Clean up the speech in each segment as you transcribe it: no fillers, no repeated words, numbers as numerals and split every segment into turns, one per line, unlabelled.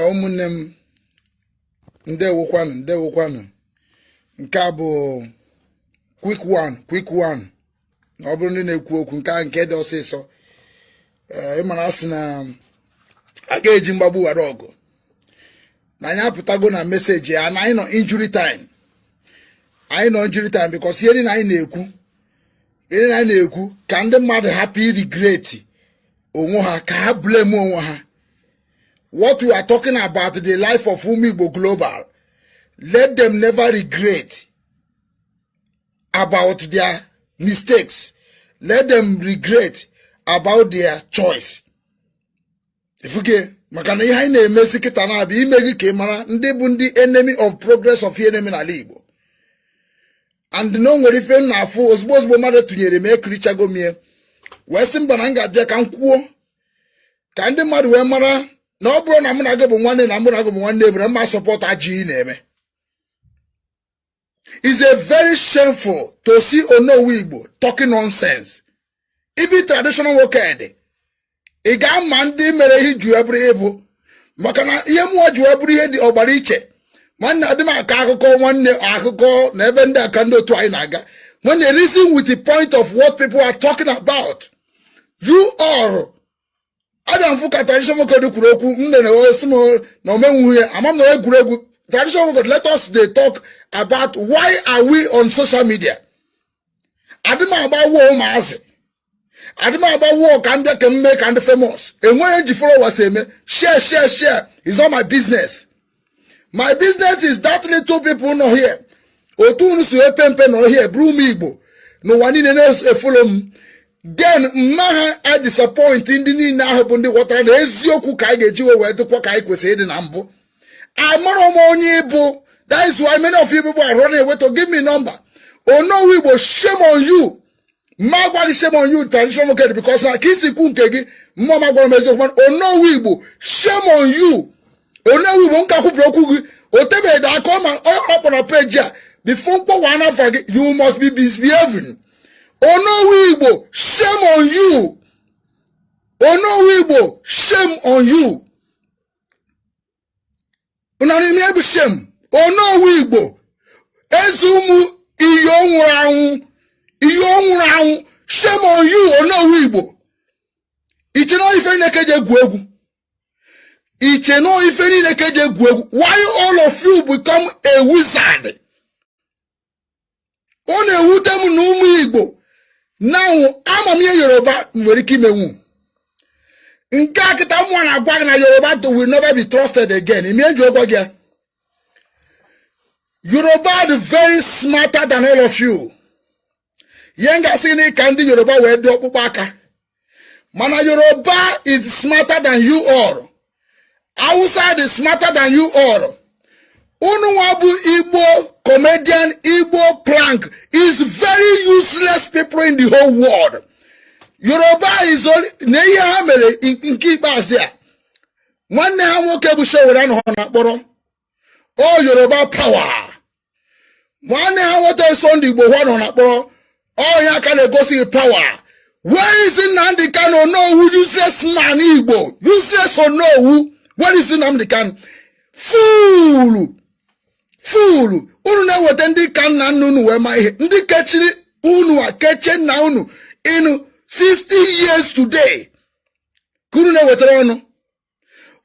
Ụmụnne m, ndewokwanụ, ndewokwanụ. Nke a bụ quick one, quick one. Na ọ bụrụ ndị na-ekwu okwu, nke a nke dị ọsịsọ. Ee, ịmara asị na a ga-eji mgbagbu ghara ọgụ na anyị apụtago na message ya na anyị nọ injury time. Anyị nọ injury time because ihe niile anyị na-ekwu, ihe niile anyị na-ekwu, ka ndị mmadụ hapụ iregret onwe ha, ka ha blame onwe ha. What we are talking about, the life of Umu Igbo Global, let them never regret about their mistakes. Let them regret about their choice. Ifuke maka na ihe anyị na-emesi kịta na-abịa ime gị ka ị mara ndị bụ ndị enemy of progress of ihe na-eme n'ala Igbo. And na o nwere ife m na-afụ ozugbo ozugbo mmadụ tụnyere m, ekirichago m ya, wee sị mba, na m ga-abịa ka m kwuo ka ndị mmadụ wee mara na ọ bụrụ na mụ na gị bụ nwanne, na mụ na gị bụ nwanne ebere mma support ajọ ị na-eme. Is a very shameful to see Onowu Igbo talking nonsense. Even traditional nwoke dị, ị ga-ama ndị mere ihe ji wee bụrụ ịbụ maka na ihe mụọ ji wee bụrụ ihe dị ọgbara iche. Nwanne, adị m akọ akụkọ, nwanne, akụkọ na ebe ndị aka ndị otu anyị na-aga. Nwanne, reason with the point of what people are talking about. You all abịa mfụ ka traditional nwoke dị kwuru okwu m nere osi m na omenwu ihe ama m na egwuregwu. Traditional nwoke, let us dey talk about why are we on social media. Adị m agba wụọ ụmụazị, adị m agba wụọ ka m bịa ka m mee ka ndị famous enweghị eji followers eme. Share, share, share is not my business. My business is that little people nọ here, otu unu si epe mpe nọ here bụrụ ụmụ Igbo n'ụwa niile na-efollow m. Then mma ha a disappoint ndị niile ahụ bụ ndị ghọtara na eziokwu ka anyị ga-eji wee dịkwa ka anyị kwesịrị ịdị na mbụ. Amara m onye ịbụ. That is why many of you people are running away to give me number. Onowu Igbo, shame on you. Mma gwa gị, shame on you, traditional market, because na ka isi kwu nke gị, mmụọ ma gwara m eziokwu. Mana Onowu Igbo, shame on you. Onowu Igbo, nka kwupụrụ okwu gị o tebeghị aka ọ ma onye ọ kpọrọ peji a before mkpọwa n'afa gị. You must be misbehaving. Onowu Igbo, shame on you. Onowu Igbo, shame on you. Una n'ime bụ shame. Onowu Igbo, eze ụmụ iyo nwụrụ anwụ, iyo nwụrụ anwụ, shame on you. Onowu Igbo, iche na ife niile ka eji egwu egwu, iche na ife niile ka eji egwu egwu. Why all of you become a wizard? Ọ na-ewute m na ụmụ Igbo now amamihe Yoruba nwere ike imenwu nke a kịta. Mmụọ na-agwa gị na Yoruba will never be trusted again. Ime eji ụgwọ gị ya. Yoruba dị very smarter than all of you. Ihe m ga-asị na ka ndị Yoruba wee dị ọkpụkpọ aka, mana Yoruba is smarter than you all. Hausa dị smarter than you all. Unu nwa bụ Igbo comedian, Igbo prank is very useless people in the whole world. Yoruba is only na ihe ha mere nke ikpeazụ a, nwanne ha nwoke bụ Sowore anọghọ na mkpọrọ o Yoruba power. Nwanne ha nwoke Sunday Igboho nọ na mkpọrọ, onye aka na-egosi gị power. Where is Nnamdi Kanu? Onowu, useless man, Igbo useless Onowu, where is Nnamdi Kanu? Fool, fool. Unu na-eweta ndị ka nna nna unu wee ma ihe ndị kechiri unu a kechie nna unu ịnụ 60 years today ka unu na-ewetara ọnụ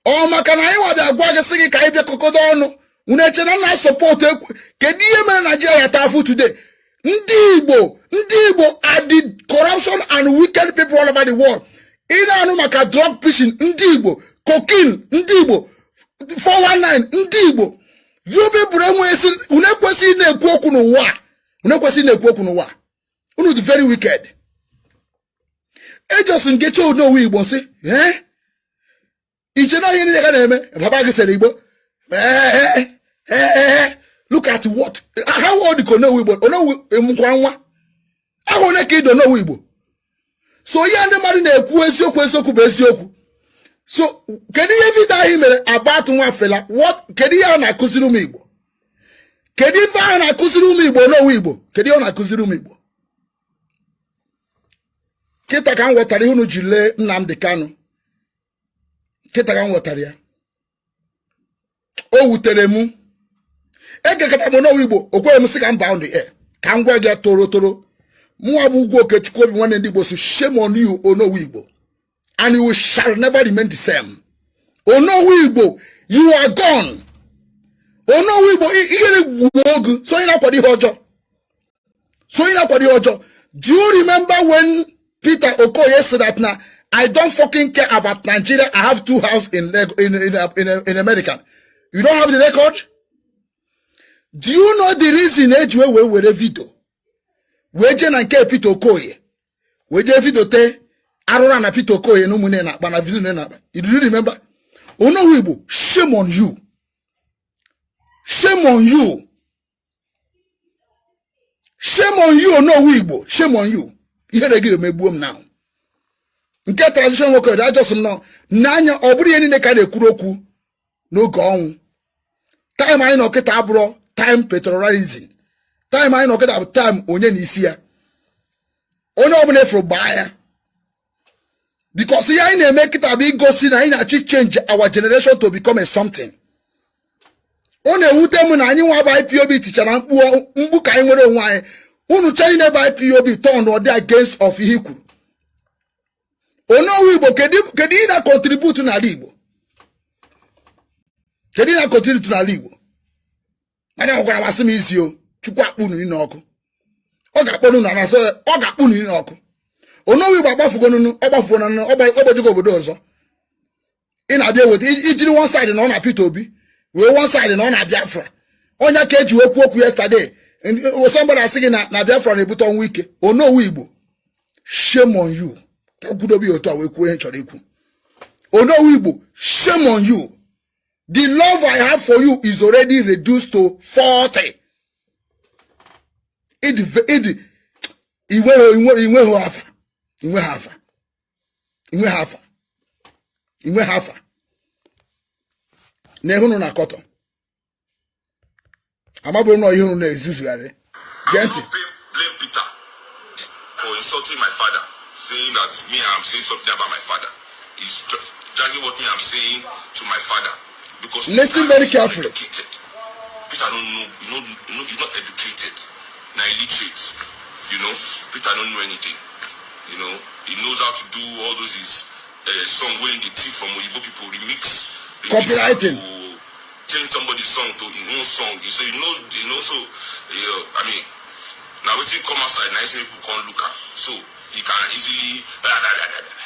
ọ maka na anyị wabịa gwa gị sị gị ka anyị bịakọkọdo ọnụ. Unu eche na nna support ekwu. Kedu ihe mere Naijiria ya ta afụ today? Ndị Igbo, ndị Igbo are the corruption and wicked people all over the world. Ị na-anụ maka drug pushing, ndị Igbo, cocaine, ndị Igbo, 419, ndị Igbo. You people enweghị, unu ekwesịghị na-ekwu okwu n'ụwa a. Unu ekwesịghị na-ekwu okwu n'ụwa a. Unu dị very wicked. Ejosi nkechi onowu Igbo nsị ee iche na ihe niile ga na-eme papa gị sere Igbo. Ee, look at what, how old ka Onowu Igbo? Onowu nkwa nwa ahụ onye ka ịdị Onowu Igbo. So ihe ndị mmadụ na-ekwu, eziokwu, eziokwu bụ eziokwu. So kedu ihe video ahụ mere about nwa Fela? What, kedu ihe a na-akụziri ụmụ Igbo? Kedu ife ahụ na-akụziri ụmụ Igbo? Onowu Igbo, kedu ihe ọ na-akụziri ụmụ Igbo? Kịta ka m ghọtara ihe unu ji lee Nnamdi Kanu. Kịta ka m ghọtara ya. O wutere m. Egekọta m n'owu Igbo, o kweghị m sị ka m baa on the air ka m gwa gị toro toro. Mụnwa bụ Ugwu Okechukwu Obi Nwanne ndị Igbo so, shame on you, Onowu Igbo, and you shall never remain the same. Onowu Igbo, you are gone. Onowu Igbo, ihere gbuo ogu. So onye na-akwado ihe ọjọọ, so onye na-akwado ihe ọjọọ. Do you remember when Peter Okoye said that na I don't fucking care about Nigeria, I have two houses in America? You don't have the record. Do you know the reason eji wee were video wee jee na nke Peter Okoye, wee jee video te arụra na Peter Okoye na ụmụnne na-akpa na video na-akpa? You do you remember? Onowu Igbo, shame on you, shame on you, shame on you. Onowu Igbo, shame on you. Ihere gị emegbuo m now. Nke tradition nwoke dị ajọsị m nọ n'anya. Ọ bụrụ ihe niile ka a na-ekwuru okwu n'oge ọnwụ. Time anyị nọ kịta abụrọ time patriotism. Time anyị nọ kịta bụ time onye na isi ya. Onye ọbụla efuru gbaa ya, because ihe anyị na-eme kịta bụ igosi na anyị na-achị change our generation to become a something. Ọ na-ewute m na anyị nwa bụ IPOB tichara mkpu mkpu ka anyị nwere onwe anyị. Unu chere na ebe IPOB turn ọ dị against of ihe i kwuru. Onowu Igbo, kedu ihe na-contribute n'ala Igbo? Kedu ihe na-contribute n'ala Igbo? Mana gwara masị m isi o Chukwu akpụ unu niile ọkụ. Ọ ga-akpọ unu na asọ, ọ ga-akpụ unu niile ọkụ. Onowu Igbo, agbafugo nunu, ọ gbafugo nunu, ọ gbajugo obodo ọzọ. Ị na-abịa eweta ijiri one side na ọ na Peter Obi, wee one side na ọ na Biafra. Onye ka eji wee kwuo okwu yesterday, somebody asị gị na Biafra na-ebute ọnwụ ike. Onowu Igbo, shame on you. Ka kwudobe ya otu a wee kwuo ihe m chọrọ ikwu. Onowu Igbo, shame on you. The love I have for you is already reduced to 40. Ịdị inweghị afa, inweghị afa, inweghị afa, inweghị afa na ịhụnụ na akọtọ amabụrụ na ihe unu na-ezuzugharị. Gee ntị.
Blame Peter for insulting my father, saying that me, I'm saying something about my father. He's dragging what me I'm saying to my father because
Listen
Peter
very
is not
carefully.
educated. Peter don't know, he's not educated. Now illiterate. Peter don't know anything. He knows how to do all those his song when they thief from Oyibo people, remix
Copywriting.
To change somebody's song to his own song. So he knows, so I mean, now wetin come outside na people come look am, so he can easily.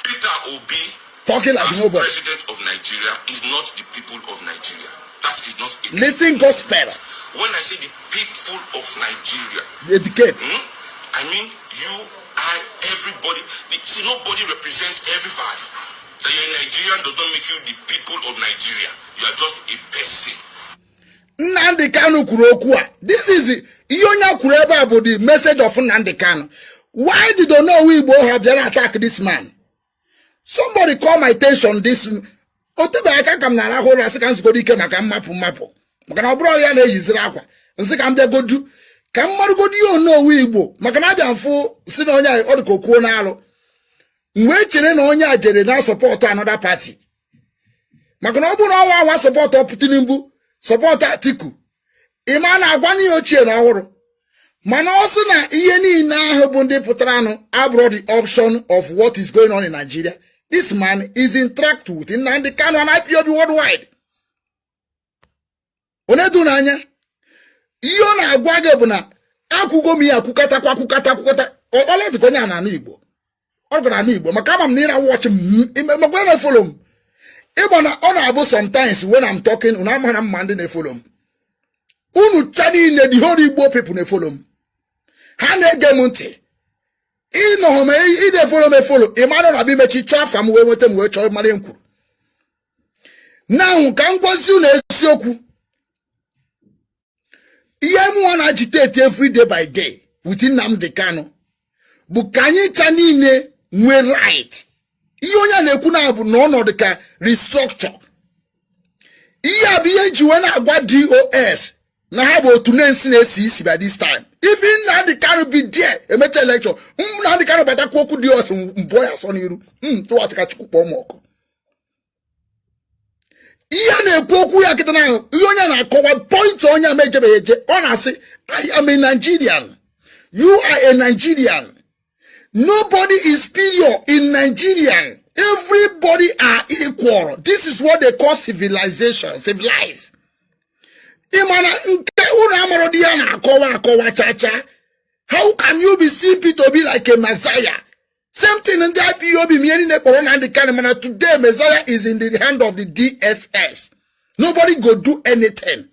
Peter Obi
Talking like
as
nobody.
president of Nigeria is not the people of Nigeria. That is not a
Listen gospel.
When I say the people of Nigeria,
Educate.
I mean you, I, everybody. See, nobody represents everybody. That you're a Nigerian does not make you the people of Nigeria. You are just a person.
Nnamdi Kanu kwuru okwu a. This is ihe onye kwuru ebe a bụ the message of Nnamdi Kanu. Why did Onowu Igbo ha bịara attack this man? Somebody call my attention this. O tebeghị aka ka m na-arahụ ụra, sị ka m zugoro ike maka mmapụ mmapụ, maka na ọ bụrụ ya na-eyiziri akwa nsị ka m bịagodu ka m marụgodu ihe Onowu Igbo, maka na abịa mfụ si na onye a ọ dị ka okwuo n'alụ. M wee chere na onye a jere na support another party, maka na ọ bụrụ na ọnwa anwa support Tinubu, support Atiku, ịma na-agwa n'ihe ochie na ọhụrụ. Mana ọ sị na ihe niile ahụ bụ ndị pụtara anụ abụrụ the option of what is going on in Nigeria. This man is in track with Nnamdi Kanu and IPOB worldwide. Onye du n'anya ihe ọ na-agwa gị bụ na akwụgo m ya akwụkatakwa akwụkata akwụkata ọla dịka onye a na-anụ Igbo. Ọ gara anụ Igbo maka ama m na ị na-watch m, makwa na-e follow m. Ịgba na ọ na-abụ sometimes when I'm talking, unu ama na mma ndị na-e follow m. Unu cha niile, the whole Igbo people na-e follow m, ha na-ege m ntị. Ịnọghọ m ị na-e follow m e follow, ị mara na abịa imechi chọọ afa m wee nweta m wee chọọ mara ihe m kwuru. Now ka m gwazi unu eziokwu. Ihe mụnwa na agitate every day by day with Nnamdi Kanu bụ ka anyị cha niile nwee right. Ihe onye a na-ekwu na bụ na ọnọdụ ka restructure. Ihe a bụ ihe nji wee na-agwa DOS na ha bụ otu na-esi na-esi isi. By this time, if Nnamdi Kanu be there, emecha election, Nnamdi Kanu batakwa, okwu DOS mbụọ ya sọ n'iru m tụwasị ka Chukwu kpọọ m ọkụ. Ihe a na-ekwu okwu ya kịta na ihe onye na-akọwa point, onye ama ejebeghị eje, ọ na-asị, "I am a Nigerian, you are a Nigerian. Nobody is superior in Nigerian. Everybody are equal." This is what they call civilization, civilized. Ịmana nke unu amara dị ya na-akọwa akọwa chacha. How can you be see Peter Obi like a messiah? Same thing ndị IPOB ma ihe niile kpọrọ Nnamdi Kanu, mana today messiah is in the hand of the DSS. Nobody go do anything.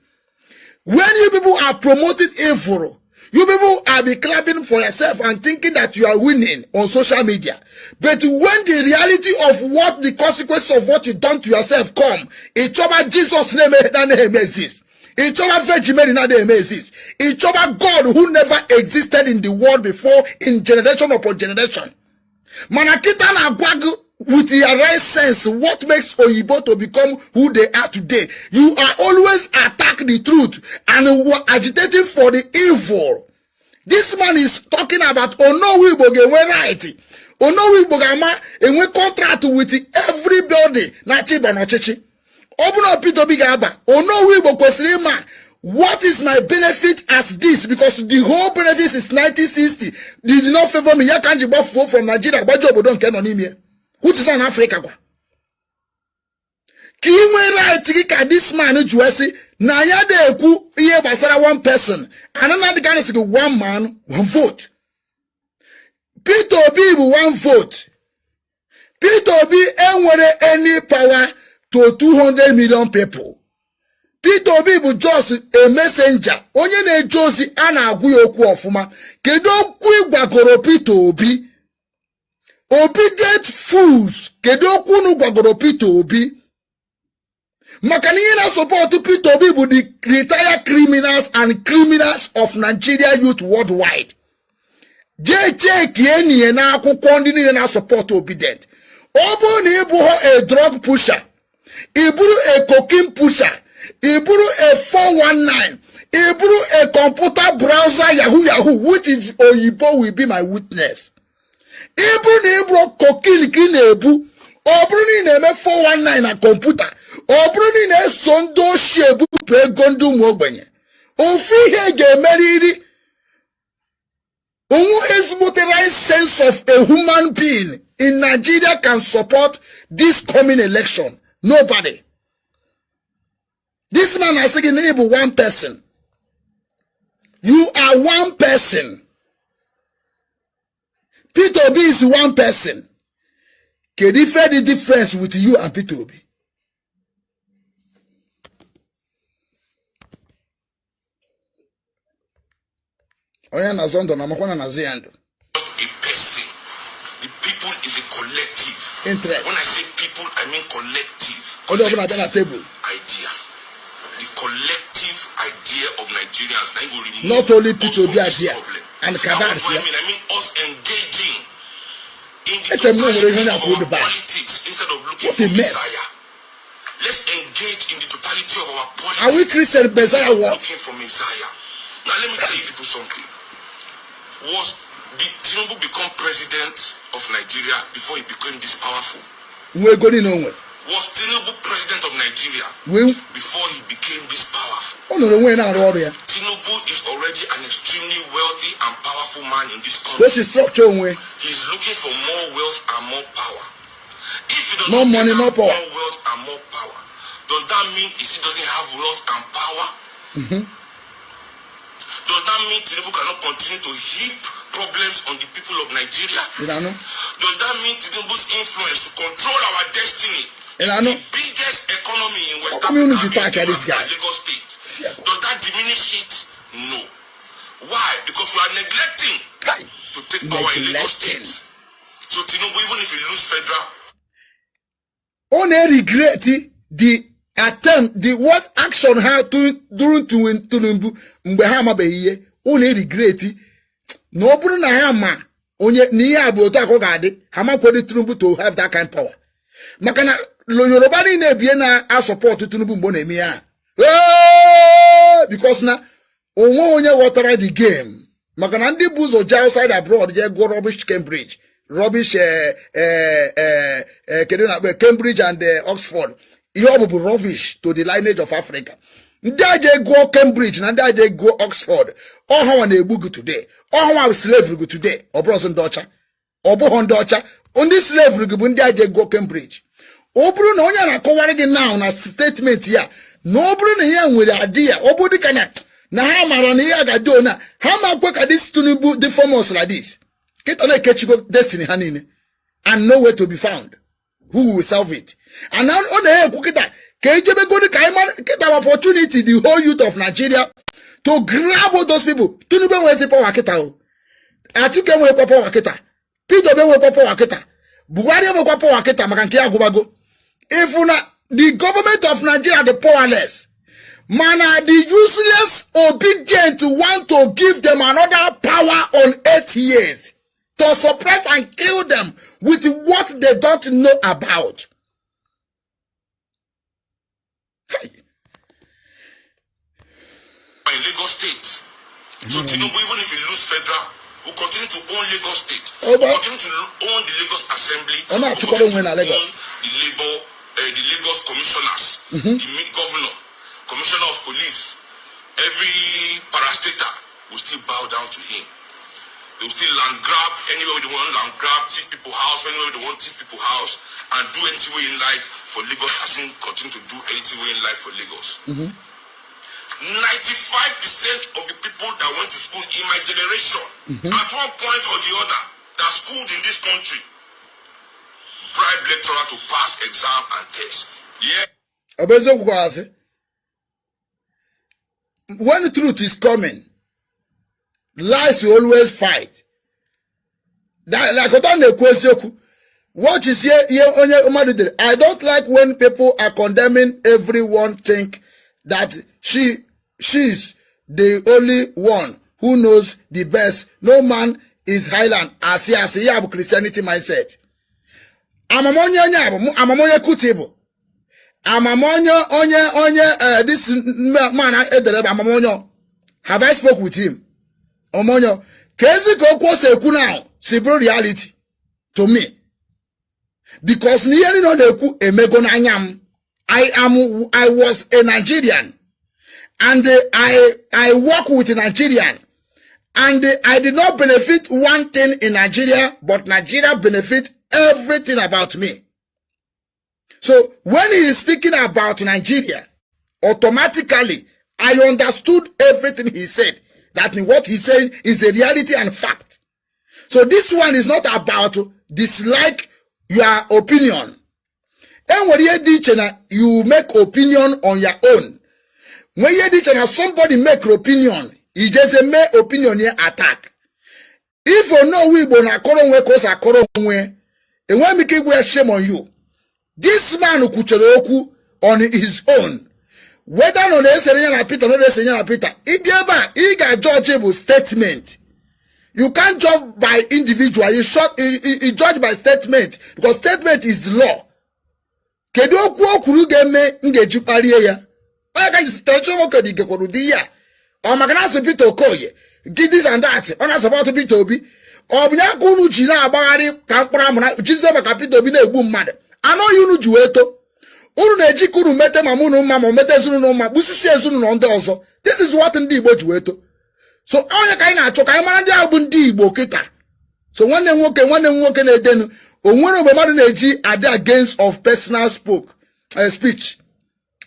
When you people are promoting evil, you people are be clapping for yourself and thinking that you are winning on social media. But when the reality of what the consequences of what you done to yourself come, ịchọba Jesus name na exist. Ịchọba Virgin Mary na exist. Ịchọba God who never existed in the world before in generation upon generation. Mana kita na-agwa gị with your right sense what makes oyibo to become who they are today. You are always attack the truth and were agitating for the evil. This man is talking about Onowu Igbo ga-enwe right, Onowu Igbo ga-ama enwe contract with everybody na-achị ịba n'ọchịchị. Ọ bụrụ na Peter Obi ga-aba, Onowu Igbo kwesịrị ịma what is my benefit as this, because the whole benefit is 1960 did not favor me. Ya ka m ji gbafuo from Nigeria gbaje obodo nke nọ n'ime, which is an Africa kwa, ka ị nwee right gị. Ka this man ji wee sị na ya na-ekwu ihe gbasara one person and Nnamdi Kanu sị gị one man, one vote. Peter Obi bụ one vote. Peter Obi enwere any power to 200 million people. Peter Obi bụ just a messenger, onye na-eje ozi a na-agwụ ya okwu ọfụma. Kedu okwu ị gwagoro Peter Obi? Obedient fools, kedu okwu unu gwagoro Peter Obi? Maka na ihe na-support Peter Obi bụ the retired criminals and criminals of Nigeria youth worldwide. Jee cheki enyi ya n'akwụkwọ, ndị niile na-support Obedient. Ọ bụrụ na ị bụghọ a drug pusher, ị bụrụ a cocaine pusher, ị bụrụ a 419, ị bụrụ a computer browser yahoo yahoo, which is oyibo will be my witness. Ị bụrụ na ị bụrụ cocaine ka ị na-ebu, ọ bụrụ na ị na-eme 419 na kọmputa, ọ bụrụ na ị na-eso ndị ochie ebupụ ego ndị ụmụ ogbenye, ofu ihe ga-emerịrị onwe. Ezigbote right sense of a human being in Nigeria can support this coming election? Nobody. This man asị gị na ị bụ one person. You are one person. Peter Obi is one person. Kedu ife the difference with you and Peter Obi? Onye na-azọ ndụ na amakwa na na-azụ ya ndụ.
Just a person. The people is a collective.
Interest.
When I say people, I mean collective.
Onye ọbụla bịa na tebụl.
Idea. The collective idea of Nigerians. Now go remove
Not only
us
Peter
from
Obi
this
idea
problem.
and
Now,
Kabars,
what do I
yeah.
mean? I mean us engaging in the
Eche m na o nwere ihe
totality
na-akwụ
of our
the back.
politics instead of looking
What
for
a mess.
Messiah. Let's engage in the totality of our politics.
Are we Christian Messiah what?
Looking for Messiah. Now let me tell you people something. Was did Tinubu become president of Nigeria before he became this powerful?
Nwa ego niile o nwere.
Was Tinubu president of Nigeria
wee
before he became this powerful?
Ọ nọrọ onwe ya na-arụ ọrụ ya.
Tinubu is already an extremely wealthy and powerful man in this
Ka o
country.
si structure onwe.
He's looking for more wealth and more power. If he does
More
not
money,
get
more power.
more wealth and more power, does that mean he still doesn't have wealth and power? Does that mean Tinubu cannot continue to heap problems on the people of Nigeria?
Ị na-anụ?
Does that mean Tinubu's influence to control our destiny?
Ị na-anụ?
The biggest economy in West
How come you
Africa,
need to attack this guy?
Lagos State.
Fear.
Does that diminish it? No. Why? Because we are neglecting
Kai.
To take power in Lagos
Neglecting.
State. So Tinubu, even if he lose federal,
Ọ na-regret the attempt, the what action ha during Tinubu mgbe ha amabeghị ihe. Ọ na-regret na ọ bụrụ na ha ma onye na ihe a bụ otu akọ ga-adị, ha makwere Tinubu to have that kind power, maka na Yoruba niile ebie na-asupport Tinubu mgbe ọ na-eme ya. Hey! Because na onwe onye ghọtara the game, maka na ndị bụ ụzọ jee outside abroad jee gụọ rubbish Cambridge, rubbish, kedu na akpọ Cambridge and Oxford. Ihe ọ bụ rubbish to the lineage of Africa. Ndị aja gụọ Cambridge na ndị aja gụọ Oxford, ọhanwa na-egbu gị today, ọhanwa slavery gị today. Ọ bụrụ ndị ọcha, ọ bụghị ndị ọcha, ndị slavery gị bụ ndị aja gụọ Cambridge. Ọ bụrụ na onye na-akọwara gị now na statement ya na ọ bụrụ na ya nwere adị ya, ọ bụ dịka na ha mara na ihe a ga-adị ona ha ma kwe ka this Tinubu dị famous like this kịta na-ekechigo destiny ha niile and nowhere to be found who will solve it. And ọ na-ekwu kịta ka ejebegodi ka anyị mara kịta opportunity, the whole youth of Nigeria, to grab all those people. Tinubu enwezi power kịta o, Atiku enwekwa power kịta, Peter Obi enwekwa power kịta, Buhari enwekwa power kịta, maka nke ya agwụbago. If na the government of Nigeria the powerless, mana the useless Obidient want to give them another power on 8 years to suppress and kill them with what they don't know about. Hey.
In Lagos State. So Tinubu, even if he lose federal, will continue to own Lagos State.
Oh,
Will continue to own the Lagos Assembly.
Ọ na-achịkwara
Will
onwe na
continue to
Lagos.
own the Labour, the Lagos commissioners, the mid governor, commissioner of police, every parastatal will still bow down to him. They will still land grab anywhere they want, land grab, thief people house, anywhere they want, thief people house, and do anything wey in like for Lagos, as in continue to do anything wey in like for Lagos. 95% of the people that went to school in my generation, at one point or the other, that schooled in this country, bribe lecturer to pass exam and test. Yeah.
Ọ bụ eziokwu ka asị? When truth is coming, lies will always fight. Like ụtọ na-ekwu eziokwu, watch ihe ihe onye mmadụ dere. "I don't like when people are condemning everyone, think that she's the only one who knows the best. No man is island." Asị asị ya bụ Christianity mindset. Amamonye onye a bụ mụ- amamonye Kuti bụ amamonye onye this man edere bụ amamonye. Have I spoke with him? Omonyo ka ezi ka okwu o si ekwu now si bụrụ reality to me, because na ihe niile ọ na-ekwu emego n'anya m. I was a Nigerian and I work with Nigerian and I did not benefit one thing in Nigeria, but Nigeria benefit everything about me. So when he is speaking about Nigeria, automatically I understood everything he said, that what he's saying is a reality and fact. So this one is not about dislike your opinion. Enwere ihe dị iche na you make opinion on your own, nwee ihe dị iche na somebody make opinion, ijeze mee opinion ya attack. If Onowu Igbo na-akọrọ onwe ka o si akọrọ onwe, enweghị m ike igwe ya shame on you. This man kwuchere okwu on his own, whether nọ na-esere ya na Peter, nọ na-esere ya na Peter. Ịbịa ebe a, ị ga-judge bụ statement. You can't judge by individual. You judge by statement, because statement is law. Kedu okwu o kwuru ga-eme m ga-eji kparie ya? Onye ka ji traditional nwoke dị gekwara ụdị ihe a? Ọ maka na asị Peter Okoye gị this and that, ọ na-asọpọtụ Peter Obi. Ọ bụ ya ka unu ji na-agbagharị ka mkpụrụ amụ na jizie maka Peter Obi na-egbu mmadụ anọghị unu ji wee too. Unu na-eji ka unu mete ma unu mma ma mete ezinụlọ mma, gbusisi ezinụlọ ndị ọzọ. This is what ndị Igbo ji wee too. So onye ka anyị na-achọ ka anyị mara ndị ahụ bụ ndị Igbo kịta. So nwanne m nwoke na-edenu, o nwere mgbe mmadụ na-eji adị against of personal speech.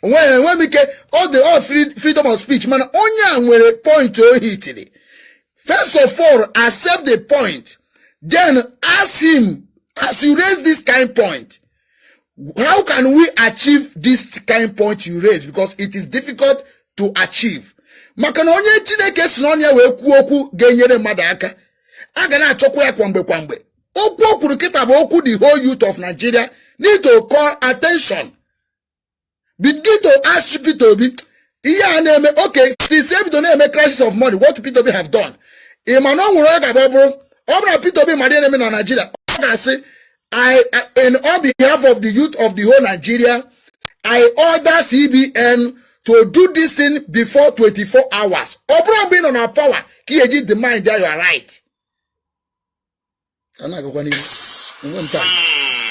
Onweghị, enwe m ike ọ dị all freedom of speech, mana onye a nwere point o hitiri. First of all, accept the point, then ask him, as you raise this kind point, how can we achieve this kind point you raise? Because it is difficult to achieve. Maka na onye Chineke si n'ọnụ ya wee kwuo okwu ga-enyere mmadụ aka, a ga na-achọkwa ya kwamgbe kwamgbe. Okwu o kwuru kịta bụ okwu the whole youth of Nigeria need to call attention, begin to ask Peter Obi ihe a na-eme. Okay, since ebido na-eme crisis of money, what Peter Obi have done? Ị ma na o nwere onye ga-abụ ọ bụrụ na Peter Obi mara ihe na-eme na Nigeria, ọ ga-asị, I in on behalf of the youth of the whole Nigeria, I order CBN to do this thing before 24 hours. Ọ bụrụ mgbe ị nọ na power ka ị eji demand ya your right. A na-agakwa n'ihu. Enwe m time.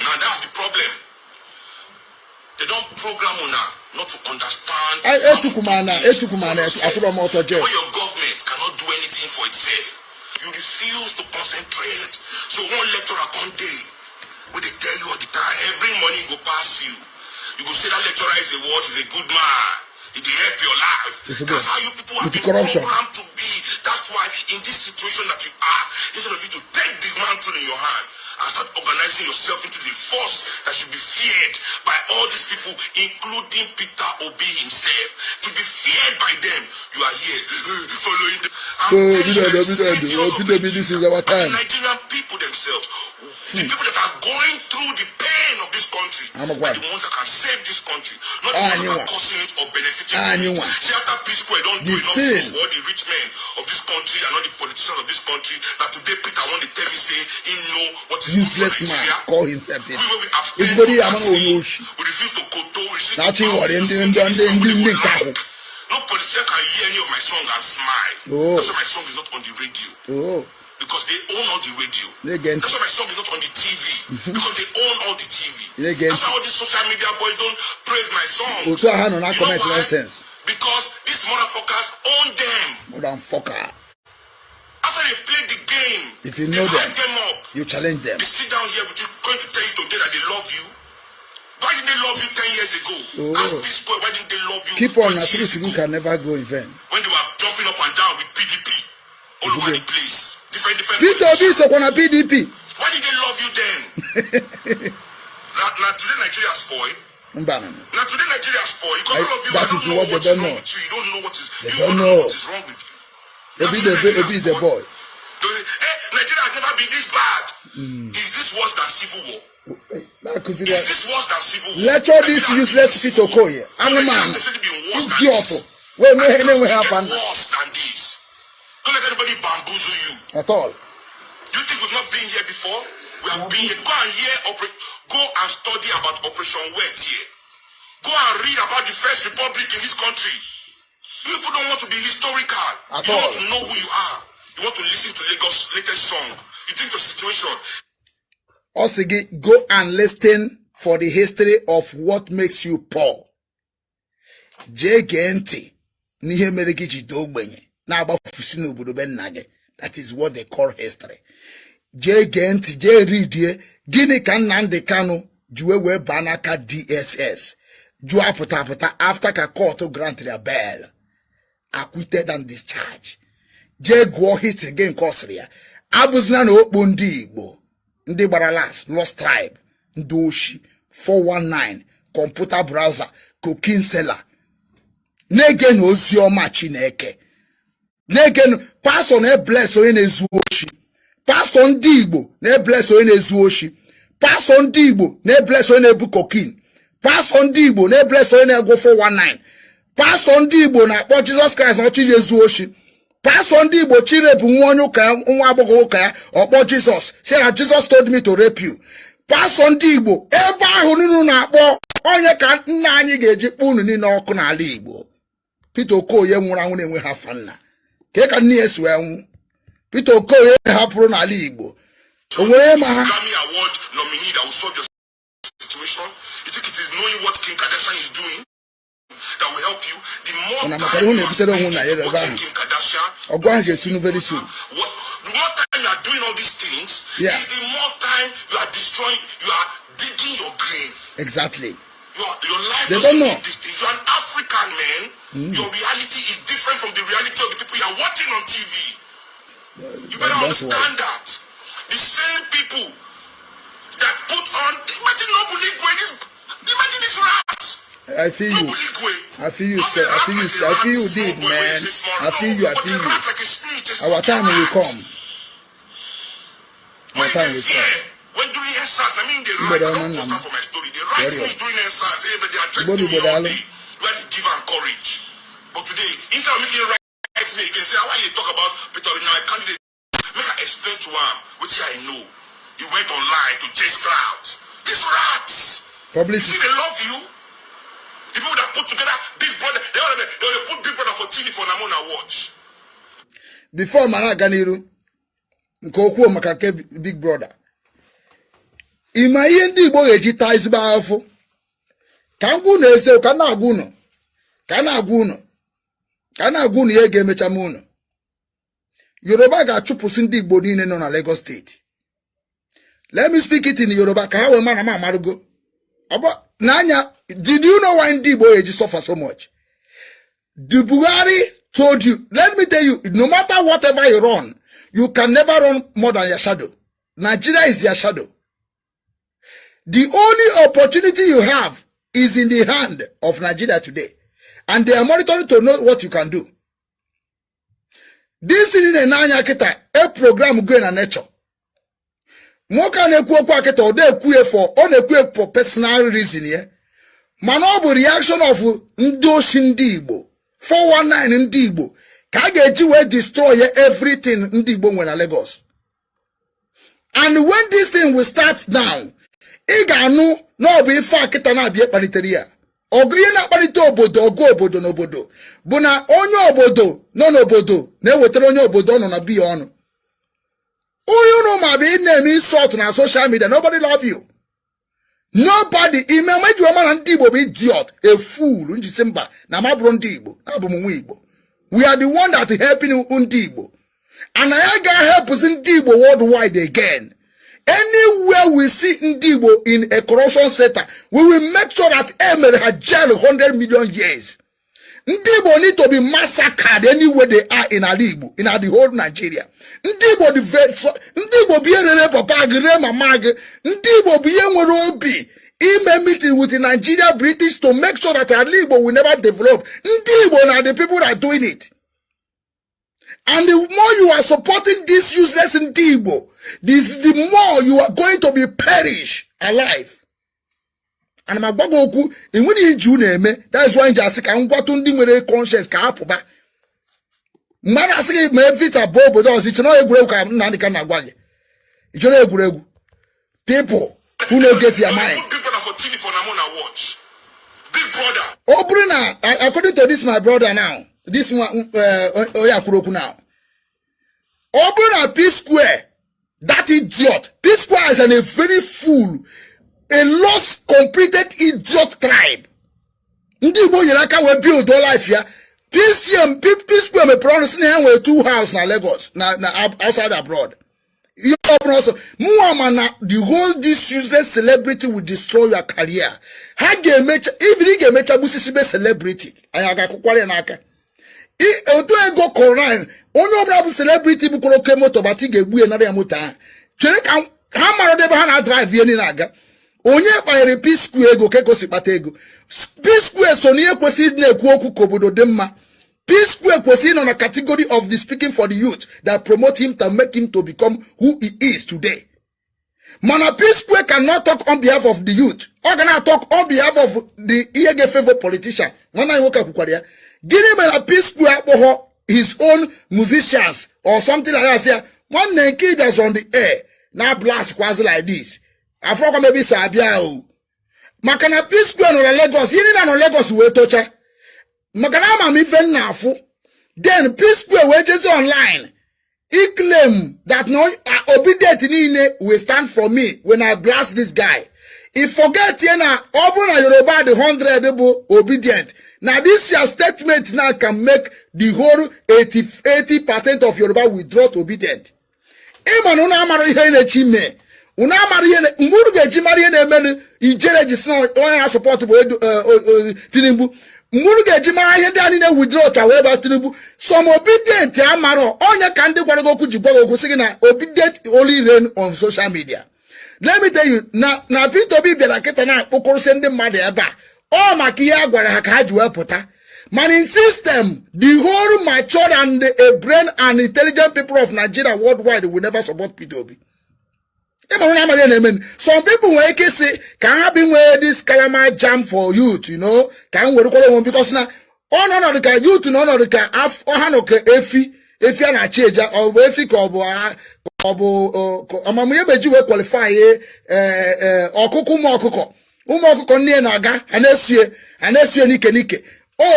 Now that's the problem. They don't program
Etukwumana etukwumana akwụrọ m ọtọ je.
When your government cannot do anything for itself, you refuse to concentrate. So one lecturer come dey wey dey tell you all the time, every morning go pass you. You go say that lecturer is a what? Is a good man. He dey help your life.
If you
That's
go
how you people have
with
been
corruption.
programmed to be. That's why in this situation that you are, instead of you to take the mantle in your hand and start organizing yourself into the force that should be feared by all these people, including Peter Obi himself, to be feared by them, you are here following them. I'm
Oh,
telling you
Peter
that the
Obi, Peter Obi,
saviors
oh,
of
Peter Obi, this is our
Nigeria are the
time.
Nigerian people themselves, the people that are going through the pain of this country,
I'm a
are
guard.
The ones that can save this country, not the ones that
Anyone.
Are causing it or benefiting from it.
Anyone.
See, after P Square don't do
The
enough
thing.
for all the rich men of this country and all the politicians of this country, that today Peter want to tell me say he know what is good for
Useless man
Nigeria.
call himself
We
it.
wey we abstain
Everybody
from
ama na onye
taxing,
oshi.
we refuse to koto, we refuse to
Na-achọ
bow
ịghọrị
to
ndị
sing
ndị
any
ndị
song
ndị
wey
ndị
they
nke
go
ahụ.
like. No politician can hear any of my song and smile.
Oh.
That's why my song is not on the radio.
Oh,
Because they own all the radio.
na-ege ntị.
That's why my song is not on the TV. Because they own all the TV.
Na-ege
That's
ntị.
why all these social media boys don't praise my songs.
Otu a ha nọ na
You know
comment
why?
nonsense.
Because these motherfuckers own them.
More than fucker.
After they've played the game,
If you
they
know
hype
them,
them up.
you challenge them.
They sit down here with you, going to tell you today that they love you. Why didn't they love you 10 years ago?
Oh.
Ask P Square, why didn't they love you
Keep on
20
na
years
truth
ago?
you can never go in vain.
When they were jumping up and down with PDP all over
Okay.
the place. Different, different
Peter Obi
politicians.
sokwa na PDP.
Why did they love you then? Now today Nigeria spoil.
Mba.
Now today Nigeria spoil. Because all of you,
That
I don't
is
know
what they
what is
don't
wrong
know.
with you. You don't know what is.
They
You
don't
don't know
know.
what is wrong with you. Now
Obi
today
the
Nigeria
Obi is a
spoil.
boy.
They say, "Eh, Nigeria has never been this bad." Is this worse than civil war?
Na-akụziri ya.
Is this worse than civil war?
Lecture this
Nigeria has
useless
been
Peter
civil war.
Okoye.
So Nigeria
Anụmanụ.
has definitely been worse than
Idiot.
this.
Wee
And
nwe
it
na-enweghị
doesn't
afa
get
nna.
worse than this. Don't let anybody bamboozle you.
At all.
Do you think we've not been here before? We have been here. Go and hear, go and study about Operation Wet here. Go and read about the First Republic in this country. You people don't want to be historical.
At
You don't
all.
want to know who you are. You want to listen to Lagos latest song. You think your situation
Ọ sị gị, go and listen for the history of what makes you poor. Jee gee ntị n'ihe mere gị ji doo ogbenye na-agbafusi n'obodo be nna gị. That is what they call history. Jee gee ntị, jee ridie gịnị ka Nnamdi Kanu ji wee baa n'aka DSS jụọ apụta apụta after ka court grant ya bail, acquitted and discharged. Jee gụọ history gị nke ọ sịrị ya abụzina na okpo ndị Igbo ndị gbara last, lost tribe, ndị oshi, 419, computer browser, cocaine seller. Na-ege na ozi ọma Chineke, na-ege pastọ na-ebless onye na-ezu oshi, pastọ ndị Igbo na-ebless onye na-ezu oshi, pastọ ndị Igbo na-ebless onye na-ebu cocaine, pastọ ndị Igbo na-ebless onye na-egwu 419, pastọ ndị Igbo na-akpọ Jizọs Kraịst na ọchị ya ezu oshi, pastọ ndị Igbo chirepụ nwa onye ụka ya, nwa agbọghọ ụka ya, ọkpọ Jizọs si na "Jesus told me to rape you." Pastọ ndị Igbo ebe ahụ nunu na-akpọ onye ka nna anyị ga-eji kpọ unu niile ọkụ n'ala Igbo. Peter Okoye nwụrụ anwụ na-enwe ha afa nna ka ka nne ya esi wee nwụ. Peter Okoye hapụrụ n'ala Igbo o nwere ịma ha.
Grammy Award nominee that will solve your situation? You think it is knowing what Kim Kardashian is doing that will help you? The more
Ọ na
time
maka ihu
you are
na-ebutere onwe na ya
spending
ebe
watching
ahụ.
Kim Kardashian,
Ọgụ ahụ ga-esunu very soon.
what the more time you are doing all these things, is the more time you are destroying, you are digging your grave. Your life
They
doesn't
don't know.
Need these things. You're an African man. Your reality is different from the reality of the people you are watching on TV. You better
Don't worry.
Understand that. The same people that put on, imagine Nobuligwe, this, imagine this rat.
I feel you.
Nobuligwe.
I feel you,
Not
sir.
a
I
rat
feel you,
like
sir.
a
I feel you
rat, small
deep,
boy when
man.
you say small,
I feel you. I
no, but
feel
a
you.
Rat like a snitch, a
Our
fucking
time will
rat.
come. Our
When
time
they
will
fear,
come.
when during EndSARS, I mean they write,
Mgbede
I
ọma
don't
nna
post
m.
that for my story. They write
Warrior.
me during EndSARS, hey, but they are
Igbo
threatening me
Igbo
all
daalụ.
Day. You have to give am courage. But today, instead of making write me again, say, why you talk about Peter Obi now, a candidate? Make I explain to him which I know. He went online to chase clouds. These rats. You see,
Publicity.
They love you. The people that put together Big Brother, they all put Big Brother for TV for Namona watch.
Before ma na-aga n'iru nke okwu maka nke Big Brother, ịma ihe ndị Igbo ga-eji taa ezigbo ahụfụ ka m gwa unu eziokwu, ka m na-agwa unu Ka a na-agwa unu, ka a na-agwa unu ihe ga-emecha m unu. Yoruba ga-achụpụsị ndị Igbo niile nọ na Lagos State. Let me speak it in Yoruba ka ha wee mara ma amarugo. Ọ bụ n'anya. Did you know why ndị Igbo eji suffer so much? The Buhari told you, let me tell you, no matter whatever you run, you can never run more than your shadow. Nigeria is your shadow. The only opportunity you have is in the hand of Nigeria today. And they are monitoring to know what you can do. This thing in anya kịta, a program go na nature. Nwoke a na-ekwu okwu akịta, ọ na-ekwu for, ọ na-ekwu for personal reason ya. Mana ọ bụ reaction of ndị oshi ndị Igbo, 419 ndị Igbo, ka a ga-eji wee destroy everything ndị Igbo nwere na Lagos. And when this thing will start now, ị ga-anụ na ọ bụ ife akịta na-abịa kpalitere ya. Ọgụ ihe na-akpalite obodo, ọgụ obodo n'obodo, bụ na onye obodo nọ n'obodo na-ewetara onye obodo ọ nọ na biya ọnụ. Onye unu ma bụ ị na-eme insult na social media, nobody love you, nobody. Ime meji ọma na ndị Igbo bụ idiot, a fool. Njisi mba na ma bụrụ ndị Igbo na abụ m nwa Igbo. We are the one that helping ndị Igbo, and anyị ga-helpụzi ndị Igbo worldwide again. Anywhere we see ndị Igbo in a corruption center, we will make sure that e mere ha jail 100 million years. Ndị Igbo need to be massacred anywhere they are in ala Igbo, in the whole Nigeria. Ndị Igbo dị ndị Igbo bụ ihe rere papa gị, ree mama gị. Ndị Igbo bụ ihe nwere obi ime meeting with the Nigeria British to make sure that ala Igbo will never develop. Ndị Igbo na the people that are doing it. And the more you are supporting this useless ndị Igbo, this the more you are going to be perish alive. Ana m agwa gị okwu enweghị iji unu eme. That is why m ji asị ka m gwatụ ndị nwere conscience ka ha pụba. Mgbe a na-asị gị mee visa bụ obodo ọzọ, iche na egwuregwu ka Nnamdị ka na-agwa gị, iche na egwuregwu. People who no get your mind.
Put Big Brother for TV for Namona watch. Big Brother.
Ọ bụrụ na, according to this my brother now, this one, onye akwuru okwu now, ọ bụrụ na P Square, that idiot P Square is a very fool, a lost completed idiot tribe. Ndị Igbo nyere aka wee build life ya. PCM P Square mepere ọnụ si na ya nwere two house na Lagos na outside abroad. Ihe ọbụla ọsọ mụnwa ma na the whole this useless celebrity will destroy your career. Ha ga-emecha, even ị ga-emecha gbusisibe celebrity, anyị a ga-akụkwara ya n'aka. Otu ego kụrụ na onye ọbụla bụ celebrity bukwara oke moto bata, ị ga-egbu ya, nara ya moto ahụ. Chere ka ha mara ebe ha na-drive ihe niile aga. Onye kpanyere P Square ego ka ego si kpata ego? P Square so n'ihe kwesịrị ịdị na-ekwu okwu ka obodo dị mma. P Square kwesịrị ịnọ na category of the speaking for the youth that promote him to make him to become who he is today. Mana P Square cannot talk on behalf of the youth. Ọ ga na-talk on behalf of the ihe ga-efavor politician. Nwanne anyị nwoke kwukwara ya. Gịnị mere na P Square akpọghọ his own musicians or something like that, sị ya, nwanne, nke ịbịazi on the air na blast kwazi like this, afọkwa m ebe isi abịa o? Maka na P Square nọ na Lagos, ihe niile nọ Lagos wee tocha, maka na ama m ife m na-afụ. Then P Square wee jezi online he claim that no Obidient niile will stand for me when I blast this guy. He forget ye na ọ bụrụ na Yoruba dị 100 bụ Obidient na this your statement now can make the whole 80% of Yoruba withdraw to Obidient. Ịma na unu amara ihe na-echi mee, unu amara ihe mgbe unu ga-eji mara ihe na-emenụ. Ijere ji si na onye na-asupport bụ Tinubu. Mgbe unu ga-eji mara ihe ndị a niile withdraw cha wee ba Tinubu, some Obidient amara onye ka ndị gwara gị okwu ji gwa gị okwu sị gị na Obidient only reign on social media. Let me tell you, na Peter Obi bịara kịta na-akpọkọrọsị ndị mmadụ ebe a, ọ maka ihe a gwara ha ka ha ji wee pụta. Mana in system, the whole matured and a brain and intelligent people of Nigeria worldwide will never support Peter Obi. Ịmara na amara na-eme, some people nwere ike isi ka ha bi nwee this kalama jam for youth, ka m werekwara onwe m, because na ọnọdụ ka youth na ọnọdụ ka ha nọ ka efi, efi a na-achị eja. Ọ bụ efi ka ọ bụ ka ọ bụ amamihe meji wee qualify ọkụkọ, ụmụ ọkụkọ, ụmụ ọkụkọ nne na-aga, ha na-esie n'ike n'ike.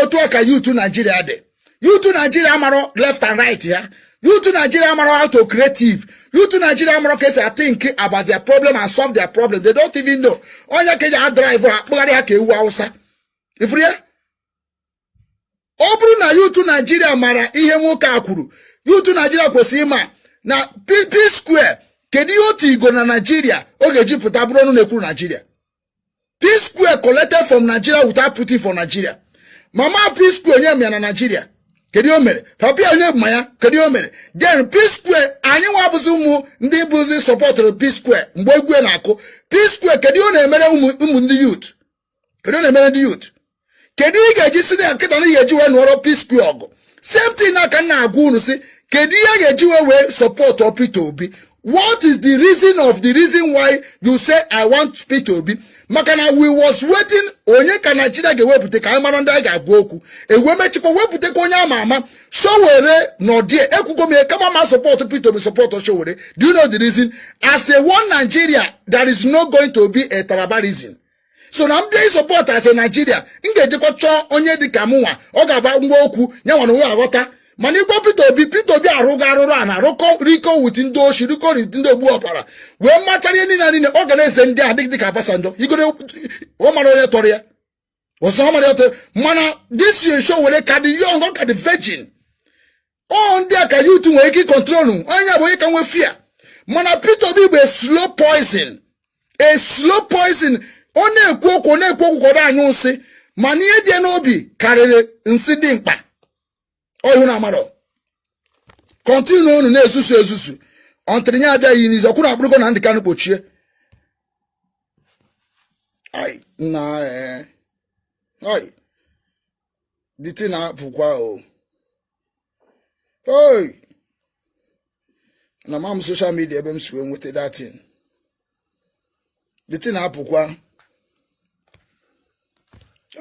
Otu a ka youth Nigeria dị. Youth Nigeria marọ left and right ya. Youth Nigeria marọ how to creative. Youth Nigeria marọ ka esi think about their problem and solve their problem. They don't even know. Onye ka eji a drive ha, akpụgharị ha ka ewu Hausa. Ifuru ya. Ọ bụrụ na youth Naijiria mara ihe nwoke a kwuru, youth Naijiria kwesịrị ịma na P Square, kedu ihe otu igo na Naijiria ọ ga-eji pụta bụrụ ọnụ na-ekwuru Naijiria? P Square collected from Nigeria without putting for Nigeria. Mama P Square onye ya na Nigeria, kedu ihe o mere? Papa ya onye ma ya, kedu ihe o mere? Then P Square, anyị nwa bụzi ụmụ ndị bụzi supportụrụ P Square mgbe egwu na-akụ. P Square, kedu ihe ọ na-emere ụmụ ndị youth? Kedu ihe ọ na-emere ndị youth? Kedu ihe ị ga-eji si na nkịta na ị ga-eji wee nụọrọ P Square ọgụ? Same thing na ka m na-agwa unu si, kedu ihe a ga-eji wee support Peter Obi? What is the reason of the reason why you say, "I want Peter Obi"? Maka na we was waiting, onye ka Nigeria ga-ewepụta ka anyị mara ndị anyị ga-agwa okwu. Ewe mechikwa wepụtakwa onye ama ama, Sowore nọdie. Ekwugo m ya, kama ma support Peter Obi, support Sowore. Do you know the reason? As a one Nigeria, there is no going to be a tribalism. So na mbịa support as a Nigeria, m ga-ejekwa chọọ onye dị ka mụnwa ọ ga-agba ngwa okwu ya nwa na onwe aghọta. Mana igwe Peter Obi, Peter Obi arụgo arụrụ a na-arụkọ riko with ndị oshi, riko with ndị ogbu ọbara, wee machara ihe niile niile ọ ga na-eze ndị a dị ka Obasanjo igoro. Ọ mara onye tọrọ ya ọzọ, ọ mara ya tọrọ. Mana this year Sowore ka dị young, ọ ka dị virgin. Ọ ndị a ka youth nwere ike ịcontrol. Onye bụ onye ka nwee fear. Mana Peter Obi bụ a slow poison, a slow poison. Ọ na-ekwu okwu, ọ na-ekwu okwu ka ọ anyụ nsị, mana ihe dị n'obi karịrị nsị dị mkpa. Ọhụrụ na amarọ continue unu na-ezuzu ezuzu ọntịrị ya abịaghị n'izu ọkwụrụ akpụrụgo na ndị kanụ kpochie. Ai na ee, ai, the thing na-apụkwa o. Oi, na mam social media ebe m si wee nweta that thing, the thing na-apụkwa.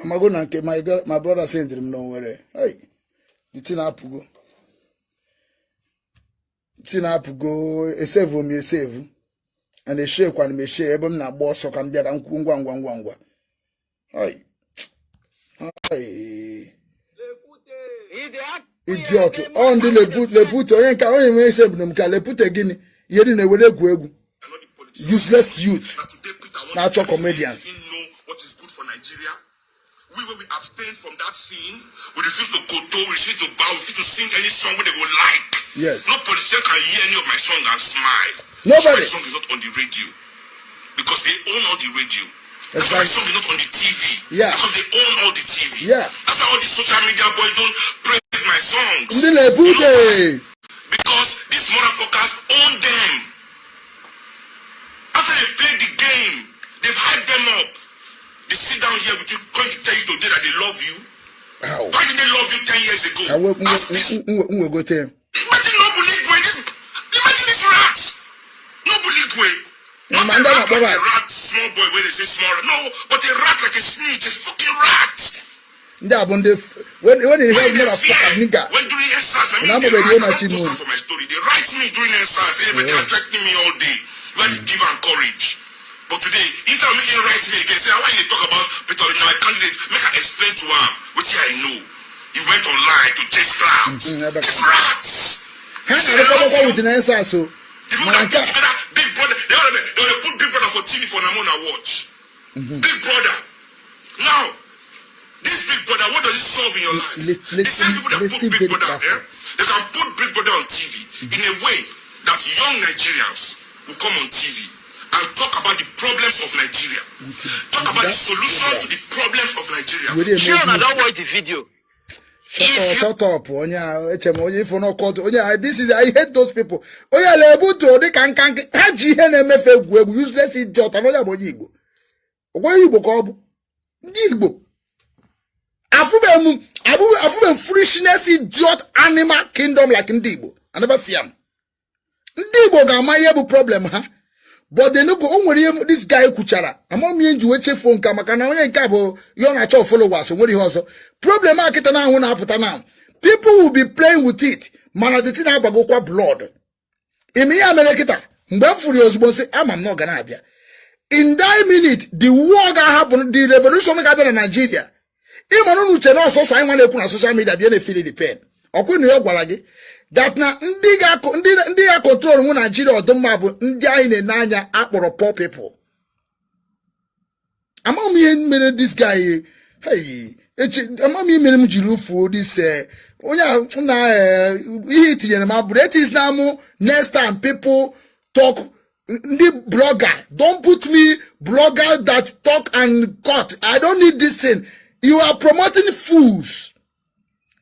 Amago na nke my brother sendịrị m n'Owere. Hey, the thing apụgo, the thing apụgo. Esevu m esevu and eshekwana m eshe ebe m na-agba ọsọ ka m bịa ka m kwuo ngwa ngwa ngwa ngwa. Hey. Hey. Idiot, ọ ndị lepute onye nke onye nwere ese m ka lepute gịnị ihe dị na-ewere egwu egwu.
And not the politicians.
Useless youth.
That today Peter want
Natural
to say
comedians.
he know what is good for Nigeria. We when we abstain from that sin, we refuse to koto, we refuse to bow, we refuse to sing any song where they go like. No politician can hear any of my song and smile.
Nobody.
My song is not on the radio. Because they own all the radio. That's why my song is not on the TV. Because they own all the TV. That's why all the social media boys don't praise my songs.
Ndị lepute.
Because these motherfuckers own them. After they've played the game, they've hyped them up. They sit down here with you, going to tell you today that they love you.
How?
Why didn't they love you 10 years ago?
Ka
Ask this.
m wegote ya.
Imagine Nobuligwe, this imagine this rat. Nobuligwe. Not
Man,
a
that
rat like
rat.
A rat, small boy where they say small rat. No, but a rat like a snitch, a fucking rat.
Ndị a bụ ndị when you
When
hear
they
motherfucker
fear,
nigga.
when during EndSARS, I
When
mean,
I'm
they
over
write,
here,
I
my
don't
team
post am for my story. They write me during EndSARS, say, but they are threatening me all day. You have to give am courage. But today, instead of making write me again, say, why you talk about Peter Obi, my candidate, make I explain to him what I know. He went online to chase clouds.
Ebe
These rats.
Ha na-arụkọbakwa with na EndSARS o.
The people
Mana
that
nke
put
a
together Big Brother, they wanna put Big Brother for TV for Namona watch. Big Brother. Now, this Big Brother, what does it solve in your life? The
Listen,
same people that put
listen
Big
very
Brother,
careful.
eh, they can put Big Brother on TV in a way that young Nigerians will come on TV and talk about the problems of Nigeria. Talk about the
that
solutions
program.
To the problems of Nigeria.
Were eme
Sure, I
egwu.
Don't watch the video.
Shut
If
up,
you
shut up. Onye a eche m onye ifo n'ọkọtụ onye a, this is, I hate those people. Onye a na-ebutu dị ka nka nka ha ji ihe na-emefe egwu egwu. Useless idiot. Onye a bụ onye Igbo, onye Igbo ka ọ bụ. Ndị Igbo, afụbeghị m afụbeghị m foolishness, idiot, animal kingdom like ndị Igbo. I never see am. Ndị Igbo ga-ama ihe bụ problem ha, but they no go. O nwere ihe this guy kwuchara, ama m ihe nji wee chefuo nke a, maka na onye nke a bụ ihe ọ na-achọ, followers. O nwere ihe ọzọ. Problem a kịta na ahụ na-apụta now, people will be playing with it, mana the thing agbagokwa blood. Ime ihe a mere kịta, mgbe m fụrụ ya ozugbo, nsị ama m na ọ ga na-abịa. In that minute, the war ga-ahapụ, the revolution ga-abịa na Nigeria. Ịmara unu uche na ọsọsọ anyị nwa na-ekwu na social media bịa na-efeel the pain. Ọkwa na ya gwara gị that na ndị ga ndị ga control nwu Nigeria ọdụmma bụ ndị anyị na-ene anya akpọrọ poor people. Amaghị m ihe mere this guy. Hey, Echi ama m imere m jiri ufuo this onye a na ihe itinyere m abụrụ etis na mụ. Next time people talk, ndị blogger, don't put me blogger that talk and cut. I don't need this thing. You are promoting fools.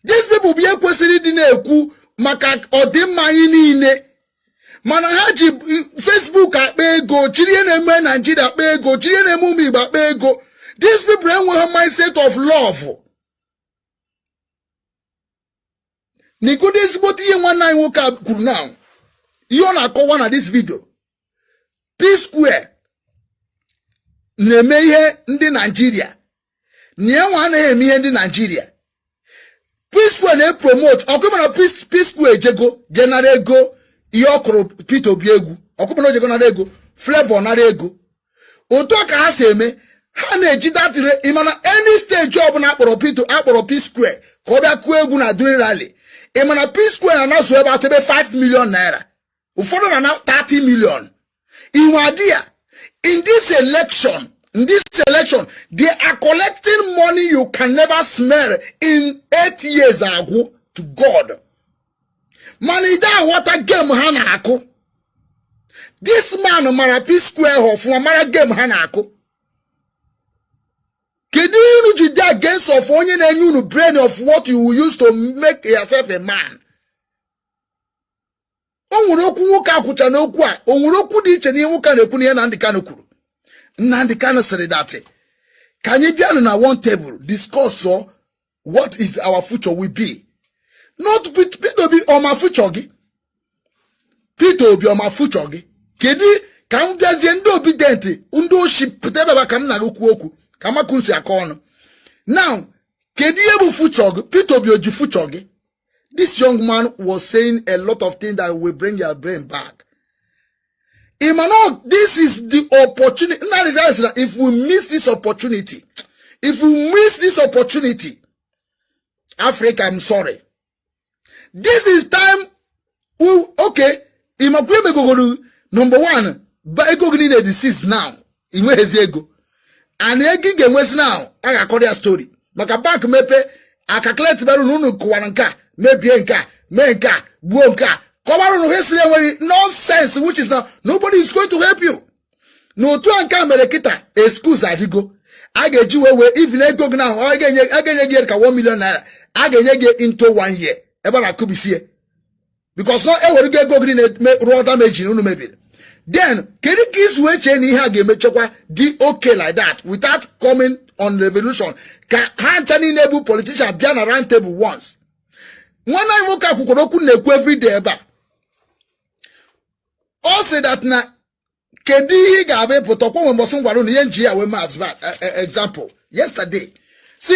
These people bụ ihe kwesịrị ịdị na-ekwu maka ọdịmma anyị niile, mana ha ji Facebook akpa ego, jiri ihe na-eme Naijiria akpa ego, jiri ihe na-eme ụmụ Igbo akpa ego. These people enweghị mindset of love. N'igodo ezigbote ihe nwanne anyị nwoke a kwuru now, ihe ọ na-akọwa na this video, P Square na-eme ihe ndị Naijiria na ya nwa anaghị eme ihe ndị Naijiria. P Square na-epromote ọkụ, mana P Square ejego je nara ego ihe ọ kụrụ Peter Obi egwu. Ọkụ mana o jego nara ego Flavour, nara ego. Otu a ka ha si eme. Ha na-eji datịrị ịmana any stage ọbụla akpọrọ Peter, akpọrọ P Square ka ọ bịa kụọ egwu na during rally. Ịmana P Square na-anazu ebe atọ ebe 5 million naira, ụfọdụ na 30 million. Inwe idea, in this election they are collecting money you can never smell in 8 years agwụ to God. Mana ide aghọta game ha na-akụ. This man mara P Square ha ọfụma, mara game ha na-akụ. Kedu ihe unu ji dị against of onye na-enye unu brain of what you will use to make yourself a man? O nwere okwu nwoke akwụcha n'okwu a. O nwere okwu dị iche n'ihe nwoke a na-ekwu na ihe Nnamdi Kanu kwuru. Nnamdi Kanu sịrị that ka anyị bịanụ na one table, discuss what is our future will be. Not Peter Obi ọma future gị. Peter Obi ọma future gị. Kedu ka m bịazie ndị Obidient, ndị oshi pụta ebe a ka m na-ekwu okwu ka makunsi aka ọnụ now? Kedu ihe bụ future gị? Peter Obi oji future gị? This young man was saying a lot of things that will bring your brain back. Imano, this is the opportunity. If we miss this opportunity, if we miss this opportunity, Africa, I'm sorry. This is time. We, okay, Imakwe megogoro number one, ba ego gị niile the six now. Inweghezi ego. And ego ị ga-enwezi now, a ga-akọrọ ya story. Maka bank mepe, a calculate bara unu kụwara nke a, mebie nke a, mee nke a, gbuo nke a. Kọwara unu ha siri enweghị nonsense, which is now nobody is going to help you. N'otu a nke a mere kịta, excuse adịgo a ga-eji wee even ego gị na a ga-enye gị ka 1 million naira a ga-enye gị into one year ebe a na-akụbisie, because no ewere ego gị na rụọ damage unu mebiri. Then kedu ka izu wee chee na ihe a ga-emechakwa dị okay like that without coming on revolution, ka ha ncha niile bụ politician bịa na round table once? Nwanne anyị nwoke akwụkwọrọ okwu na-ekwu everyday ebe a. Ọ sị that na kedu ihe ị ga-abịa ịpụta ọkwa nwe mbọsị m gwara unu ihe nji ya wee mee example yesterday. Si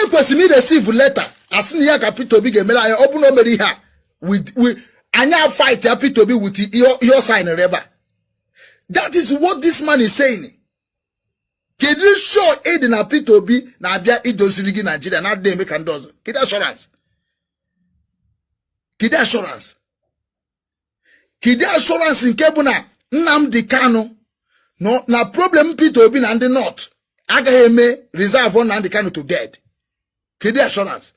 ekwesịrị m ireceive letter asị na ya ka Peter Obi ga-emere anyị. Ọ bụrụ na o mere ihe a with anyị fight ya Peter Obi with ihe ọ signere ebe a. That is what this man is saying. Kedu sure ịdị na Peter Obi na-abịa idoziri gị Naijiria na-adịghị eme ka ndị ọzọ? Kedu assurance? Kedu assurance? Kedu assurance nke bụ na Nnamdi Kanu na problem Peter Obi na ndị North agaghị eme reserve Nnamdi Kanu to dead? Kedu assurance?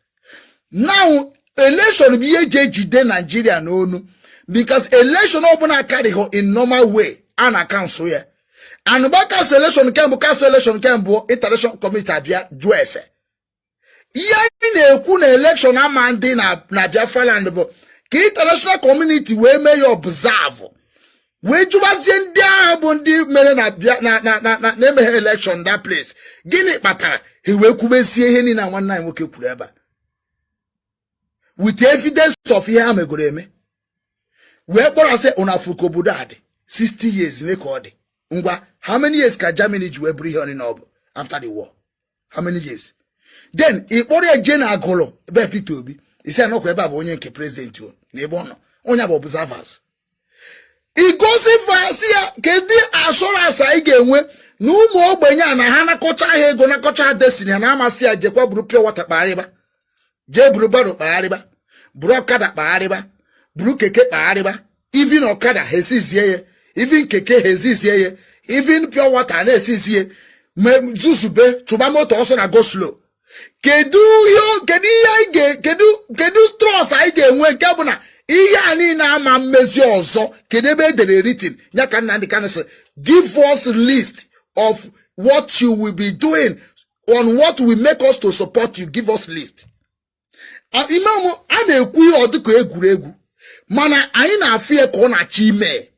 Now election bụ ihe eji ejide Naijiria n'onu, because election ọbụla akarịghị in normal way, a na cancel ya. Anụba cancel election nke mbụ, cancel election nke mbụ, international community abịa jụọ ese. Ihe anyị na-ekwu na election ama ndị na Biafra land bụ ka international community wee mee ya observe, wee jụbazie ndị agha bụ ndị mere na na na na na na-emeghe election that place, gịnị kpatara ha wee kwubezie ihe niile a nwanne anyị nwoke kwuru ebe a with evidence of ihe ha megoro eme, wee kpọrọ asị ụna afụ ka obodo a dị 60 years ne ka ọ dị. Ngwa, how many years ka Germany ji wee bụrụ ihe ọnịna ọ bụ after the war? How many years? Then ị kpọrọ ya jee na Agụlụ ebe Peter Obi isi anọkwa ebe a bụ onye nke president o na ebe ọ nọ, onye bụ observers igosi fasi ya. Kedu assurance anyị ga-enwe na ụmụ ogbenye a na ha nakọcha ha ego, nakọcha ha destiny ha na-amasị ya, jekwa buru pure water kpagharịba, jee buru barrow kpagharịba, buru ọkada kpagharịba, buru keke kpagharịba? Even ọkada ha esizie ya, even keke ha esizie ya, even pure water na-esizie, zuzube chụba moto ọsọ na go slow. Kedu ihe, kedu ihe anyị ga, kedu trust anyị ga-enwe nke bụ na ihe a niile ama mmezi ọzọ? Kedu ebe edere written ya ka Nnamdi Kanu sị, "Give us list of what you will be doing on what will make us to support you. Give us list." Ime a na-ekwu ihe ọ dịka egwuregwu, mana anyị na-afụ ya ka ọ na-achọ ime.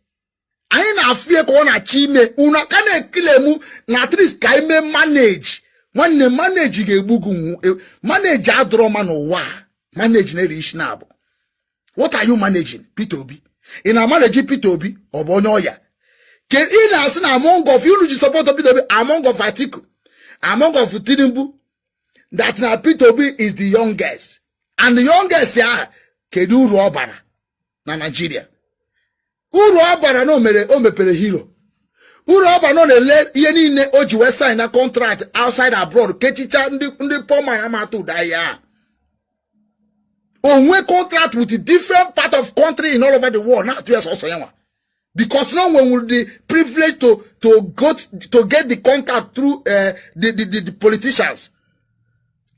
Anyị na-afụ ya ka ọ na-achọ ime. Unu aka na-ekilemu na at least ka anyị mee manage. Nwanne, manage ga-egbu gị. Manage adọrọ ma n'ụwa a. Manage na-eri isi na abụ. What are you managing, Peter Obi? Ị na-amanage Peter Obi? Ọ bụ onye ọya ke ị na-asị na among of unu ji support Peter Obi, among of Atiku, among of Tinubu, that na Peter Obi is the youngest, and the youngest ya, kedu uru ọ bara na Nigeria? Uru ọ bara na o mere o mepere hero, uru ọ bara na ọ na-ele ihe niile o ji wee sign na contract outside abroad, kechicha ndị poor man amata ụda ya, onwe contract with different part of country in all over the world, na-atụ ya sọsọ ya nwa, because no one will the privilege to go to get the contact through the politicians.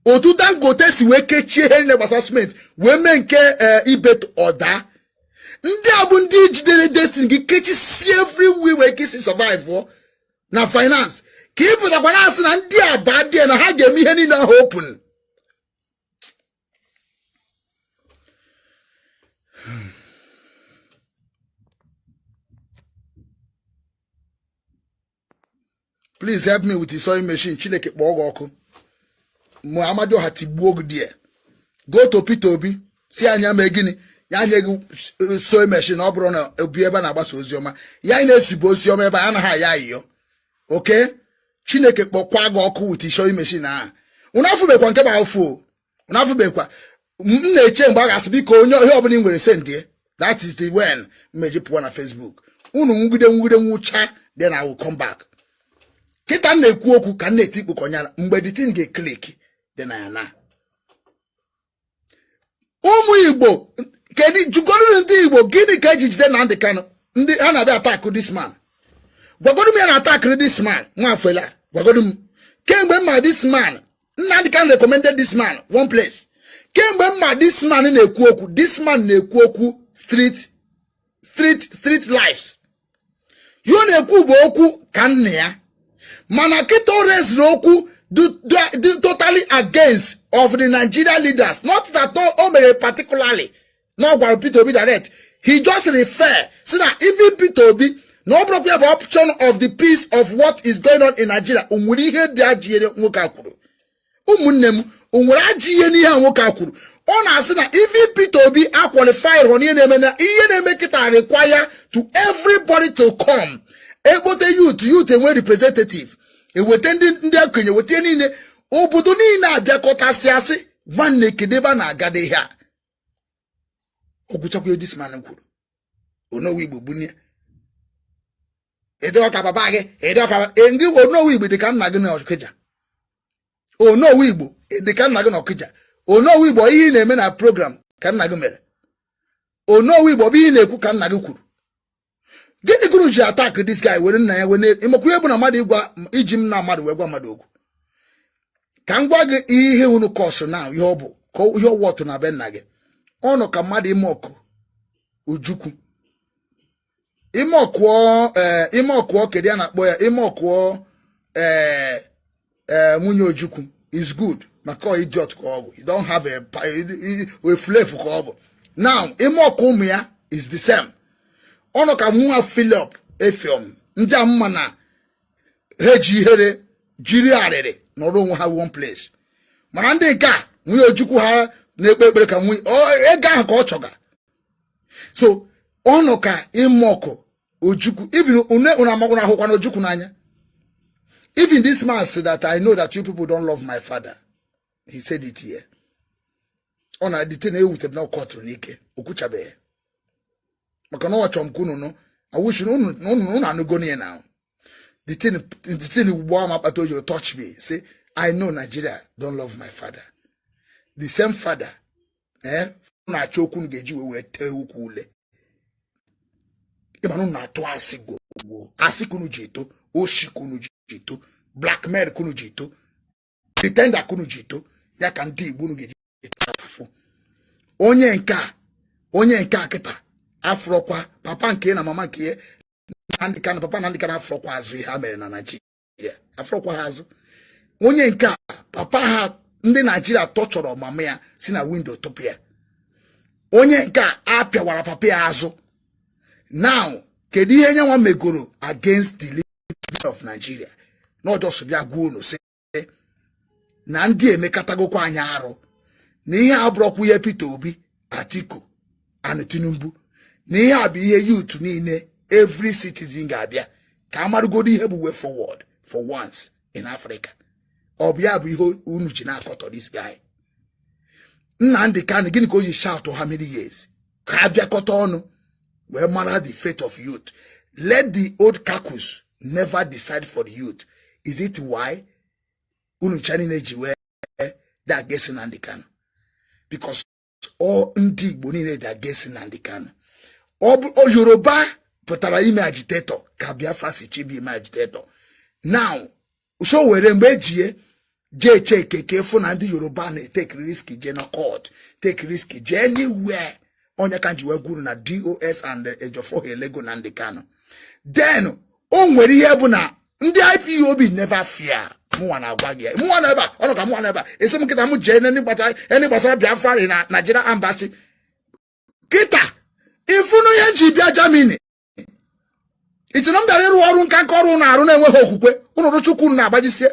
Otu Dangote si wee kechie ihe niile gbasara cement wee mee nke ibe ọda, ndị a bụ ndị jidere destiny gị, kechisie everywhere wee ka isi survive na finance, ka ị pụtakwa na asị na ndị a ba dị na ha ga-eme ihe niile ahụ open. Please help me with the sewing machine. Chineke kpọọ gị ọkụ. Mụ Amadioha tigbuo gị die. Go to Peter Obi, si anya mee gịnị ya nye gị sewing machine. Ọ bụrụ na obi ebe a na-agbasa ozi ọma ya, anyị na-esibu ozi ọma ebe a anaghị aya ayịyọ oke. Chineke kpọkwa gị ọkụ with sewing machine ahụ. Unu afụbekwa nke bụ afụ o, unu afụbekwa. M na-eche mgbe a ga-asị, biko, onye ihe ọbụla ị nwere, sendie. That is the when mmeji pụọ na Facebook. Unu nwugide nwugide nwụcha, then I will come back. Kịta m na-ekwu okwu ka m na-eti mkpu ka ọnyara. Mgbe the thing ga-eclick, then I na ụmụ Igbo, kedu jụgoduru ndị Igbo, gịnị ka eji jide Nnamdi Kanu? Ndị ha na-abịa attack this man, gwagodu m ya na attack this man nwafela. Gwagodu m, kemgbe mma this man, Nnamdi Kanu recommended this man one place. Kemgbe mma this man na-ekwu okwu, this man na-ekwu okwu street street street lives ya, ọ na-ekwu bụ okwu ka nna ya, mana kịta o reziri okwu do totally against of the Nigeria leaders. Not that o mere particularly na ọ gwara Peter Obi direct. He just refer si na even Peter Obi na ọ bụrụkwa ya bụ option of the peace of what is going on in Nigeria. O nwere ihe dị ajọ ihe nwoke a kwuru? Ụmụnne m, o nwere ajọ ihe n'ihe a nwoke a kwuru? Ọ na-asị na even Peter Obi aqualify rọ n'ihe na-eme, na ihe na-eme kịta require to everybody to come ekpote youth, youth enwe representative, eweta ndị okenye, weta ihe niile, obodo niile abịakọtasị, asị, nwanne, kedu ebe a na-agada ihe a? Ọgwụchakwa this man kwuru, Onowu Igbo gbunie ịdị ọka baba gị, ịdị ọka ndị Onowu Igbo dị ka nna gị na Ọkịja. Onowu Igbo dị ka nna gị na Ọkịja. Onowu Igbo, ihe ị na-eme na program ka nna gị mere. Onowu Igbo bụ ihe ị na-ekwu ka nna gị kwuru. Gịnị gụrụ ji attack this guy were nna ya were ịmakwa ihe bụ na mmadụ ịgwa iji m na mmadụ wee gwa mmadụ okwu? Ka m gwa gị ihe unu kọsụ na ihe ọ bụ ka ihe ọwọtụ na be nna gị ọnụ ka mmadụ ime ọkụ Ojukwu, ime ọkụọ, ee, ime ọkụọ, kedu ya na-akpọ ya, ime ọkụọ, ee, nwunye Ojukwu is good, maka ọ idiot ka ọ bụ. You don't have a efulefu ka ọ bụ. Now ime ọkụ ụmụ ya is the same. Ọnụ ka nwa Philip Effiong, ndị a mma na ha eji ihere jiri arịrị nọrọ onwe ha one place, mana ndị nke a, nwunye Ojukwu ha na-ekpe ekpere ka nwunye ego ahụ ka ọ chọga. So ọnụ ka ime ọkụ Ojukwu, even une unu amagwụ ahụkwa na Ojukwu n'anya. Even this man said that, "I know that you people don't love my father." He said it here. Ọ na the thing ewute m na ọkọtụrụ n'ike, o kwuchabeghị maka na ọ chọrọ m ka unu nụ. I wish unu anụgo ya na the thing ugbo ama akpata oji touch me, say, "I know Nigeria don't love my father." The same father, eh, na-achọ okwu unu ga-eji wee tee ukwu ule. Ịma na unu na-atụ asị gwogwo, asị ka unu ji eto, oshi ka unu ji eto, blackmail ka unu ji eto. Pretender ka unu ji to ya ka ndị Igbo unu ga-eji afụfụ. Onye nke a, onye nke a kịta afụrọkwa papa nke na mama nke Nnamdi Kanu, papa Nnamdi Kanu afụrọkwa azụ ihe ha mere na Naịjirịa, afụrọkwa ha azụ. Onye nke a, papa ha, ndị Naijiria torturerọ mama ya si na window tụpụ ya. Onye nke a apịawara papa ya azụ. Now, kedu ihe nyanwa megoro against the leader of Nigeria? Na ọ just bịa gwa unu sị na ndị emekatagokwa anyị arụ, na ihe abụrọkwa ihe Peter Obi, Atiku and Tinubu, na ihe a bụ ihe youth niile, every citizen ga-abịa ka amarụgodo ihe bụ way forward for once in Africa. Ọ bụ ya bụ ihe unu ji na-akọtọ this guy Nnamdi Kanu. Gịnị ka o ji shout how many years ka a bịakọta ọnụ wee mara the fate of youth? Let the old caucus never decide for the youth. Is it why unu cha niile ji wee dị against Nnamdi Kanu? Because all ndị Igbo niile dị against Nnamdi Kanu. Ọ bụ Yoruba pụtara ime agitator ka Biafra si chibi ime agitator. Now, Sowore mgbe ejie jee check ka fụ na ndị Yoruba na-etake risk jee na court, take risk jee anywhere. Onye ka ji wee gwuru na DOS and Ejiofor elego Nnamdi Kanu. Then o nwere ihe bụ na ndị IPOB never fear. Mụnwa na-agwa gị, mụnwa na ebe a ọnụ ka mụnwa na ebe a esi m nkịta m jee n'any gbasara Biafra na Nigeria embassy kịta. Ifunu ihe ji bịa Germany, iche na m bịara ịrụ ọrụ nka nka ọrụ na-arụ na-enweghị okwukwe unu rụchukwu unu na-agbajisie.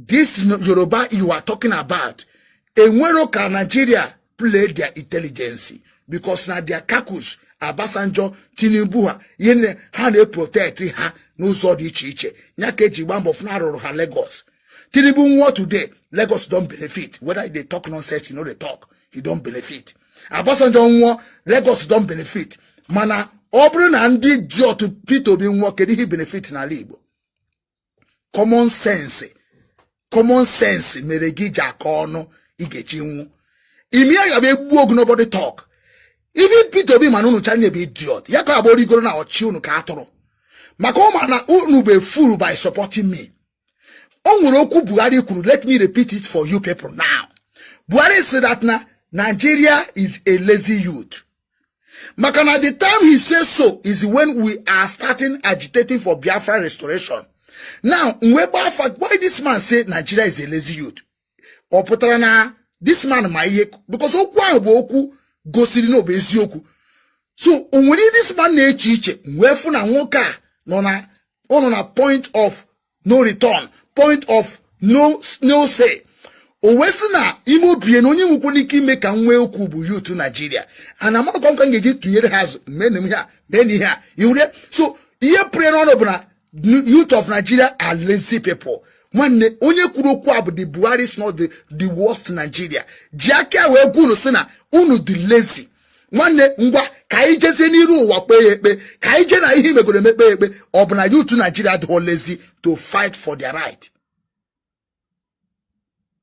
This Yoruba you are talking about, enwero ka Nigeria play their intelligence, because na their caucus, Obasanjo, Tinubu, ha ihe ha na-eprotect ha n'ụzọ dị iche iche. Ya ka eji gba mbọ fụ na arụrụ ha Lagos. Tinubu nwụọ today, Lagos don benefit. Whether he dey talk nonsense, he no dey talk, he don benefit. Obasanjo nwụọ, Lagos don benefit. Mana ọ bụrụ na ndị dị otu Peter Obi nwụọ, kedu ihe benefit n'ala Igbo? Common sense, common sense mere gị ji aka ọnụ ị ga-eji nwụ imi ya ga egbu ogu. Nobody talk. Even Peter Obi, mana unu chara bụ idiot ya ka agba origoro na ọchị unu ka atụrụ maka ụma na unu bụ fool by supporting me. O nwere okwu Buhari kwuru, let me repeat it for you people now. Buhari said that na Nigeria is a lazy youth, maka na the time he says so is when we are starting agitating for Biafra restoration. Now, mgbe gba, why this man say Nigeria is a lazy youth? Ọ pụtara na this man ma ihe, because okwu ahụ bụ okwu gosiri na ọ bụ eziokwu. So o nwere this man na-eche iche wee fụ na nwoke a nọ na ọ nọ na point of no return, point of no say. O wee sị na ime obie na onye nwekwara ike ime ka m nwee okwu bụ youth Nigeria, and amakọ m ka m ga-eji tụnyere ha azụ mee na ihe a mee na ihe a iwure. So ihe pụrụ n'ọnụ bụ na youth of Nigeria are lazy people. Nwanne, onye kwuru okwu a bụ the Buhari is not the worst. Nigeria ji aka wee gwa unu sị na unu dị lazy. Nwanne, ngwa, ka anyị jezie n'iru ụwa kpee ya ekpe, ka anyị jee na ihe imegoro emekpe ya ekpe. Ọ bụ na youth Nigeria adịghị lazy to fight for their right?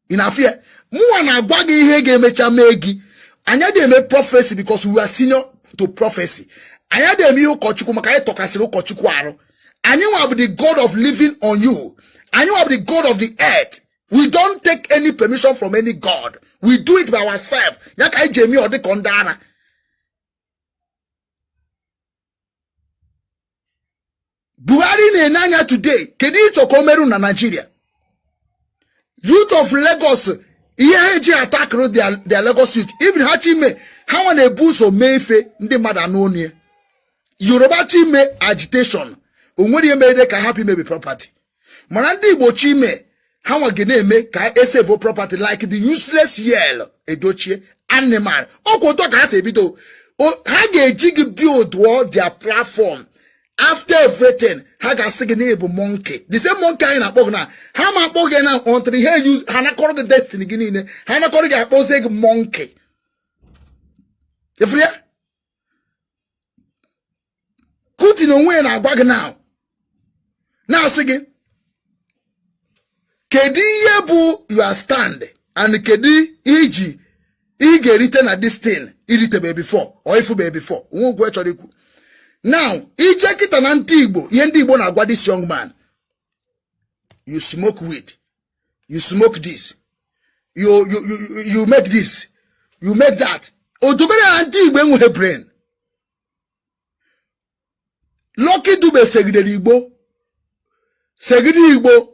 Ị na-afụ ya? Mụnwa na-agwa gị ihe ga-emecha mee gị. Anyị adịghị eme prophecy because we are senior to prophecy. Anyị adịghị eme ihe ụkọchukwu maka anyị tọkasịrị ụkọchukwu arụ. Anyị nwa bụ the God of living on you. Anyị nwa bụ the God of the earth. We don't take any permission from any God. We do it by ourselves. Ya ka anyị ji eme ọ dịka ndị ara. Buhari na-ene anya today, kedu ịchọ ka o merụ na Nigeria? Youth of Lagos, ihe ha eji atakụrụ their Lagos youth, even ha chime ha nwa na-ebu ụzọ mee ife ndị mmadụ anụ onu ya. Yoruba chime agitation, o nwere ihe mere ka hapụ imebi property, mana ndị Igbo chime ha nwa ga na-eme ka esave property like the useless yell Edochie animal. Ọkwa otu ka ha si ebido, ha ga-eji gị build their platform. After everything, ha ga-asị gị na ịbụ monkey, the same monkey anyị na-akpọ gị na ha ma akpọ gị na until ha use ha nakọrọ gị destiny gị niile, ha nakọrọ gị akpọzie gị monkey. Ifuru ya, Kuti na onwe ya na-agwa gị now, na-asị gị kedu ihe bụ your stand and kedu iji ị ga-erite na this thing iritebe before or ifube before. Nwe okwu chọrọ ikwu now, ije kịta na ndị Igbo, ihe ndị Igbo na-agwa this young man: you smoke weed, You smoke this, you make this, you make that. Odobere na ndị Igbo enweghị brain. Lucky Dube segidere Igbo, segide Igbo,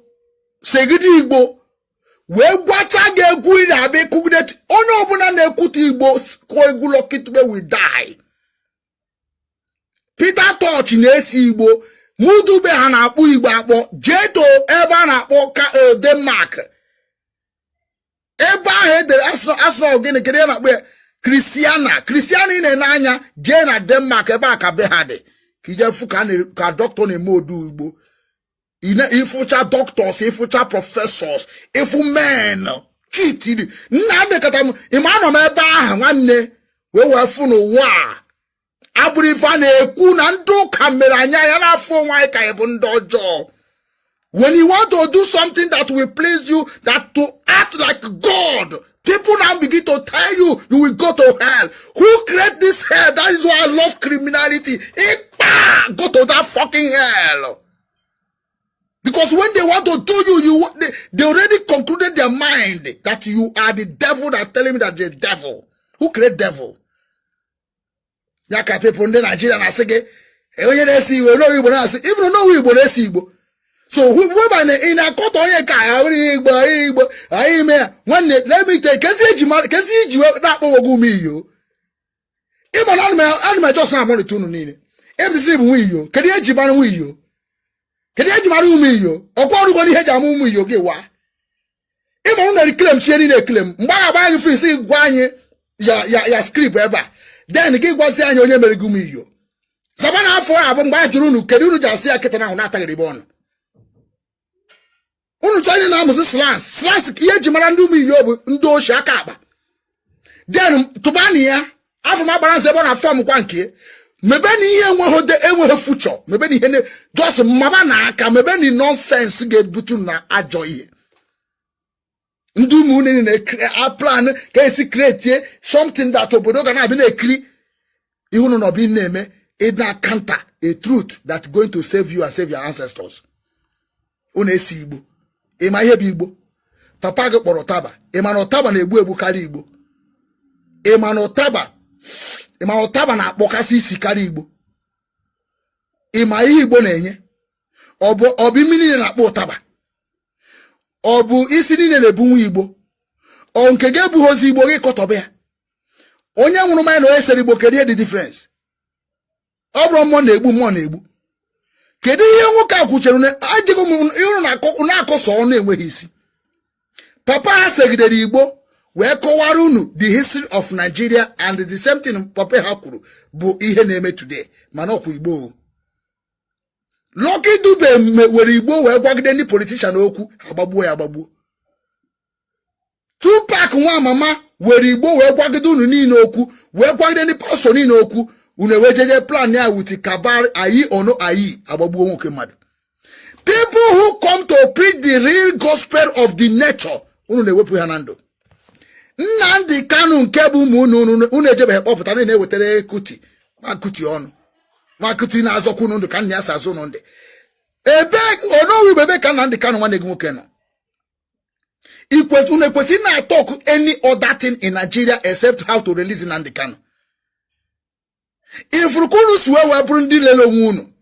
segide Igbo, wee gwacha gị egwu ị na-abịa ịkụgide. Onye ọbụla na-ekwute Igbo kụọ egwu Lucky Dube will die. Peter Tosh na-esi Igbo, Mudube ha na-akpọ Igbo akpọ. Jee to ebe a na-akpọ Denmark, ebe ahụ edere asịna gịnị, kedu ihe na-akpọ ya? Christiania. Christiania ị na-ene anya, jee na Denmark, ebe a ka be ha dị, ka ije fụ ka dọkịta na-eme odu Igbo. Ịfụcha doctors, ịfụcha professors, ịfụ men kitiri nna mekọta m. Ịma anọ m ebe ahụ, nwanne, wee fụ n'ụwa a abụrụ ife a na-ekwu na ndị ụka mere anyị anya n'afọ onwe anyị ka anyị bụ ndị ọjọọ. When you want to do something that will please you, that to act like God, people now begin to tell you you will go to hell. Who create this hell? That is why I love criminality. Ikpa! Go to that fucking hell. Because when they want to do you, they already concluded their mind that you are the devil, that telling me that the devil. Who create devil? Ya ka people ndị Nigeria na-asị gị onye na-esi Igbo n'owe Igbo na-asị even n'owe Igbo na-esi Igbo. So weba na ị na-akọtọ onye ka ya bụrụ Igbo Igbo anyị ime ya. Nwanne, let me tell kezi eji mara kezi iji na-akpọ ogo ume iyo ịma na ana m ejọs na-amalite unu niile. FCC bụ nwa iyo. Kedu ihe eji mara nwa iyo? Kedu ihe eji mara ụmụ iyo? Ọkwa ọrụgo n'ihe eji ama ụmụ iyo gị wa ịma unu na-eclaim chie niile eclaim. Mgbe a ga-agba gị fisi, gwa anyị ya ya script ebe a, then gị gwazi anyị onye mere gị ụmụ iyo. Zaba na afọ ya bụ mgbe a jụrụ unu kedu unu ji asị ya kịta na ahụ na-ataghịrị ebe ọnụ unu chọrọ ihe na-amụzi slang slang. Ihe eji mara ndị ụmụ iyo bụ ndị oshi aka akpa. Then tụbanụ ya afọ m agbara nze ebe ọ na form kwa nke mebe na ihe enweghị enweghị future, mebe na ihe just maba na aka, mebe na nonsense ga-ebutu na ajọ ihe. Ndị ụmụ unu na plan ka esi create something that obodo ga na-abịa na-ekiri ihe unu nọbụ na-eme, ịna counter a truth that going to save you and save your ancestors. Unu esi Igbo, ịma ihe bụ Igbo? Papa gị kpọrọ ụtaba. Ịma na ụtaba na-egbu egbu karịa Igbo? Ịma na ụtaba, ịma na ụtaba na-akpọkasị isi karịa Igbo? Ịma ihe Igbo na-enye? Ọ bụ imi niile na-akpọ ụtaba? Ọ bụ isi niile na-ebu nwa Igbo? Ọ nke ga-ebughozi ozi Igbo gị kọtọba ya. Onye nwụrụ mmanya na onye sere Igbo, kedu ihe dị difference? Ọ bụrụ mmụọ na-egbu, mmụọ na-egbu. Kedu ihe nwoke a kwuchere? Ajịgo m ịrụ na-akọsọ ọnụ enweghị isi. Papa ha segidere Igbo wee kọwara unu the history of Nigeria, and the same thing papa ha kwuru bụ ihe na-eme today. Mana ọkwa Igbo o. Lucky Dube were Igbo wee gwagide ndị politician okwu, agbagbuo ya agbagbuo. Tupac nwa mama were Igbo wee gwagide unu niile okwu, wee gwagide ndị pastọ niile okwu. Unu ewee jeje plan ya with cabal ayi ono ayi, agbagbuo nwoke mmadụ. People who come to preach the real gospel of the nature, unu na-ewepụ ha na ndụ. Nnamdi Kanu nke bụ ụmụ unu, unu ejebeghị kpọpụta na na-ewetara kuti ma kuti ọnụ ma kuti na-azọkwa unu ndụ ka nna ya si azụ unu ndị ebe onowu Igbo. Ebe ka Nnamdi Kanu nwanne gị nwoke nọ? Unu ekwesịrị na-talk any other thing in Nigeria except how to release Nnamdi Kanu. Ifuru ka unu si wee bụrụ ndị lere onwe unu.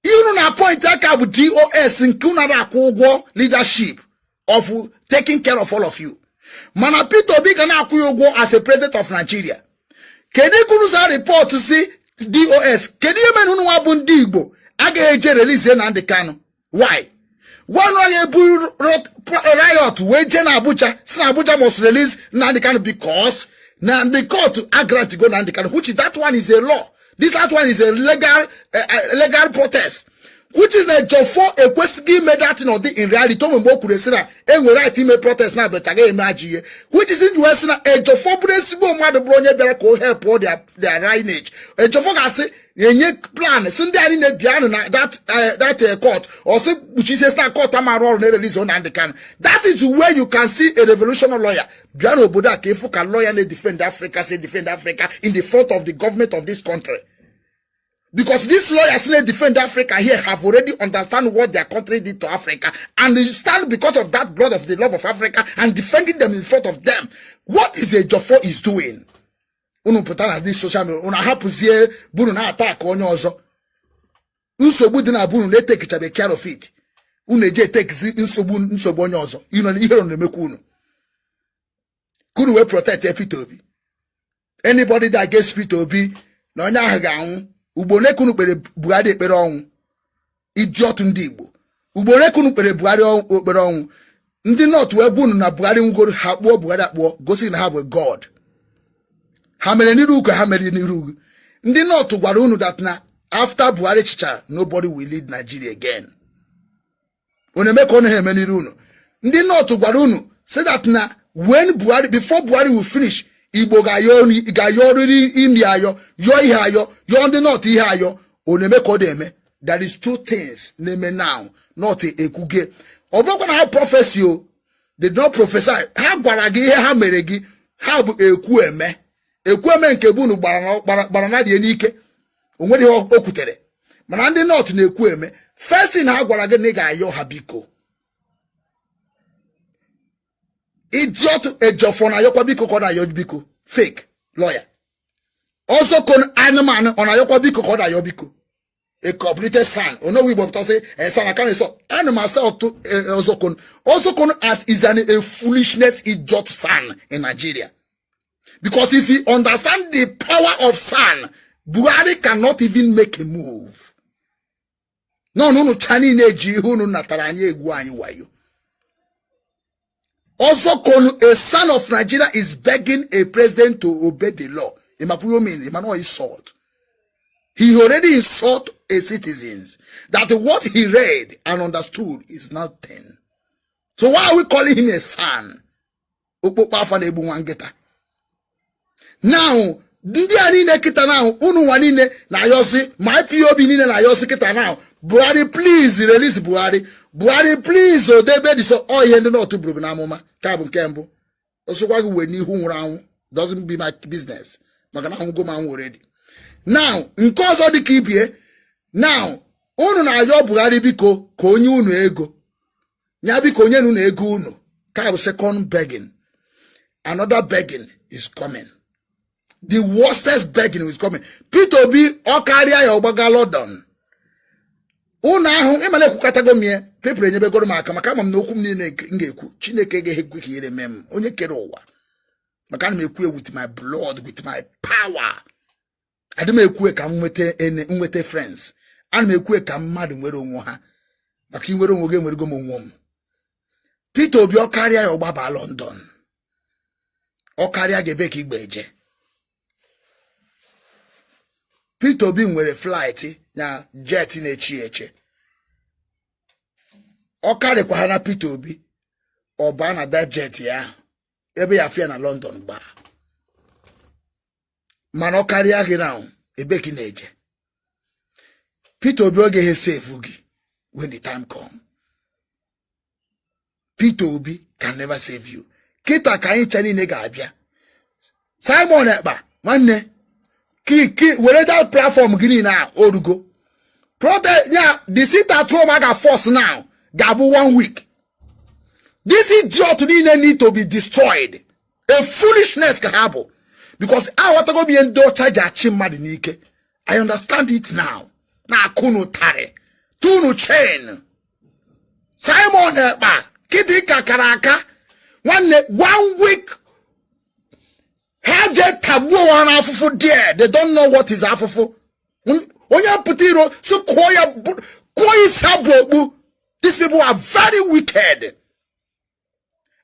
Ihe unu na point aka bụ DOS nke unu na-akwụ ụgwọ leadership of taking care of all of you. Mana Peter Obi ga na-akwụ ya ụgwọ as a president of Nigeria. Kedu ka unu sa report si DOS? Kedu ihe mere unu nwa bụ ndị Igbo agaghị eje release Nnamdi Kanu? Why one onye ebu riot wee jee na Abuja si na Abuja must release Nnamdi Kanu, because na the court agrant go Nnamdi Kanu, which is that one is a law. This that one is a legal protest, which is na Ejiofor ekwesịghị ime that thing. Ọ dị in reality o mgbe o kwuru esi na enwere right ime protest na abeta gaghị eme ajọ ihe, which is nji wee sị na Ejiofor bụrụ ezigbo mmadụ, bụrụ onye bịara ka o help their lineage, Ejiofor ga-asị enye plan si ndị anyị na-ebianụ na that court, ọ sị kpuchisie si na court amarụ ọrụ na-erelease Nnamdi Kanu. That is where you can see a revolutionary lawyer. Bịa n'obodo a ka ịfụ ka lawyer na-defend Africa say defend Africa in the front of the government of this country. Because these lawyers na defend Africa here have already understand what their country did to Africa and they stand because of that blood of the love of Africa and defending them in front of them. What is Ejiofor is doing? Unu pụta na this social media, unu ahapụzie bunu na attack onye ọzọ. Nsogbu dị na bunu na-etekichabe care of it. Unu eji etekizi nsogbu onye ọzọ. Ihere na-emekwa unu. Ka unu wee protect Peter Obi. Anybody that against Peter Obi na onye ahụ ga-anwụ. Ugbo ole ka unu kpere Buhari ekpere ọnwụ? Idiot ndị Igbo. Ugbo ole ka unu kpere Buhari ekpere ọnwụ? Ndị North wee gwa unu na Buhari nwugoro, ha kpụọ Buhari akpụọ, gosi na ha bụ God. Ha mere n'iru ka ha mere n'iru. Ndị North gwara unu that na after Buhari chichara, nobody will lead Nigeria again. Unu eme ka ọ naghị eme n'iru unu. Ndị North gwara unu say that na when Buhari, before Buhari will finish, Igbo ga-ayọ ọrịrị nri ayọ, yọọ ihe ayọ, yọọ ndị North ihe ayọ. Unu eme ka ọ na-eme. There is two things na-eme now. North ekwuge. Ọ bụrụkwa na ha prophecy o, they did not prophesy. Ha gwara gị ihe ha mere gị. Ha bụ ekwu eme. Ekwu eme nke bụ unu gbara na rie n'ike. O nwere ihe o kwutere. Mana ndị North na-ekwu eme. First thing ha gwara gị na ị ga-ayọ ha biko. Idiot Ejiofor na-ayọkwa biko ka ọ na-ayọ biko. Fake lawyer. Ọzọ anụmanụ ọ na-ayọkwa biko ka ọ na-ayọ biko. A completed SAN. Onowu Igbo pụta sị SAN aka na-eso. Ana m asa ọtụ Ozokon. Ozokon as is a foolishness idiot SAN in Nigeria. Because if you understand the power of SAN, Buhari cannot even make a move. No, no, no, cha niile ji ihe unu natara anyị egwu anyị wayo. Ozokon, a son of Nigeria, is begging a president to obey the law. Ịmakwa mean, Emmanuel insult. He already insult a citizens that what he read and understood is nothing. So why are we calling him a son? Okpokpo afa na-egbu nwa nkịta. Now, ndị a niile kịta now, unu nwa niile na-ayọsị, ma IPOB niile na-ayọsị kịta now, "Buhari, please release Buhari. Buhari, please odebe dị." So ọ ihe ndị North buru gị n'amụma ka bụ nke mbụ. Osokwa gị wee n'ihu nwụrụ anwụ doesn't be my business, maka na anwụgo m anwụ already. Now, nke ọzọ dị ka ibie now, unu na-ayọ Buhari biko ka onye unu ego ya, biko onye unu ego unu ka bụ second begging. Another begging is coming. The worstest begging is coming. Peter Obi, ọ karịa ya, ọgbaga London. Unu ahụ ịmana ekwukọtago m ya, pepụrụ enyebegoro m aka, maka ama m na okwu m niile m ga-ekwu, Chineke agaghị ekwe ka ihere mee m, onye kere ụwa, maka ana m ekwu with my blood, with my power. Adị m ekwu ka m nweta nweta friends. Ana m ekwu ka mmadụ nwere onwe ha, maka inwere onwe gị enwerego m onwe m. Peter Obi, ọ karịa ya, ọgbaba London. Ọ karịa ga ebe ka igbe eje. Peter Obi nwere flight na jet na-echi eche. Ọ karịkwa ha na Peter Obi ọ baa na that jet ya ahụ ebe ya afịa na London gbaa. Mana ọ karịa gị na ebe ka ị na-eje. Peter Obi oge ha save gị when the time come. Peter Obi can never save you. Kịta ka anyị ncha niile ga-abịa. Simon Ekpa, nwanne, ki were that platform gị niile a orugo protest ya. The sit at home a ga force now ga-abụ one week. This idiot niile need to be destroyed. A foolishness ka ha bụ, because aghọtago m ihe ndị ọcha ji achị mmadụ n'ike. I understand it now. Na-akụ n'ụtarị tunu chain. Simon Ekpa kịdị ka kara aka, nwanne. One week ha jee tagbuo ha n'afụfụ there. They don't know what is afụfụ. Onye pụta iro si kụọ ya, kụọ isi ha bụ okpu. These people are very wicked.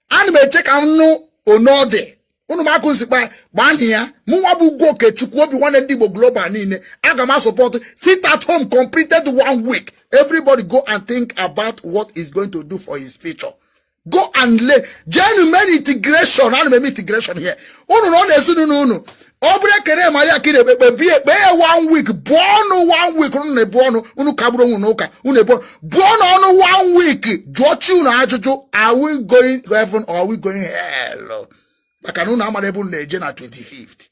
Ana m eche ka m nụ onọdị unu m akụ nsikpa gbaa ya. Mụ nwa bụ Ugwu Okechukwu Obi nwanne ndị Igbo global niile, aga m support sit at home completed one week. Everybody go and think about what is going to do for his future. Go and lay jenu men integration. Ana m eme integration here. Unu na ọ na-ezinụlọ unu, ọ bụrụ ekere Maria ka ị na-ekpe ekpe bie ekpe ya one week, bụọ ọnụ one week. Unu na-ebu ọnụ, unu kagburu onwe n'ụka, unu ebu ọnụ, bụọ n'ọnụ one week, jụọ chi unu ajụjụ: are we going heaven or are we going hell? Maka na unu amara ebe unu na-eje na 25th.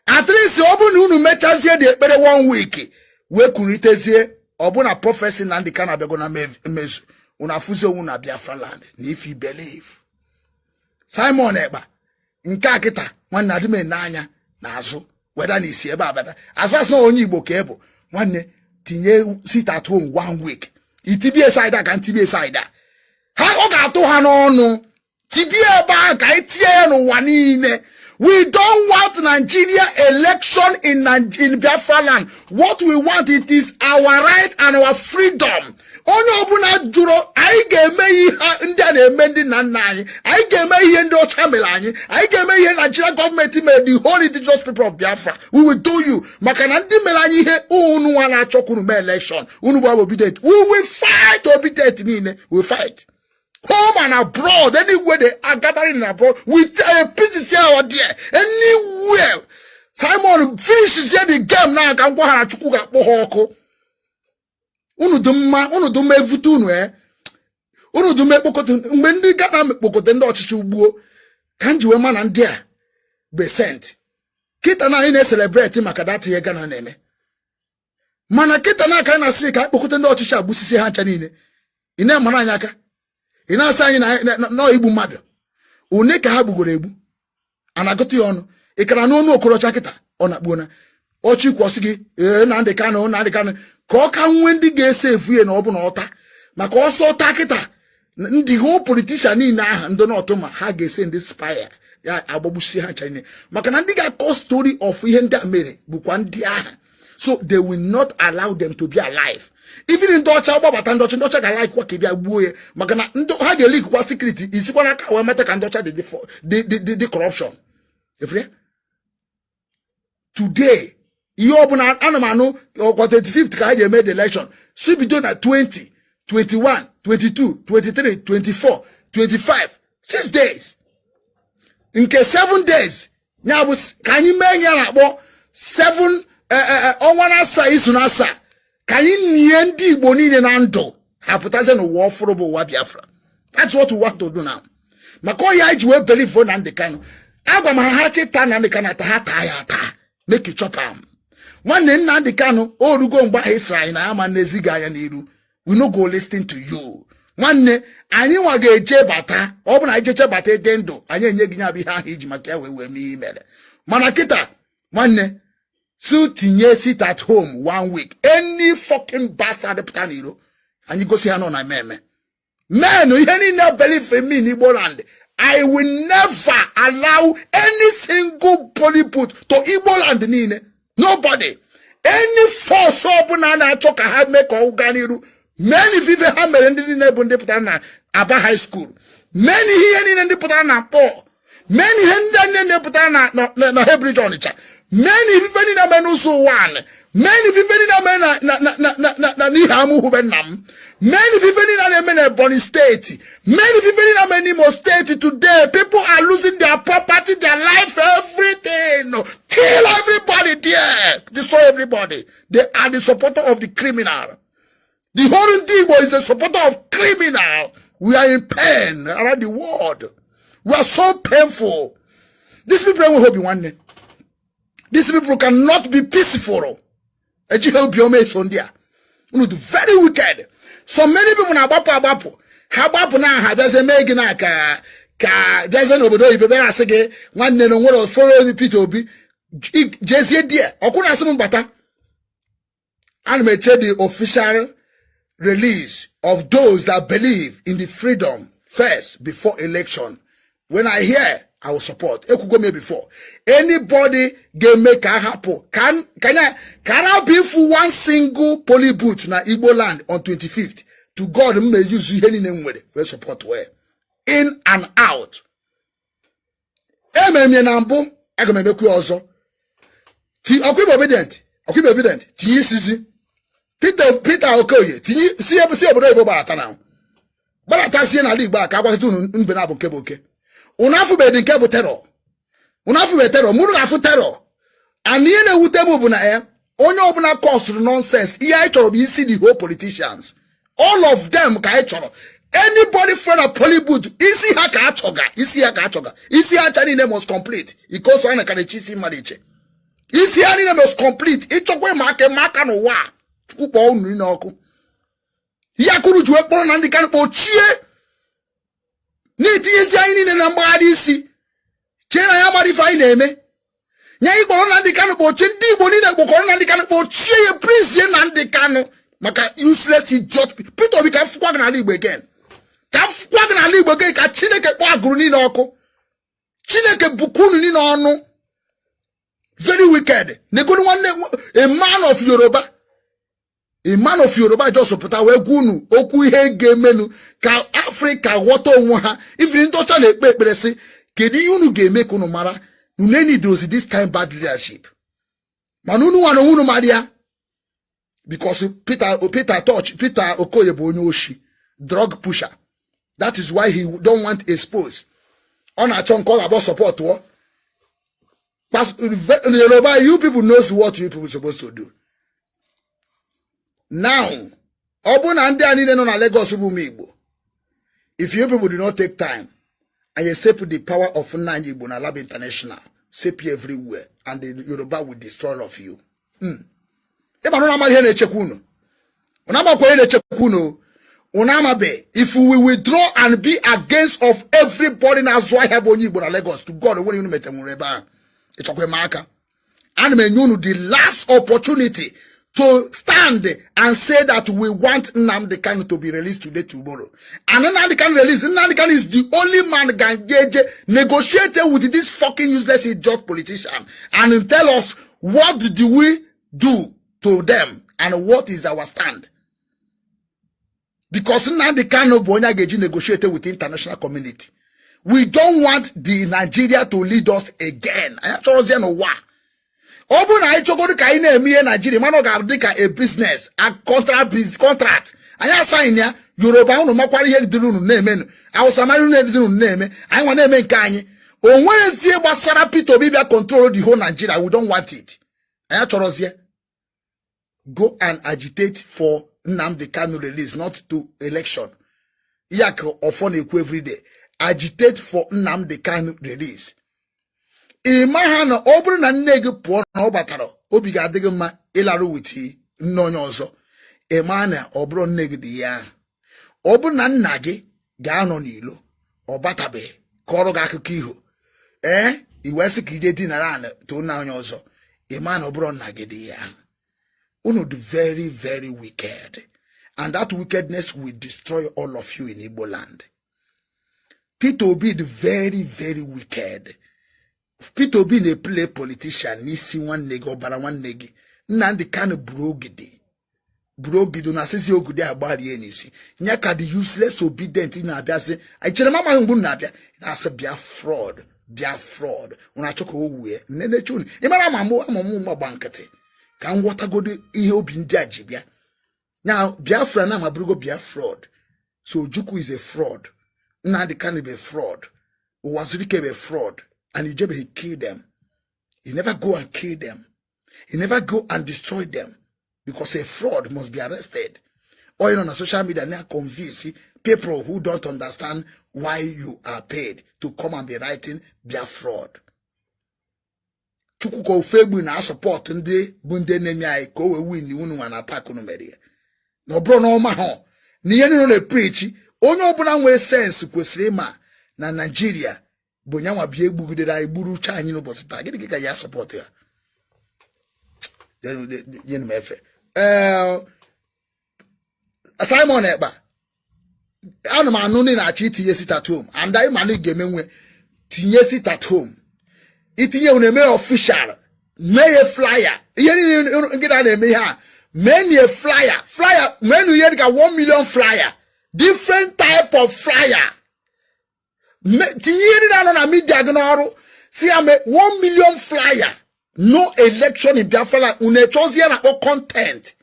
At least Since ọ bụrụ na unu mechazie dị ekpere one week wee kwuritezie, ọbụna prophecy Nnamdi Kanu abịago na mmezu, unu afụzi onwe na Biafra land. Na if you believe Simon Ekpa nke a kịta, nwanne, adị m ene anya n'azụ weda na isi ebe a bata. As far as na onye Igbo ka ị bụ, nwanne, tinye sit at home one week, itibie side a ka ntibie side a ha, ọ ga-atụ ha n'ọnụ. Tibie ebe ahụ ka anyị tinye ya n'ụwa niile. We don't want Nigeria election in Biafra land. What we want, it is our right and our freedom. Onye ọbụla jụrụ, anyị ga-eme ihe ndị a na-eme ndị nna nna anyị. Anyị ga-eme ihe ndị ọcha mere anyị. Anyị ga-eme ihe Nigeria gọọmenti mere the whole indigenous people of Biafra. We will do you, maka na ndị mere anyị ihe, unu nwa na-achọkwa unu mee election, unu bụ Obidient. We will fight Obidient niile. We fight home and abroad. Anywhere they are gathering in abroad, we pieces here or there, anywhere. Simon finish the game now. Ka m gwa ha na Chukwu ga-akpọ ha ọkụ. Unu dị mma, unu dị mma, evute unu e unu dị mma ekpokọta. Mgbe ndị Ghana kpokọta ndị ọchịchị ugbuo ka m ji wee ma na ndị a bụ sent. Kịta na anyị na-ecelebrate maka that ihe Ghana na-eme, mana kịta na aka anyị na-asị ka akpọkọta ndị ọchịchị agbusisi ha ncha niile. Ị na-amara anyị aka, ị na-asị anyị na nọọ igbu mmadụ one ka ha gbugoro egbu, a na-agụta ya ọnụ. Ị kara n'ọnụ Okorocha kịta ọ na-akpuo na ọchị kwọsị gị. Ee, Nnamdị Kanụ, Nnamdị Kanụ, ka ọ ka nwee ndị ga-ese efu ya na ọ bụ na ọta maka ọsọ ọta kịta. Ndị whole politician niile ahụ, ndị n'ọtụ ma ha ga-ese ndị spy ya agbagbusi ha ncha niile, maka na ndị ga-akọ story of ihe ndị a mere bụkwa ndị ahụ. So they will not allow them to be alive. Even ndị ọcha gbabata, ndị ọcha, ndị ọcha ga-alaikwa ka ị bịa gbuo ya, maka na ndị ha ga-elikwa secret isikwa n'aka wee mata ka ndị ọcha dị corruption efere today. Ihe ọbụla ana m anụ, ọkwa 25th ka ha ji eme the election, si bido na 20, 21, 22, 23, 24, 25, 6 days nke 7 days ya bụ ka anyị mee ya na-akpọ 7 ọnwa na asaa, izu na asaa, ka anyị nie ndị Igbo niile na ndụ, ha pụtazie n'ụwa ọfụrụ bụ ụwa Biafra. That's what we want to do now. Maka ọya anyị ji wee believe na Nnamdi Kanu, agwa m ha, ha chịta Nnamdi Kanu ata, ha taa ya ata, make you chop am. Nwanne, Nnamdi Kanu, o rugo mgbe ahụ ịsịrị anyị na ya ma n'ezi gị anya n'iru. We no go listen to you. Nwanne, anyị nwa ga-eje bata. Ọ bụ na anyị jeche bata dị ndụ, anyị enye gị ya bụ ihe ahụ iji maka ya wee mee ihe mere. Mana kịta, nwanne, si tinye sit at home one week, any fucking bastard pụta n'iro, anyị gosi ha nọ na mmemme men. Ihe niile believe in me in Igbo land, I will never allow any single polling booth to Igbo land niile. Nobody, any force ọbụla na-achọ ka ha mee ka ọ gaa n'iru. Many vive ha mere ndị niile bụ ndị pụtara na Aba High School, many ihe niile ndị pụtara na Mkpọ, many ihe ndị niile pụtara na Hebridge Ọnịcha, many ife niile mee n'ụzọ ụwa anị, many ife niile mee na n'ihe amụhụ be nna m, many ife niile na-eme na Ebonyi Steeti, many ife niile na-eme n'Imo Steeti. Today people are losing their property, their life, everything. Kill everybody there, destroy everybody. They are the supporter of the criminal. The whole ndị Igbo is a supporter of criminal. We are in pain around the world. We are so painful. These people enweghị obi nwanne. These people cannot be peaceful. Ejighị obiọma eso ndị a. Unu dị very wicked. So many people na-agbapụ agbapụ, ha gbapụ na ha bịazie mee gị na ka bịazie n'obodo oyibo, bịa na-asị gị, nwanne, na onwere follow Peter Obi, jezie die ọkwụ na-asị m bata. Ana m eche the official release of those that believe in the freedom first before election. When I hear, I will support. Ekwugo m before, anybody ga-eme ka a hapụ ka arapụ ifu one single polling booth na Igbo land on 25th, to God m may use ihe niile m nwere wee support well in and out. Emere m ya na mbụ, aga m emekwu ya ọzọ. Ti ọkwa Igbo Obidient, ọkwa Igbo Obidient, tinye isizi Peter Okoye, tinye si obodo oyibo gbarata na gbaratasie n'ala Igbo a ka agwasịta unu mbe na-abụ nke bụ oke. Unu afụbeghị nke bụ terror, unu afụbeghị terror, mụrụ ga-afụ terror. And ihe na-ewute m bụ na ya onye ọbụla kọsụrụ nonsense, ihe anyị chọrọ bụ isi the whole politicians, all of them ka anyị chọrọ. Anybody from a polling booth, isi ha ka achọga, isi ha ka achọga, isi ha ncha niile must complete. Ikoso a na-akarịcha isi mmadụ iche. Isi ha niile must complete. Ịchọkwa ịma aka, ịma aka n'ụwa a. Chukwu kpọọ unu niile ọkụ. Ihe akụrụ ji wee kpọrọ Nnamdi Kanu kpọchie, na-etinyezi anyị niile na mgbagharị isi, chee na ya mara ife anyị na-eme. Nye anyị kpọrọ Nnamdi Kanu kpọchie, ndị Igbo niile kpọkọrọ Nnamdi Kanu kpọchie ya, prizie Nnamdi Kanu maka useless idiot Peter Obi. Ka m fụkwa gị n'ala Igbo again, ka m fụkwa gị n'ala Igbo again, ka Chineke kpọọ agụrụ niile ọkụ. Chineke bụkwa unu niile ọnụ. Very wicked. Negoro nwanne, a man of Yoruba, a man of Yoruba just pụta wee gwa unu okwu ihe ga-emenu ka Afrịka ghọta onwe ha. Ifiri ndị ọcha na-ekpe ekpere sị, kedu ihe unu ga-eme ka unu mara unu enidozi this kind bad leadership? Mana unu nwa na onwe unu mara ya, because Peter Touch, Peter Okoye bụ onye oshi, drug pusher. That is why he don't want expose. Ọ na-achọ nke ọ ga-abụ support ọ. Yoruba, you people knows what you people supposed to do now. Ọ bụrụ na ndị a niile nọ na Lagos bụ ụmụ Igbo, if you people do not take time and accept the power of nna anyị Igbo na Lab International, sep everywhere, and the Yoruba will destroy all of you. Ịma na amaghị ihe na-echekwa unu. Unu amakwa ihe na-echekwa unu. Unu amabe. If we withdraw and be against of everybody na-azụ ahịa bụ onye Igbo na Lagos, to God, nwere unu metenwere ebe ahụ. Ịchọkwa eme aka, ana m enye unu the last opportunity to stand and say that we want Nnamdi Kanu to be released today, tomorrow. And Nnamdi Kanu release, Nnamdi Kanu is the only man can get negotiate with this fucking useless idiot politician and tell us what do we do to them and what is our stand. Because Nnamdi Kanu bụ onye a ga-eji negotiate with the international community. We don't want the Nigeria to lead us again. Anyị achọrọzie n'ụwa. Ọ bụrụ na anyị chọgoro ka anyị na-eme ihe Naijiria, mana ọ ga-adị ka a business, a contract anyị asaghị ya. Yoruba, unu makwara ihe dịrị unu na-emenụ. Awụsa mara unu dịrị unu na-eme. Anyị nwa na-eme nke anyị. O nwerezie gbasara Peter Obi bịa control the whole Nigeria. We don't want it. Anyị achọrọzie. Go and agitate for Nnamdi Kanu release, not to election. Ya ka ọfọ na-ekwu everyday, agitate for Nnamdi Kanu release. Ị ma ha na ọ bụrụ na nne gị pụọ na ọ batara, obi ga-adị gị mma ịlarụ with nne onye ọzọ. Ị ma na ọ bụrụ nne gị dị ya ahụ, ọ bụrụ na nna gị ga-anọ n'ilo, ọ batabeghị kọrọ gị akụkọ iho, ee, i wee sị ka ije dinara ala too nna onye ọzọ, ị ma na ọ bụrụ nna gị dị ya ahụ. Unu dị very, very wicked, and that wickedness will destroy all of you in Igbo land. Peter Obi dị very, very wicked. Peter Obi na-eplay politician n'isi nwanne gị, ọbara nwanne gị. Nnamdi Kanu buru ogidi, buru ogidi na asịsị ogidi agbarie n'isi ya ka the useless Obidient na-abịazi. Echere m amaghị mgbe unu na-abịa na-asị bịa fraud, bịa fraud. Unu achọ ka o wue nneneche unu. Ị mara ama mụ ama mụ gba nkịtị ka m ghọtagodo ihe obi ndị a ji bịa ya. Biafra na amaburugo bịa fraud. So Ojukwu is a fraud, Nnamdi Kanu bụ a fraud, Uwazuruike bụ a fraud, and Ijebe, he kill them. He never go and kill them, he never go and destroy them, because a fraud must be arrested. Or you know, on social media now convince people who don't understand why you are paid to come and be writing bịa fraud. Chukwu ka ofe egbu na support ndị bụ ndị na-eme anyị ka o wee win unu nwa na attack unu mere ya na ọ bụrụ na ọma ha na ihe niile na-epreach. Onye ọbụla nwere sense kwesịrị ịma na Naijiria bụ nyanwa bịa egbugidere anyị, gburu uche anyị n'ụbọchị taa. Gịnị ka ya support ya? Nye m efe. Ee, Simon Ekpa, ana m anụ ndị na-achọ itinye sit at home, and anyị ma na ị ga-eme nwe tinye sit at home. Itinye, unu eme official, mee ya flyer, ihe niile gị na na-eme ihe a, mee ya flyer, flyer, mee ihe dịka 1 million flyer, different type of flyer. Tinye ihe niile anọ na media gị n'ọrụ, si ya mee 1 million flyer, no election in Biafra land. Unu echọzie na-akpọ content,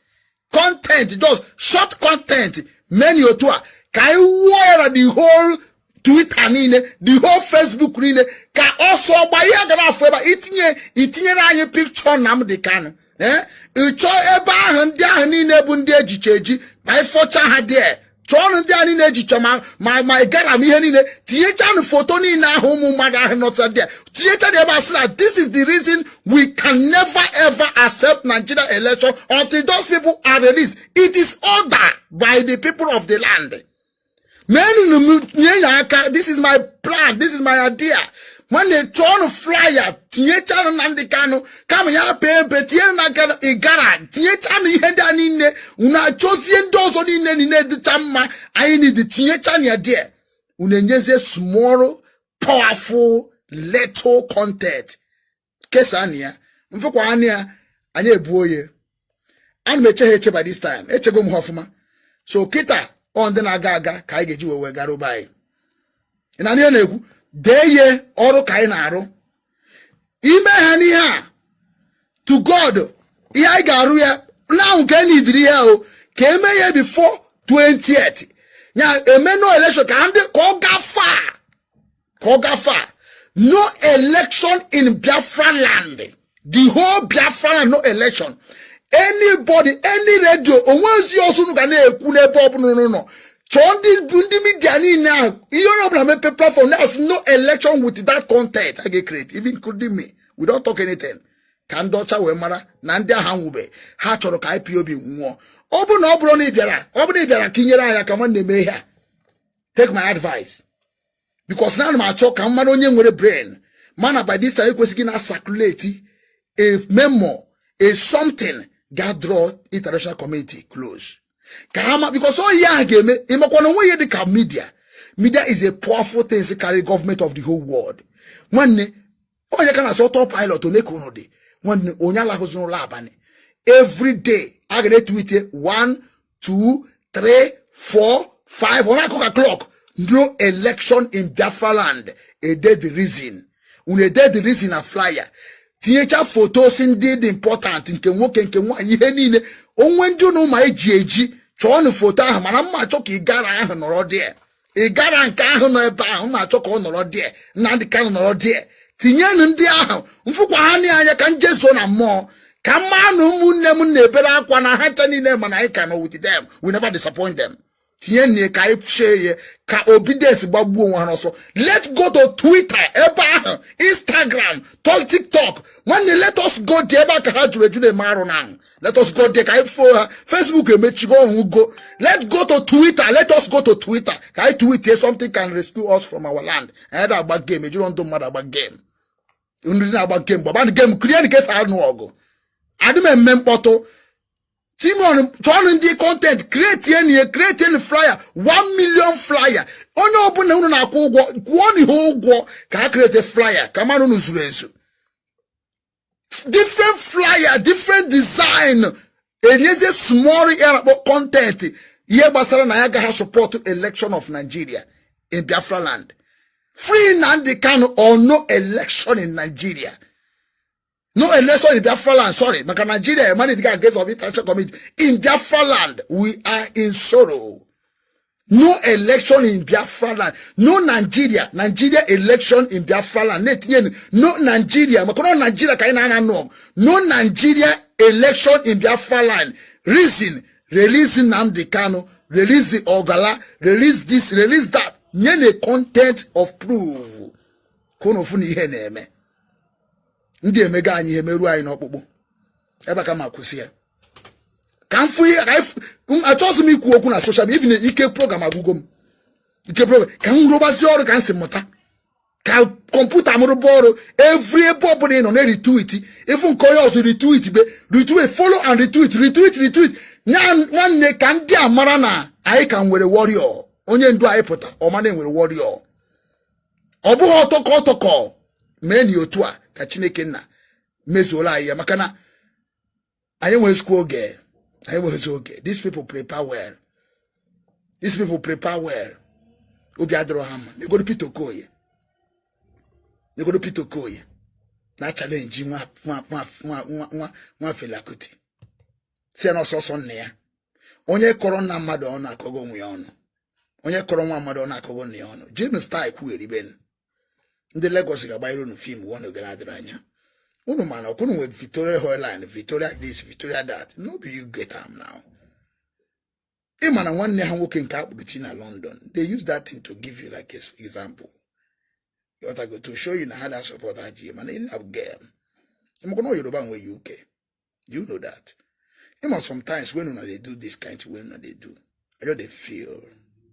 content, just short content. Many otu a ka anyị wụọ ya na the whole Twitter niile, the whole Facebook niile, ka ọsọ gba ihe a gara afọ ebe a. Itinye, itinyere anyị picture Nnamdi Kanu. Ee, ị chọọ ebe ahụ ndị ahụ niile bụ ndị ejicha eji ma anyị fọcha ha dị. Chọọnụ ndị a niile ejicha ma gara m ihe niile. Tinyechanụ foto niile ahụ, ụmụ mmadụ ahụ nọta there. Tinyechanụ ebe a sị na this is the reason we can never ever accept Nigeria election until those people are released. It is order by the people of the land. Meenụ m nye ya aka. This is my plan, this is my idea. Nwanne, chọọnụ flyer, tinyechanụ Nnamdị Kanụ kama ya pee mpe, tinye na ịgara, tinyechanụ ihe ndị a niile. Unu achọzie ndị ọzọ niile dịcha mma anyị nidi, tinyechanụ ya there. Unu enyezie small powerful little content, kesanụ ya, mfụkwa anụ ya. Anyị ebuo ya. Ana m eche ha eche. By this time, echego m ha ọfụma. So kịta, ọ ndị na-aga aga ka anyị ga-eji wee gara ụba anyị. Ị na ihe na-ekwu, dee ihe ọrụ ka anyị na-arụ ime ha n'ihe a. To God, ihe anyị ga-arụ ya na nke nidiri ya o ka eme ya before 20th ya eme. No election, ka ndị ka ọ gaa far, ka ọ gaa far. No election in Biafra land, the whole Biafra land, no election. Anybody, any radio, onwezi ọsọ unu ga na-ekwu n'ebe ọbụla unu nọ. Chọọ ndị bụ ndị media niile ahụ, ihe onye ọbụla mepe platform na-asị no election with that content a ga-create, even including me. We don't talk anything ka ndị ọcha wee mara na ndị agha nwube ha chọrọ ka IPOB nwụọ. Ọ bụ na ọ bụrụ na ị bịara, ọ bụrụ na ị bịara ka inyere anyị aka, nwanne, eme ihe a. Take my advice, because na ana m achọ ka m mara onye nwere brain. Mana by this time, ekwesịghị na circulate a memo, a something ga draw international community close ka ha ma, because ọ ihe ahụ ga-eme. Ịmakwa na onwe ihe dị ka media. Media is a powerful thing carry government of the whole world. Nwanne, onye ka na-asị auto pilot one ka unu dị. Nwanne, onye alahụzi n'ụlọ abalị. Every day a ga na-etweet 1 2 3 4 5, ọ na-akụ ka clock: no election in Biafra land. Ede the reason, unu ede the reason na flyer, tinyecha foto si ndị dị important, nke nwoke, nke nwaanyị, ihe niile onwe ndị unu ma eji eji. Chọọnụ foto ahụ, mana mma achọ ka ịgara ahụ nọrọ dị, ịgara nke ahụ nọ ebe ahụ, mma achọ ka ọ nọrọ dị. Nnamdị Kanụ nọrọ dị. Tinyenụ ndị ahụ mfụkwa ha anya ka njezo na mmụọ, ka mma na ụmụnne m na-ebere akwa na ha ncha niile. Mana anyị ka nọ with them, we never disappoint them. Tinye nne ka anyị share ya ka obedience gbagbuo onwe ha n'ọsọ. Let's go to Twitter ebe ahụ, Instagram, TikTok. Nwanne, let us go there. Ebe a ka ha juru eju na-eme arụ na ahụ. Let us go there ka anyị foo ha. Facebook emechigo ọhụgo. Let's go to Twitter, let us go to Twitter ka anyị tweet something can rescue us from our land. Anyị na-agba game ejiro ndụ mmadụ agba game. Ndị na-agba game, gbabanụ game, kirie nke esi anụ ọgụ. Adị m eme mkpọtụ. Timon, chọọnụ ndị content, create enyi, create flyer, 1 million flyer. Onye ọbụla unu na-akwụ ụgwọ, kwụọ na ihe ụgwọ ka ha create flyer ka mmanụ unu zuru ezu. Different flyer, different design, enyezie small ya na-akpọ content, ihe gbasara na ya agaghị support election of Nigeria in Biafra land. Free Nnamdi Kanu or no election in Nigeria, no election in Biafra land. Sorry, maka Nigeria manage against of international community. In Biafra land, we are in sorrow. No election in Biafra land, no Nigeria, Nigeria election in Biafra land. Na-etinye no Nigeria, maka no Nigeria ka anyị na-ana nọ. No Nigeria election in Biafra land. Reason: release Nnamdi Kanu, release the Ogala, release this, release that. Nye na content of proof ka unu fụ na ihe na-eme. Ndị emego anyị ihe meruo anyị n'ọkpụkpụ ebe a ka ma kwụsị ya, ka m fụ ihe ka achọghịzị m ikwu okwu na social media. Even ike program agwụgo m, ike program. Ka m rụbazie ọrụ, ka m si mụta ka kọmputa m rụba ọrụ. Every ebe ọbụla ị nọ na-retweet, ịfụ nke onye ọzọ, retweet be, retweet, follow and retweet, retweet, retweet. Nwanne, ka ndị a mara na anyị ka nwere warrior. Onye ndu anyị pụta ọma na enwere warrior. Ọ bụghị ọtọkọ ọtọkọ mee na otu a ka Chineke nna mezuola anyị ya, maka na anyị nwezikwa oge, anyị nwezi oge. These people prepare well, these people prepare well. Obi adịrọ ha mma. Negodo Peter Okoye, negodo Peter Okoye na challenge nwa nwa nwa nwa nwa nwa nwa Fela Kuti, si ya na ọsọsọ nna ya. Onye kọrọ nna mmadụ ọnụ akọgo onwe ya ọnụ. Onye kọrọ nwa mmadụ ọnụ akọgo nna ya ọnụ. James Tai kwugheriben ndị Lagos ga-agbanyere unu film wọ n'oge na-adịrị anya. Unu mana ọkwụnụ nwe Victoria Highland, Victoria this, Victoria that. No be you get am now. Ịma na nwanne ha nwoke nke akpụrụ ti na London, they use that thing to give you like example. Go to show you na ha da support ha ji mana ị na-game. Ịmakwa na Yoruba nwe UK. You know that. Ịma sometimes when una dey do this kind thing, when una dey do, I just dey feel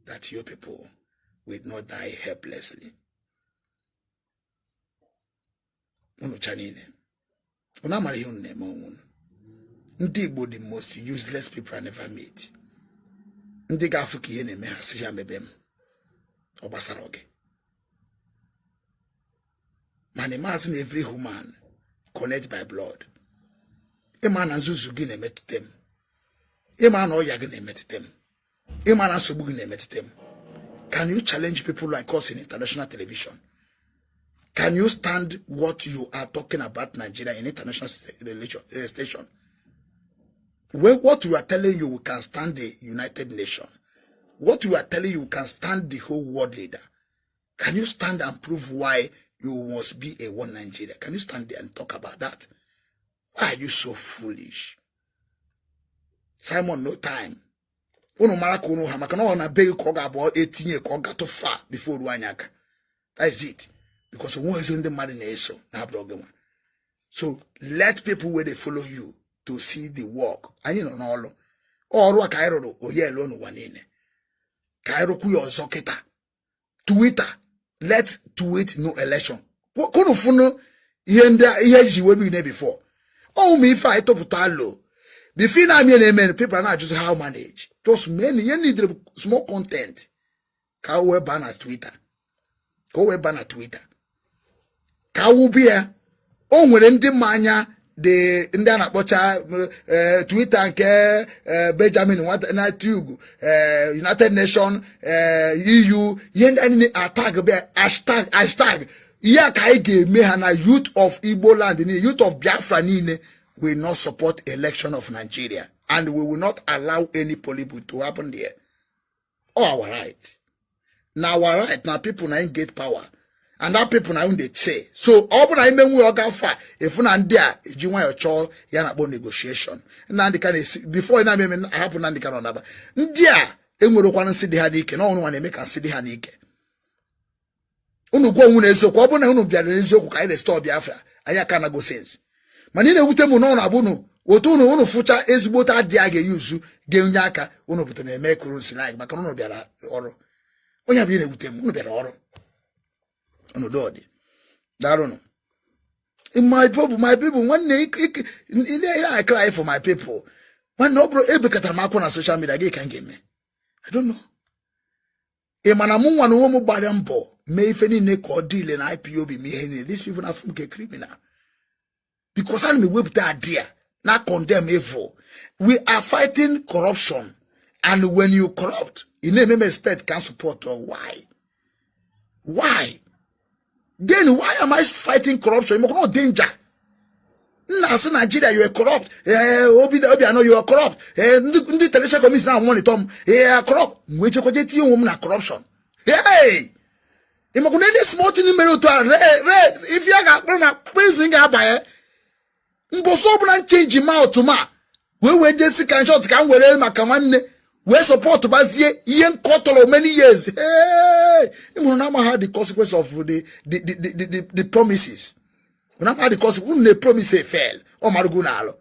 that your people will not die helplessly. Unu cha niile. Unu amara ihe unu na-eme onwe unu. Ndị Igbo, the most useless people I never meet. Ndị ga-afụ ka ihe na-eme ha sị ya mebe m. Ọ gbasara gị. Mana maazị na every human connect by blood. Ịma na nzuzu gị na-emetụta m. Ịma na ọya gị na-emetụta m. Ịma na nsogbu gị na-emetụta m. Can you challenge people like us in international television? Can you stand what you are talking about Nigeria in international station? Well, what we are telling you, we can stand the United Nations. What we are telling you, we can stand the whole world leader. Can you stand and prove why you must be a one Nigeria? Can you stand there and talk about that? Why are you so foolish? Simon, no time. Unu mara ka unu ha maka na ọ na be gị ka ọ ga-abụ etinye ka ọ gatụ fa before ruo anyị aka. That is it. Because onwe ezi ndị mmadụ na-eso na-abụrụ gị nwa. So let people wey dey follow you to see the work. Anyị nọ n'ọlụ. Ọrụ a ka anyị rụrụ oye elu n'ụwa niile. Ka anyị rụkwu ya ọzọ kịta. Twitter, let tweet no election. Kunu funu ihe ndị ihe eji wee bi before. Ọ ụmụ ife anyị tụpụta lo. Before na amị na-eme, people na-ajụzi how manage. Just many ihe need small content ka o wee baa na Twitter. Ka o wee baa na Twitter. Ka awụbi ya. O nwere ndị ma anya dị ndị a na-akpọcha Twitter nke Benjamin Nwata United Nation, EU, ihe ndị a niile atag bịa hashtag hashtag ihe a ka anyị ga-eme ha na youth of Igbo land niile, youth of Biafra niile will not support election of Nigeria and we will not allow any polling to happen there. All our right. Na our right na people na im get power and that people na im dey say. So ọ bụ na ime nwe ọ gafe efu na ndị a eji nwayọọ chọọ ya na-akpọ negotiation. Nnamdị ka na-esi before na eme ahapụ Nnamdị ka nọ naba. Ndị a enwerekwana nsị dị ha n'ike na ọnụ nwa na-eme ka nsị dị ha n'ike. Unu gwa onwe na eziokwu, ọ bụrụ na unu bịara n'eziokwu ka anyị restore Biafra, anyị aka nago sense. Mana ị na-ewute m na ọ na-abụ unu otu unu unu fụcha ezigbote adị a ga-eyuzu ga-enye aka unu pụtara na-eme kuru nsi like maka na unu bịara ọrụ. Onye bụ ihe na-ewute m, unu bịara ọrụ. Unu dọọdị. Daalụnụ. My people, my people, nwanne ị na-cry for my people. Nwanne, ọ bụrụ ebekọtara m akwụkwọ na social media gị ka m ga-eme. I don't know. Ị ma na mụ nwa na onwe m gbara mbọ mee ife niile ka ọ dị ile na IPOB mee ihe niile. These people na-afụ m ka criminal. Because ana m ewepụta idea na condemn evil. We are fighting corruption, and when you corrupt, ị na-eme m expect can support or why? Why? Then why am I fighting corruption? Maka no danger. Nna asị Nigeria, you are corrupt. Obi Obiano, you are corrupt. Ndị traditional commission na monitor m, corrupt. Wee chekwaje tinye onwe m na corruption. Hey! Ịmakwa na ndị small thing mere otu a re re ife ya ga-akpọrọ na prison ga-abanye. Mbọsọ ọbụla nchange mouth ma wee jesi ka short ka m were maka nwanne wee support bazie ihe nkọtọrọ many years. Hey! Ị hụrụ na ama ha the consequence of the promises. Unu ama the consequence unu na-promise e fail. Ọ marụgo n'alụ.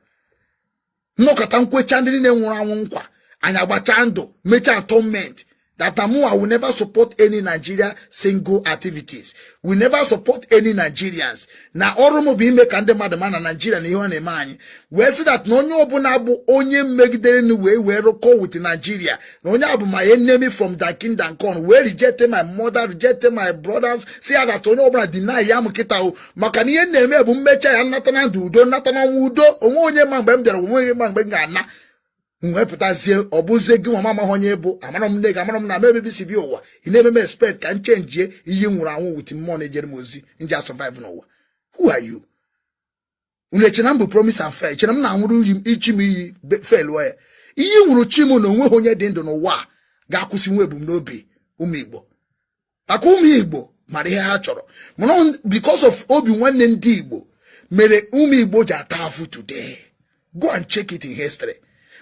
Nnọkọta nkwecha ndị niile nwụrụ anwụ nkwa, anyị agbacha ndụ mechaa atonement that na mụnwa will never support any Nigeria single activities, we never support any Nigerians, na ọrụ m bụ ime ka ndị mmadụ ma na Nigeria na ihe ọ na-eme anyị, wee sị that na onye ọbụla bụ onye megidere n wee rụkọ with Nigeria, na onye a bụ my enemy from the kingdom come, wee reject my mother, reject my brothers, si ya that onye ọbụla deny ya m kịta o, maka na ihe m na-eme bụ mmecha ya nnata na ndụ udo, nnata na ọnwụ udo, onwe onye ma mgbe m bịara, onwe onye ma mgbe m ga-ana. M wee pụtazie, ọ bụzie gị nwa m amaghị onye bụ, amara m nne gị, amara m na m emebi si bịa ụwa, ị na-eme m expect ka m chenjie iyi nwụrụ anwụ with mmụọ na-ejere m ozi nji a survive n'ụwa. Who are you? Unu eche na m bụ promise and fail? Chere m na-anwụrụ ichi m iyi fail ya iyi nwụrụ chi m na onweghị onye dị ndụ n'ụwa a ga-akwụsị nwa ebumnobi ụmụ Igbo, maka ụmụ Igbo mara ihe ha chọrọ. Mana because of obi nwanne ndị Igbo mere ụmụ Igbo ji ata afụ today. Go and check it in history.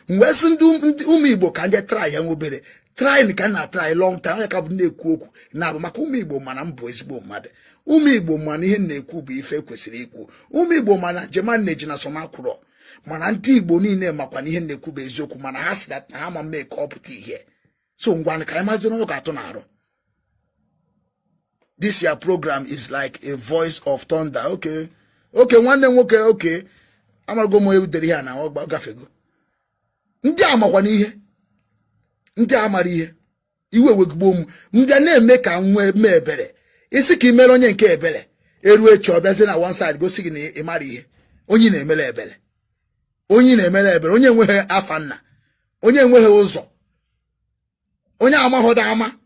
M wee sị ndị ụmụ Igbo ka nje try ya nwe obere try ka m na try long time. Onye ka bụ na-ekwu okwu na-abụ maka ụmụ Igbo, mana m bụ ezigbo mmadụ. Ụmụ Igbo, mana ihe m na-ekwu bụ ife kwesịrị ikwu. Ụmụ Igbo, mana njem a na-eji na sọmakwụrọ, mana ndị Igbo niile makwa na ihe m na-ekwu bụ eziokwu, mana ha si na ha ma mme ka ọ pụta ihe. So ngwa, ka anyị mazi na ọ ga-atụ n'arụ. This your program is like a voice of thunder. Okay, nwanne m nwoke. Okay, amarago m onye dere ihe a na ọ gafego. Ndị a makwa n'ihe, ndị a mara ihe. Iwe wegugbo m, m bịa na-eme ka m nwee mee ebere. Isi ka ị mere onye nke ebere, eruo echi ọ bịazie na one side gosi gị na ị mara ihe. Onye na-emere ebere, onye na-emere ebere, onye enweghị afa nna, onye enweghị ụzọ, onye amaghọdo ama,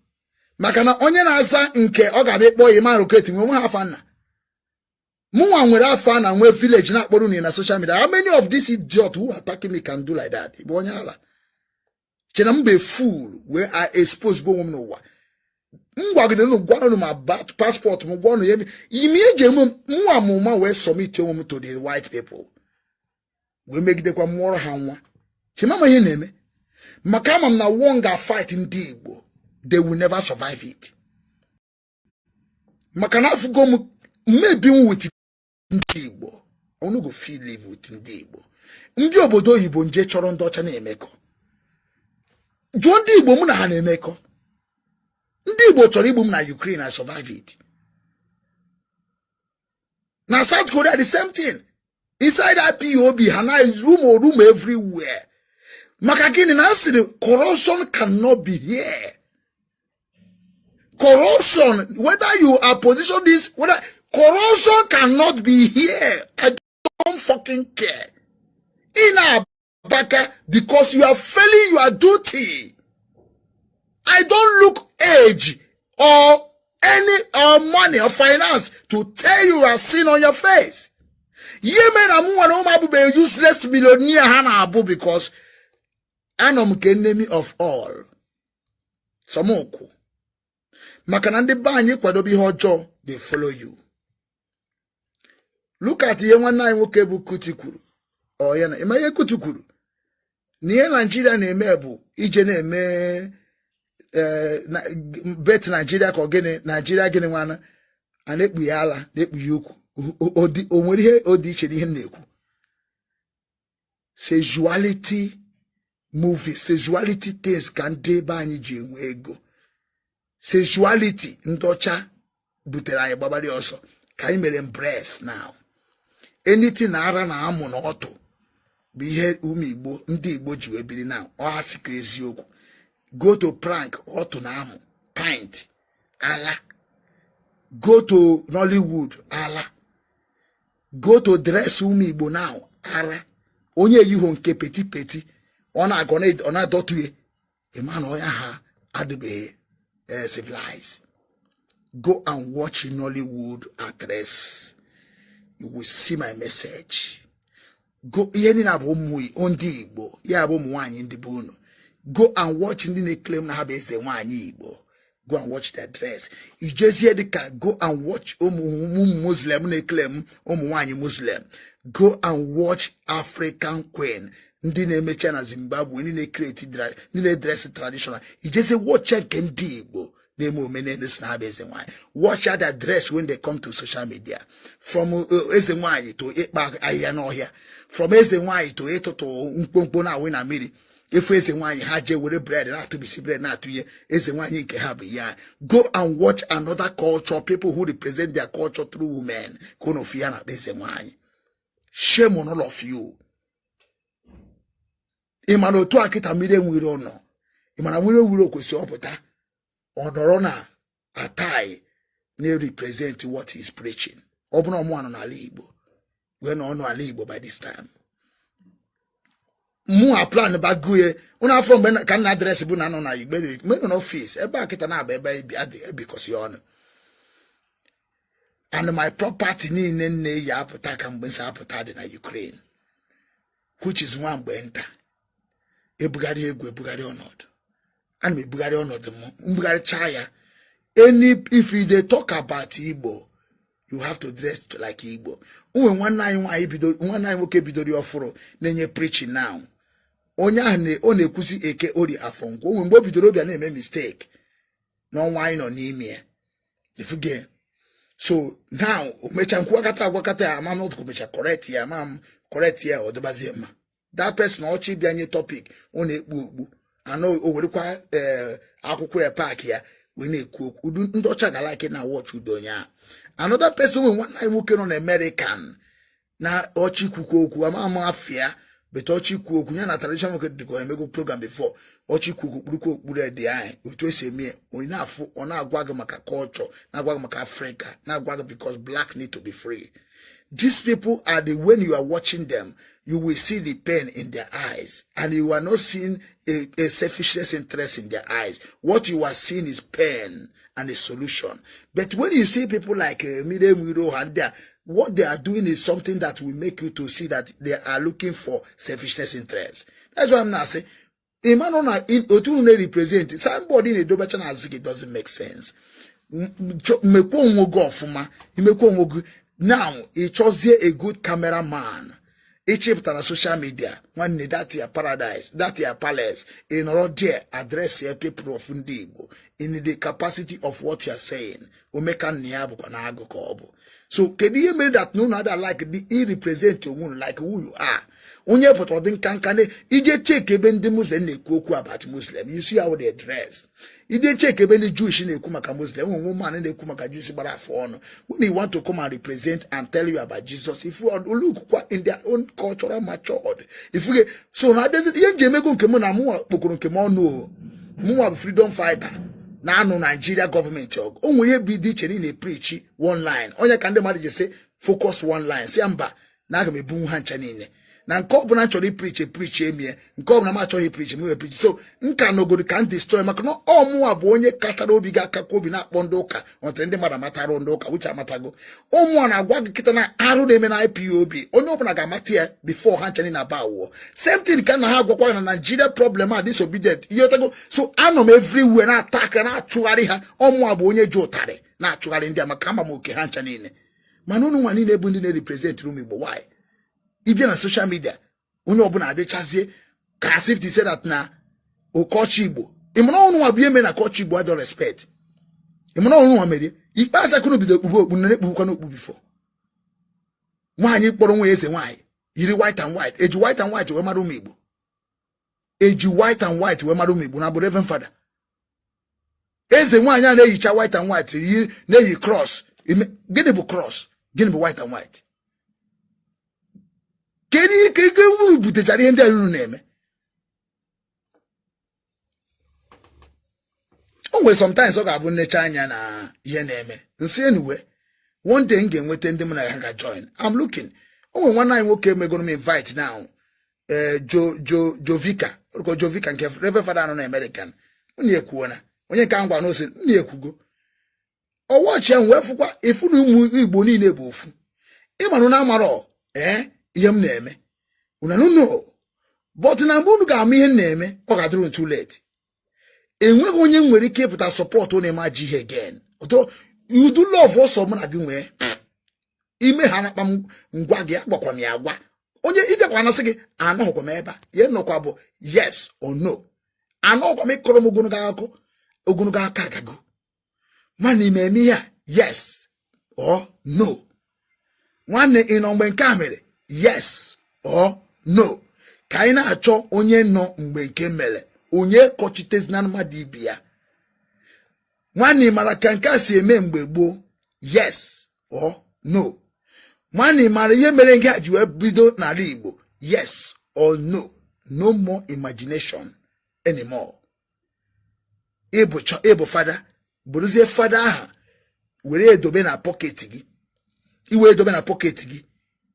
maka na onye na-aza nke ọ ga-abịa ịkpọ ya ịma roketi nwe onwe ha afa nna. Mụnwa nwere afa na nwee village na-akpọrọ unu na social media. How many of these idiot who are attacking me can do like that? Bụ onye ala chere m bụ fool wee I expose bụ onwe m n'ụwa. M gwagide unu, gwa unu ma passport m, gwa unu ya ime eji eme nwa amụma wee submit onwe m to the white people, wee megidekwa mụọrọ ha nwa. Chimama ihe na-eme maka ama m na one ga fight ndị Igbo, they will never survive it, maka na afụgo m mmebinwu with ndị Igbo. Unu go fit live with ndị Igbo? Ndị obodo oyibo nje chọrọ ndị ọcha na-emekọ. Jụọ ndị Igbo mụ na ha na-emekọ. Ndị Igbo chọrọ igbu m na Ukraine, I survive it. Na South Korea, the same thing. Inside IPOB, ha na rumour rumour everywhere. Maka gịnị? Na sịrị corruption cannot be here. Corruption, whether you are position this, whether corruption cannot be here, I don't fucking care. Ị na-abaka because you are failing your duty. I don't look age or any or money or finance to tell you are sin on your face. Ihe mere na mụ nwere ụmụ abụbeghị useless millionaire ha na-abụ because anọ m ka enemy of all sọmụkwụ, maka na ndị be anyị kwadobe ihe ọjọọ, they follow you. Look at ihe nwanne anyị nwoke bụ Kuti kwuru. Ọ ya na ịma ihe Kuti kwuru na ihe Naijiria na-eme bụ ije na-eme bet Naijiria ka ọ gịnị, Naijiria gịnị nwana a na-ekpughe ala, na-ekpughe ukwu. O nwere ihe o dị iche n'ihe m na-ekwu? Sexuality movie, sexuality things ka ndị be anyị ji enwe ego. Sexuality ndị ọcha butere anyị gbabara ọsọ ka anyị mere embrace now. Anything na ara na amụ na ọtụ bụ ihe ụmụ Igbo, ndị Igbo ji wee biri now. Ọ ha sị ka eziokwu. Go to prank, ọtụ na amụ, pint, ala. Go to Nollywood, ala. Go to dress ụmụ Igbo now, ara. Onye eyiho nke peti peti, ọ na-aga, ọ na-adọtụ ya, ịma na onye ha adịbeghị civilized. Go and watch Nollywood actress, you will see my message. Go, ihe niile bụ ụmụ ndị Igbo, ya bụ ụmụ nwaanyị ndị bụ unu. Go and watch ndị na-eclaim na ha bụ eze nwaanyị Igbo. Go and watch their dress. Ijezie dịka, go and watch ụmụ ụmụ Muslim na-eclaim ụmụ nwaanyị Muslim. Go and watch African queen ndị na-emecha na Zimbabwe, ndị na-ecreate, ndị na-edress traditional. Ijezie watch nke ndị Igbo na-eme omenala si na ha bụ eze nwaanyị. Watch their dress when they come to social media. From eze nwaanyị to ịkpa ahịhịa n'ọhịa, from eze nwaanyị to ịtụtụ mkpomkpo na awị na mmiri. Efu eze nwaanyị ha jee were bread na-atụbisi bread na-atụnye eze nwaanyị nke ha bụ ya. Go and watch another culture, people who represent their culture through women, ka unu fụ ya na-akpa eze nwaanyị. Shame on all of you. Ị ma na otu a kịta mmiri enwere ụnọ, ị ma na mmiri enwere kwesịrị ọpụta, ọ nọrọ na atai na-represent what he is preaching. Ọ bụrụ ọmụ nọ n'ala Igbo wee nọ ọnụ ala Igbo by this time, mụ a plan bago ya ụnụ afọ mgbe ka nna address bụ na nọ na Igbe mgbe nọ n'office ebe a kịta na-aba ebe ebikọsi ọnụ and my property niile nne eyi apụta ka mgbe nsọ apụta dị na Ukraine, which is nwa mgbe nta ebugharị egwu, ebugharị ọnọdụ. Ana m ebugharị ọnọdụ m, mbugharịcha ya. Any, if you dey talk about Igbo, you have to dress like Igbo. Onwe nwanne anyị nwaanyị bido, nwanne anyị nwoke bidoro ya ọfụrụ na-enye preaching now. Onye ahụ ọ na-ekwuzi Eke, Orie, Afọ, Nkwọ. O nwere mgbe o bidoro ọbịa na-eme mistake n'ọnwa anyị nọ n'ime ya, ifuge. So now o mecha nkwakọta agwakọta ya, ama m o mecha correct ya, ama m correct ya, ọ dịbazie mma. That person ọchị bịa nye topic, ọ na-ekpu okpu anọ, o werekwa ee akwụkwọ ya pack ya wee na-ekwu okwu. Udu ndị ọcha ga like na watch udo onye ahụ. Another person, nwe nwanne anyị nwoke nọ na American na ọchị kwukwu okwu, ama ama afịa bete ọchị kwu okwu ya na traditional nwoke dịka emego program before. Ọchị kwu okwu kpurukwa okpuru ede anyị otu esi eme ya, onye na-afụ ọ na-agwa gị maka culture, na-agwa gị maka Africa, na-agwa gị because black need to be free. These people are the, when you are watching them, you will see the pain in their eyes, and you are not seeing a selfishness interest in their eyes. What you are seeing is pain and a solution. But when you see people like Mire Miro and they, what they are doing is something that will make you to see that they are looking for selfishness interest. That's why I'm not saying ịma nọ na otu unu na-represent somebody na-edobecha n'azụ gị doesn't make sense. Mekwa onwe gị ọfụma, imekwa onwe gị. Now ị chọzie a good cameraman ịchịpụta na social media, nwanne, that your paradise, that your palace, ị nọrọ there address ya people of ndị Igbo in the capacity of what you are saying. Omeka nna ya bụkwa na agụ ka ọ bụ. So kedu ihe mere that na unu ada like the i represent onwe unu like who you are? Onye pụtara ọdị nka nka na ije check ebe ndị Muslim na-ekwu okwu about Muslim, you see how they dress. Ije check ebe ndị Jewish na-ekwu maka Muslim, enwe woman na-ekwu maka Jewish gbara afọ ọnụ. When you want to come and represent and tell you about Jesus, if you look kwa in their own cultural matured, if you so na abịazi ihe nji emego nke mụ na mụnwa kpokọrọ nke m ọnụ o, mụnwa bụ freedom fighter na-anụ Nigeria gọọmenti ọgụ. O nwere ihe bụ dị iche na ị na-epreach one line, onye ka ndị mmadụ ji sị focus one line, si ya mba, na aga m ebunwu ha ncha niile na nke ọbụla m chọrọ ipreach, epreach emie, nke ọbụla m achọghị ipreach, m preach. So nka nọgoro ka m destroy, maka na ọmụnwa bụ onye katara obi ga-akakwa obi na-akpọ ndị ụka ọtịrị ndị mmadụ amatara ndị ụka uche amatago. Ụmụnwa na-agwa gị kịta na arụ na-eme na IPOB, onye ọbụla ga-amata ya before ha ncha na aba awụọ. Same thing ka na ha agwakwa na Nigeria problem a disobedient ihe otago. So anọ m everywhere na-ata aka na-achụgharị ha. Ọmụnwa bụ onye ji ụtarị na-achụgharị ndị a, maka ama m oke ha ncha niile. Mana unu nwa niile bụ ndị na-represent ụmụ Igbo, why ịbịa na social media, onye ọbụla adịchazie ka as if to say that na ụkọchị Igbo ịmara ọnụ nwa bụ ihe mere na kọchị Igbo adọ respect? Ịmara ọnụ nwa mere ikpeazụ akụnụ bido okpukpe okpu na ekpukpukwa n'okpu before. Nwaanyị kpọrọ nwa eze nwaanyị yiri white and white, eji white and white wee mara ụmụ Igbo, eji white and white wee mara ụmụ Igbo na bụ Reverend Father eze nwaanyị a na-eyicha white and white, yi na-eyi cross. Gịnị bụ cross? Gịnị bụ white and white? Kedu ike ike unu butechara ihe ndị a unu na-eme? O nwere sometimes ọ ga-abụ nnecha anya na ihe na-eme nsị. Anyway, one day m ga-enweta ndị mụ na ha ga join. I'm looking. O nwere nwanne anyị nwoke megoro m invite now, ee, jo jo Jovika orúkọ Jovika nke Reverend Father nọ na American. Unu ekwuona onye nke ngwa n'ose unu ekwugo ọwọchi ahụ wee fụkwa ifu na ụmụ Igbo niile bụ ofu. Ịmanụ na amarọ ee ihe m na-eme unu no, but na mgbe unu ga-ama ihe m na-eme, ọ ga-adịrị unu too late. Enweghị onye nwere ike ịpụta support na-eme ajọ ihe again. Udu love ọsọ mụ na gị nwee ime ha nakpa m ngwa gị agwakwa m ya agwa onye ịbịakwa anasị gị anọghịkwa m ebe a. Ihe nọkwa bụ yes or no. Anọghịkwa m ịkọrọ m ogologo akụkọ, ogologo aka agago nwanne ime eme ihe a, yes or no. Nwanne, ị nọ mgbe nke a mere? Yes or no. Ka anyị na-achọ onye nọ mgbe nke mere, onye kọchitezina mmadụ ibe ya. Nwanne, ị mara ka nke a si eme mgbe gboo? Yes or no. Nwanne, ị mara ihe mere nke a ji wee bido n'ala Igbo? Yes or no. No more imagination anymore. Ịbụ fada, bụrụzie fada ahụ, were edobe na pocket gị, iwe edobe na pocket gị.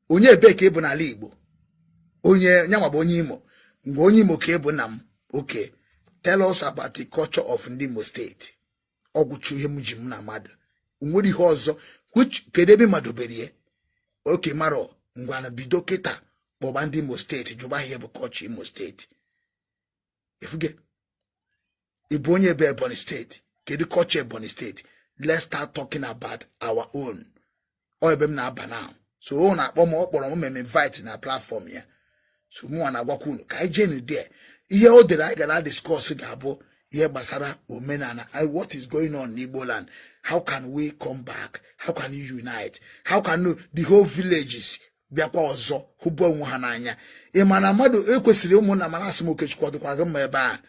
Onye ebee ka ị bụ n'ala Igbo? Onye nyanwa bụ onye Imo. Mgbe onye Imo ka ị bụ nna m, okay, tell us about the culture of ndị Imo Steeti. Ọgwụchu ihe m ji m na mmadụ nwere ihe ọzọ, which kedu ebe mmadụ dobere ya? Oke mara ngwana, bido kịta kpọba ndị Imo Steeti, jụba ihe bụ culture Imo Steeti. Ifuge ị bụ onye ebe Ebonyi Steeti, kedu culture Ebonyi Steeti? Let's start talking about our own. Ọ ebe m na-aba now. So ọ na-akpọ m, ọ kpọrọ m, meme invite na platform ya. So mụnwa na-agwakwa unu ka anyị jee there. Ihe o dere anyị gara discuss ga-abụ ihe gbasara omenala and what is going on n'Igbo land. How can we come back? How can you unite? How can the whole villages bịakwa ọzọ hụba onwe ha n'anya? Ị ma na mmadụ ekwesịrị ụmụnna, mana asị m Okechukwu, ọ dịkwara gị mma ebe a.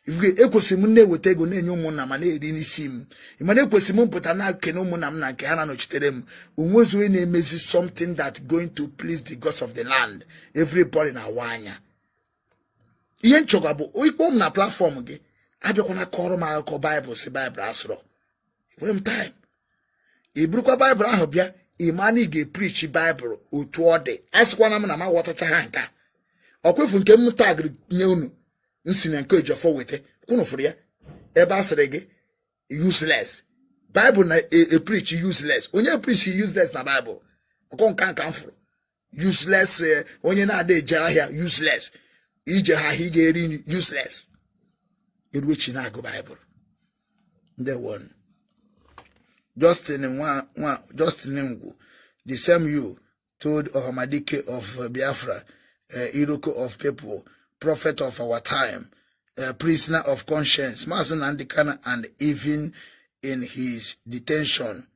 Ifuge ekwesịrị m na-eweta ego na-enye ụmụnna ma na-eri n'isi m. Ị mana ekwesịrị m pụta na-ekene ụmụnna m na nke ha na-anọchitere m. Onwezi onye na-emezi something that going to please the gods of the land. Everybody na-awa anya. Ihe nchọga bụ ikpọ m na platform gị, abịakwana kọrọ m akụkọ Baịbụl, si Baịbụl asụrọ were m time. Ị burukwa Baịbụl ahụ bịa, ị ma na ị ga-epreach Baịbụl otu ọ dị. A sịkwana m na m aghọtacha ha nke a. Ọkwefu nke m tagịrị nye unu nsi na nke Ejiofor weta kwunu fụrụ ya ebe a sịrị gị useless Baịbụl na epreach useless. Onye preach useless na Baịbụl ọkọ nka nka m fụrụ useless, onye na-ada eje ahịa useless, ije ha ahịa ị ga-eri nri useless. Eruechi na-agụ Baịbụl. Ndewonu. Justin nwa nwa Justin Ngwu, the same you told Ohamadike of Biafra, Iroko of people, prophet of our time, prisoner of conscience, Mazi Nnamdi Kanu, and even in his detention,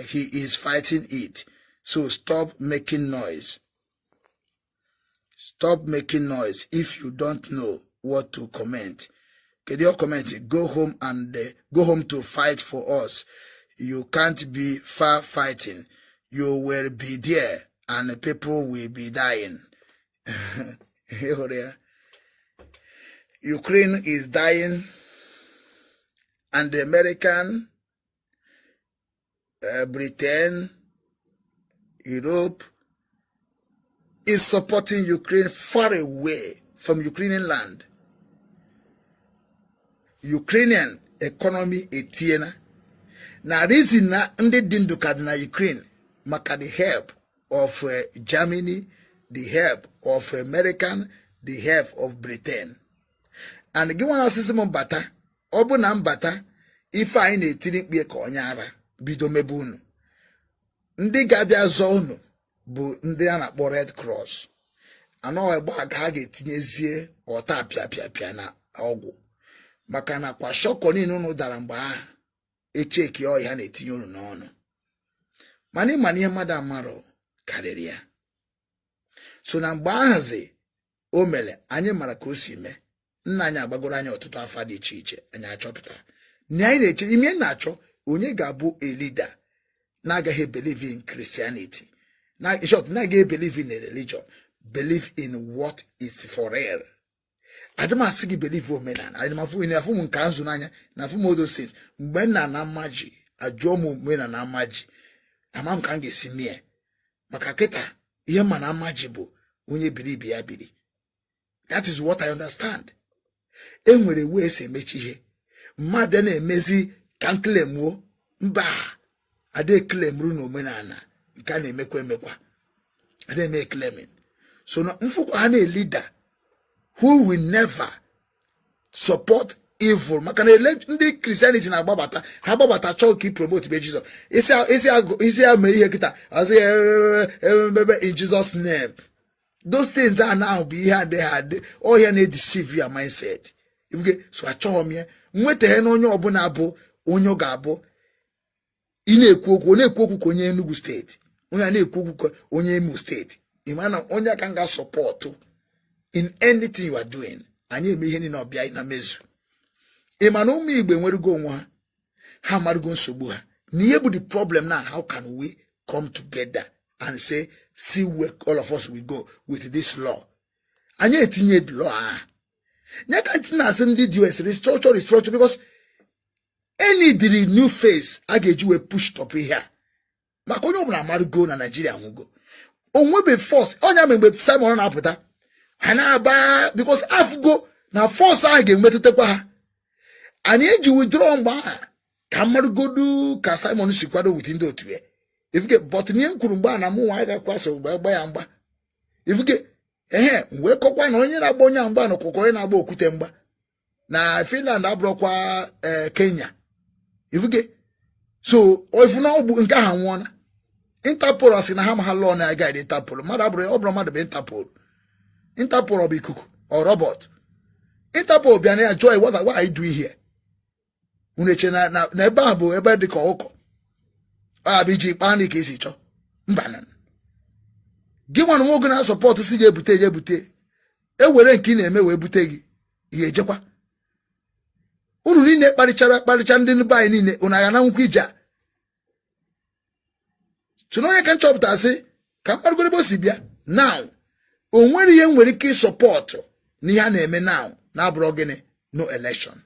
he is fighting it. So stop making noise. Stop making noise if you don't know what to comment. Kedu your comment? Go home and go home to fight for us. You can't be far fighting. You will be there and the people will be dying. Ịhụrụ ya? Ukraine is dying and the American, Britain, Europe is supporting Ukraine far away from Ukrainian land. Ukrainian economy etiena na reason na ndị dị ndụ ka dị na Ukraine maka the help of Germany, the help of American, the help of Britain. And gị nwa asịsị m bata, ọ bụ na mbata ife anyị na-etiri mkpu ka onye ara bido mebe unu. Ndị ga-abịa zọọ unu bụ ndị a na-akpọ Red Cross anọ egbe ka ha ga-etinyezie ọta pịa pịa pịa na ọgwụ, maka na kwa shọkọ niile unu dara mgbe ahụ echeki ọhịa na-etinye unu n'ọnụ. Mana ịma na ihe mmadụ amarọ karịrị ya. So na mgbe ahazi o mere, anyị mara ka o si mee. Nna anyị agbagoro anyị ọtụtụ afa dị iche iche. Anyị achọpụta na anyị na-eche ime na-achọ onye ga-abụ a leader na-agaghị believe in Christianity, na in short, na-agaghị believe in a religion, believe in what is for real. Adịmasị gị believe omenala adịmafụ afụ m nke nzu n'anya na afụ m odo things. Mgbe nna na mma ji ajụọ m omenala mma ji, ama m ka m ga-esi mie maka kịta. Ihe mma na mma ji bụ onye biri ibe ya biri. That is what I understand. E nwere wee esi emechi ihe mmadụ na-emezi ka m claimuo mba ada eclaimuru na omenala nke a na-emekwa emekwa ada eme claiming. So na mfụkwa ha na-leader who will never support evil, maka na ele ndị Christianity na-agbabata, ha gbabata chọọ ka i promote be Jesus. Isi ya mee ihe kịta ọsị ebe in Jesus name. Those things a now bụ ihe adịghị adị ọhịa na-edeceive your mindset. Ifuge so achọghị m ya nwetaghe na onye ọbụla bụ onye ọ ga-abụ ị na-ekwu okwu, ọ na-ekwu okwu ka onye Enugu Steeti, onye a na-ekwu okwu ka onye Imo Steeti. Ị ma na onye aka m ga-support in anything you are doing. Anyị eme ihe niile ọbịa na mezu. Ị ma na ụmụ Igbo enwerugo onwe ha, ha amarugo nsogbu ha na ihe bụ the problem. Now, how can we come together and say, see where all of us will go with this law? Anyị etinye law ahụ nye ka ntị na-asị ndị DOS restructure, restructure, because any dịrị new face a ga-eji wee push top ihe a, maka onye ọbụla amarugo na Naijiria nwụgo onwebe force. Onye ma mgbe Simon na-apụta ha na-aba, because afụgo na force ahụ ga-emetụtakwa ha. Anyị eji withdraw mgbe ahụ ka mmarụgodu ka Simon si kwado with ndị otu ya. Ifuge, but ihe m kwuru mgbe a na mụ nwa agakwa so mgbe gba ya mgba. Ifuge ehe wee kọkwa na onye na-agba onye a mgba na ọkụkọ onye na-agba okwute mgba na Finland abụrụkwa ee Kenya. Ifuge so ifu na ọ bụ nke ahụ nwụọna. Interpol sị na ha ma ha law na guide Interpol. Mmadụ abụrụ ọ bụrụ mmadụ bụ Interpol. Interpol ọ bụ ikuku or robot? Interpol bịa na ya jụọ, What are you doing here?" Unu eche na ebe ahụ bụ ebe dị ka ụkọ ọ bụ iji kpaa nri ka esi chọọ? Mba, na gị nwa na nwoge na-asupport si ga ebute ya ebute, ewere nke ị na-eme wee bute gị ihe ejekwa. Unu niile kparịchara kparịcha ndị be anyị niile, unu agha na nkwụ ije a tụna. Onye ka m chọpụta sị ka mkparịgoro ebe o si bịa now, o nwere ihe m nwere ike ịsupport n'ihe a na-eme now na-abụrụ gịnị? No election.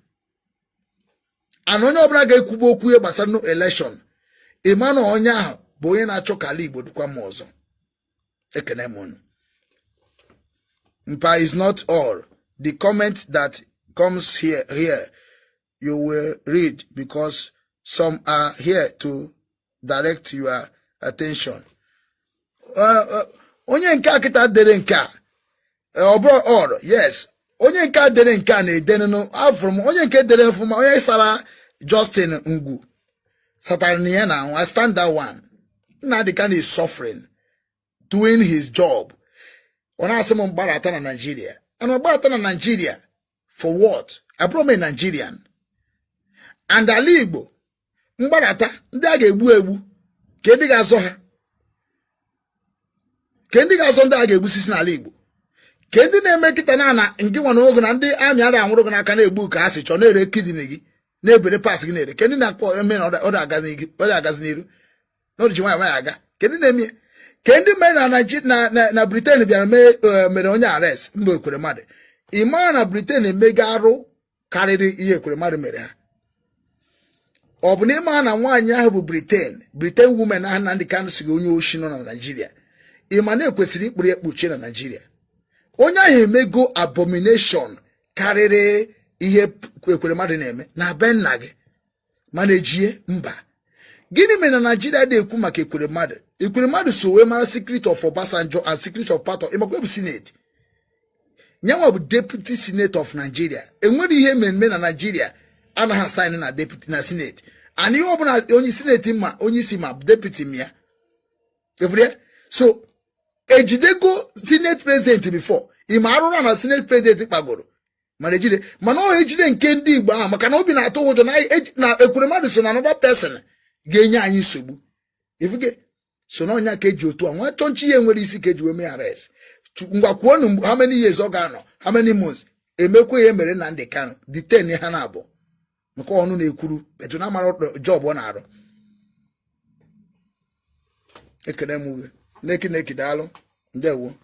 And onye ọbụla ga-ekwuba okwu ihe gbasara no election, ịma na onye ahụ bụ onye na-achọ ka ala Igbo dịkwa mma ọzọ. Ekene m unu. Mpa is not all the comment that comes here. Here you will read because some are here to direct your attention. Onye nke a kịta dere nke a, ọ bụrụ all, yes, onye nke a dere nke a na-edenụ afụrụ m onye nke dere mfụma, onye sara Justin Ngwu satara na ya na I stand that one. Nnamdi Kanu is suffering doing his job. Ọ na-asị m mgbarata na Nigeria, and mgbarata na Nigeria for what? Abụrụ m a Nigerian and ala Igbo mgbarata ndị a ga-egbu egbu, ka ndị ga-azọ ha, ka ndị ga-azọ ndị a ga-egbusisi n'ala Igbo, ka ndị na-eme kịta na na nke nwa na oge na ndị amị ara anwụrụ gị n'aka na-egbu ka ha si chọọ, na-ere kidney gị, na-ebere parts gị na-ere, ka ndị na-akpọ eme na ọ agazi n'iru na ọ ji nwayọ nwayọ aga, ka ndị na-eme, ka ndị mere na na Britain bịara mee mere onye arrest mgbe ekwere mmadụ. Ị mara na Britain emego arụ karịrị ihe ekwere mmadụ mere ha. Ọ bụ na ịma na nwaanyị ahụ bụ Britain woman ahụ Nnamdi Kanu si onye oshi nọ na Naịjirịa, ị ma na ekwesịrị ikpuru ekpuchie na Naịjirịa? Onye ahụ emego abomination karịrị ihe ekwere mmadụ na-eme na be nna gị, mana ejie mba. Gịnị mere na Naijiria na-ekwu maka ekwere mmadụ? Ekwere mmadụ so wee mara secret of Obasanjo and secret of part of ịmakwa bụ senate nyanwa bụ deputy senate of Nigeria. Enwere ihe mmemme na Nigeria anaghị asign na deputy na senate, and ihe ọbụla onye senate ma, onye isi ma deputy m ya efere. So ejidego senate president before, ịma arụrụ na senate president kpagoro, mana ejide, mana ọ ejide nke ndị Igbo ahụ, maka na obi na-atụ ụjọ na ekwere mmadụ so na another person ga-enye anyị nsogbu. Ifuge so na ọnya ka eji otu a nwa chọnchi ihe nwere isi ka eji wee mee arrest. Ngwa, kwuonu how many years ọ ga-anọ, how many months? Emekwa ihe mere Nnamdi Kanu, detain ha na abụọ nke ọnụ na-ekwuru etu na amara job ọ na-arụ. Ekene m gị neki neki. Daalụ, ndewo,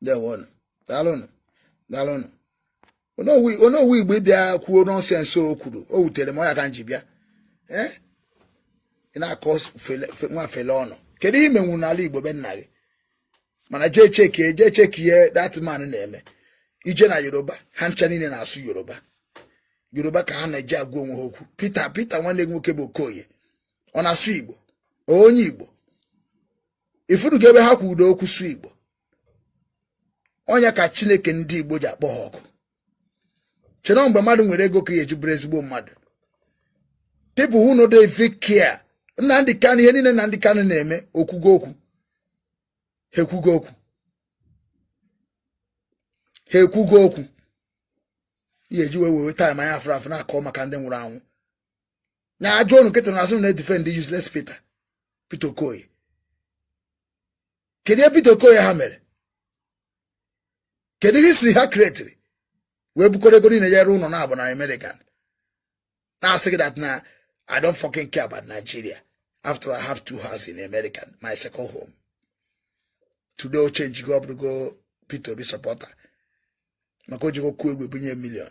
ndewonụ, daalụnụ, daalụnụ. Onowu Igbo ịbịa kwuo nonsense o kwuru, o wutere m. Ọ ya ka m ji bịa. Ee, ị na-akọ nwa fele ọnụ. Kedu ihe imenwu n'ala Igbo be nna gị? Mana jee chekie, jee chekie that man na-eme ije na Yoruba. Ha ncha niile na-asụ Yoruba, Yoruba ka ha na-eji agwa onwe ha okwu. Peter nwanne gị nwoke bụ Okoye, ọ na-asụ Igbo? Onye Igbo ifurugo ebe ha kwudo okwu sụ Igbo? Onye ka Chineke ndị Igbo ji akpọ ha ọkụ. Chere mgbe mmadụ nwere ego ka ya eji bụrụ ezigbo mmadụ. People who no dey even care. Nnamdi Kanu, ihe niile Nnamdi Kanu na-eme, okwugo okwu, ha ekwugo okwu, ha ekwugo okwu. Ihe eji wee were time anyị afụrụ afụ na-akọ maka ndị nwụrụ anwụ na ajụ ọnụ nkịtị na asụ na-edefend useless Peter Okoye. Kedu ihe Peter Okoye ha mere? Kedu ihe siri ha createri wee bukọrọ ego niile yere ụlọ na-abụ na American, na-asị gị that na I don't fucking care about Nigeria after I have two houses in America, my second home? Today o change go, go Peter Obi supporter, maka o jigo kwuo egwu ebunye million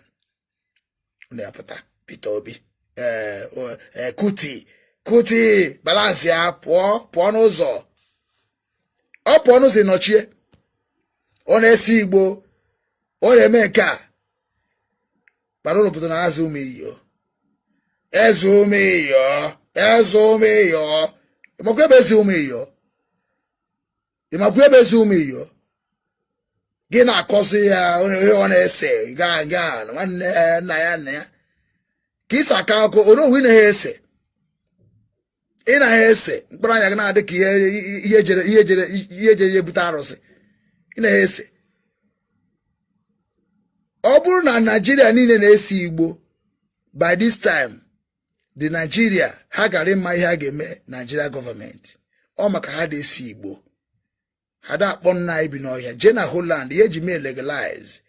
na-apụta Peter Obi. Ee, Kuti Kuti balance ya, pụọ, pụọ n'ụzọ, ọ pụọ n'ụzọ nọchie. Ọ na-esi Igbo, ọ na-eme nke a kpara ụlọ pụtara na azụ ụmụ iyo, eze ụmụ iyo, eze ụmụ iyo. Ịmakwa ebe eze ụmụ iyo? Ịmakwa ebe eze ụmụ iyo gị na-akọzi ya ihe ọ na-ese gaa gaa nwanne nna ya, nna ya ka isi aka akụ onowu. Ị naghị ese, ị naghị ese mkpụrụ anya gị na-adị ka ihe jere ihe jere ihe jere ihe bute arụsị. Ị naghị ese. Bụrụ na Naijiria niile na-ese igbo by this time, the Nigeria ha gara ịma ihe a ga-eme Nigeria gọọmenti. Ọ maka ha dị ese igbo, ha da akpọ nna anyị bi n'ọhịa jee na Holland ihe eji mee legalize.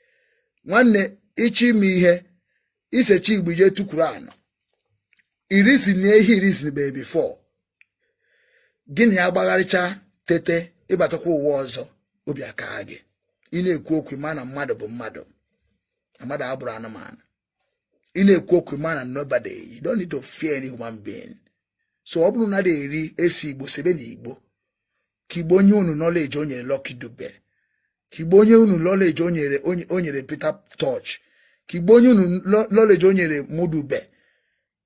Nwanne, ịchọ ime ihe isecha igbo, ije tukwuru anọ irisi na ihe irisi be before gịnị ya gbagharịcha tete ịbatakwa ụwa ọzọ. Obi aka gị, ị na-ekwu okwu ma na mmadụ bụ mmadụ na mmadụ abụrụ anụmanụ. Ị na-ekwu okwu ma na nobody, you don't need to fear any human being. So ọ bụrụ na eri esi igbo, sebe na igbo ka igbo onye unu knowledge o nyere Lucky Dube, ka igbo onye unu knowledge o nyere Peter Tosh, ka igbo onye unu knowledge o nyere Mudube,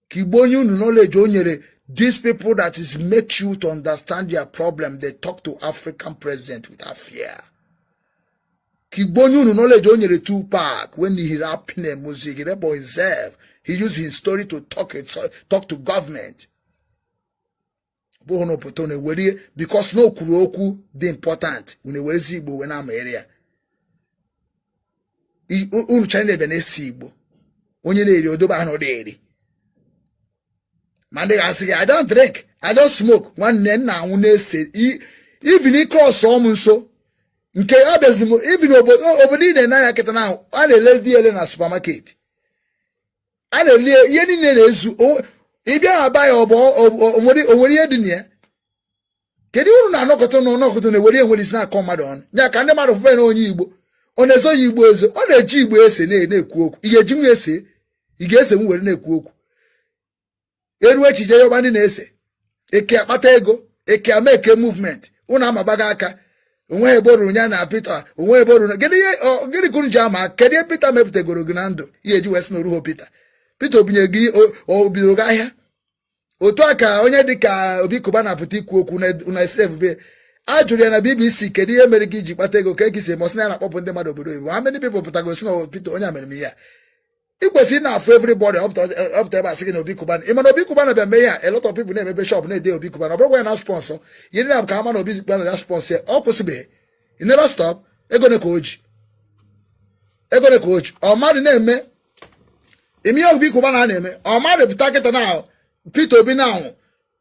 ka igbo onye unu knowledge o nyere these people that is make you to understand their problem. They talk to African president without fear. Ka igbo onye unu knowledge o nyere Tupac when he rapping a music, he rap himself, he used his story to talk to government. Bụghị na obodo na-ewere because na o kwuru okwu dị important, unu ewerezi igbo wee na-amanyere ya. Unu china ebe na-esi igbo, onye na-eri odobe ahụ na eri. Ma ndị ga-asị gị, "I don't drink, I don't smoke." Nwanne nna, anwụ na-ese even ike ọsọ m nso nke abịazi m. Even obodo ị na-ene anya kịta na a na-ele dị ele na supermarket, a na-ele ihe niile na-ezu. Ịbịa na aba ya, ọ bụ onwere ihe dị na ya. Kedu uru na-anọkọta na ọnọkọta na-ewere enwere isi na-akọ mmadụ ọnụ ya ka ndị mmadụ fụfe na onye igbo ọ na-ezo ya igbo ezo, ọ na-eji igbo ese na-ekwu okwu. Ị ga-eji m ese, ị ga-ese m were na-ekwu okwu. Eruo echiche yọba ndị na-ese eke akpata ego, eke ama eke movement ụnụ amabaghị aka. Onweghị ebe o ruru ya na Peter, onweghị ebe o ruru. Gịnị gịnị ka unu ji ama? Kedu ihe Peter mepụtagoro gị na ndụ ihe eji wee sị na oruho Peter? Peter obinye gị, o bidoro gị ahịa. Otu a ka onye dị ka Obi Cubana na-apụta ikwu okwu na SFB. A jụrụ ya na BBC, kedu ihe mere gị iji kpata ego ka e gị si eme? Ọsị na ya na-akpọpụ ndị mmadụ obodo oyibo. How many people pụtagoro si na Peter onye a mere m ihe a? Ị kwesịrị na-afụ everybody ọpụta ebe a sị gị na Obi Cubana. Ị ma na Obi Cubana bịa mee ihe a, a lot of people na-emepe shop na-ede Obi Cubana. Ọ bụrụkwa ya na sponsor ihe ndị na ka ama na Obi Cubana ya sponsor ya, ọ kwụsịbeghị. You never stop. Ego ne ka o ji, ego ne ka o ji. Ọ mmadụ na-eme ime ihe Obi Cubana a na-eme, ọ mmadụ pụta kịta na Peter Obi na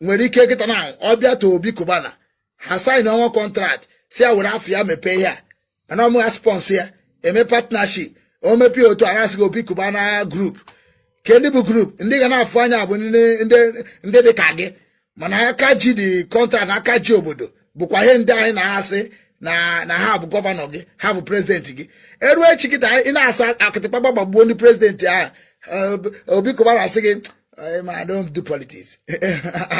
nwere ike kịta na ọ bịa to Obi Cubana, ha sign ọnwa contract, si ya were afọ ya mepee ihe a, mana ọmụ ya sponsor ya, eme partnership, o mepee otu a na-asị gị Obi Cubana group. Ke ndị bụ group ndị ga na-afụ anya bụ ndị dị ka gị, mana aka ji dị contract na aka ji obodo bụkwa ihe ndị anyị na-asị na ha bụ governor gị, ha bụ president gị. Eruo echi kịta ị na-asa akịtịkpa gbagbuo ndị president ahụ. Obi Cubana asị gị, "I don't do politics,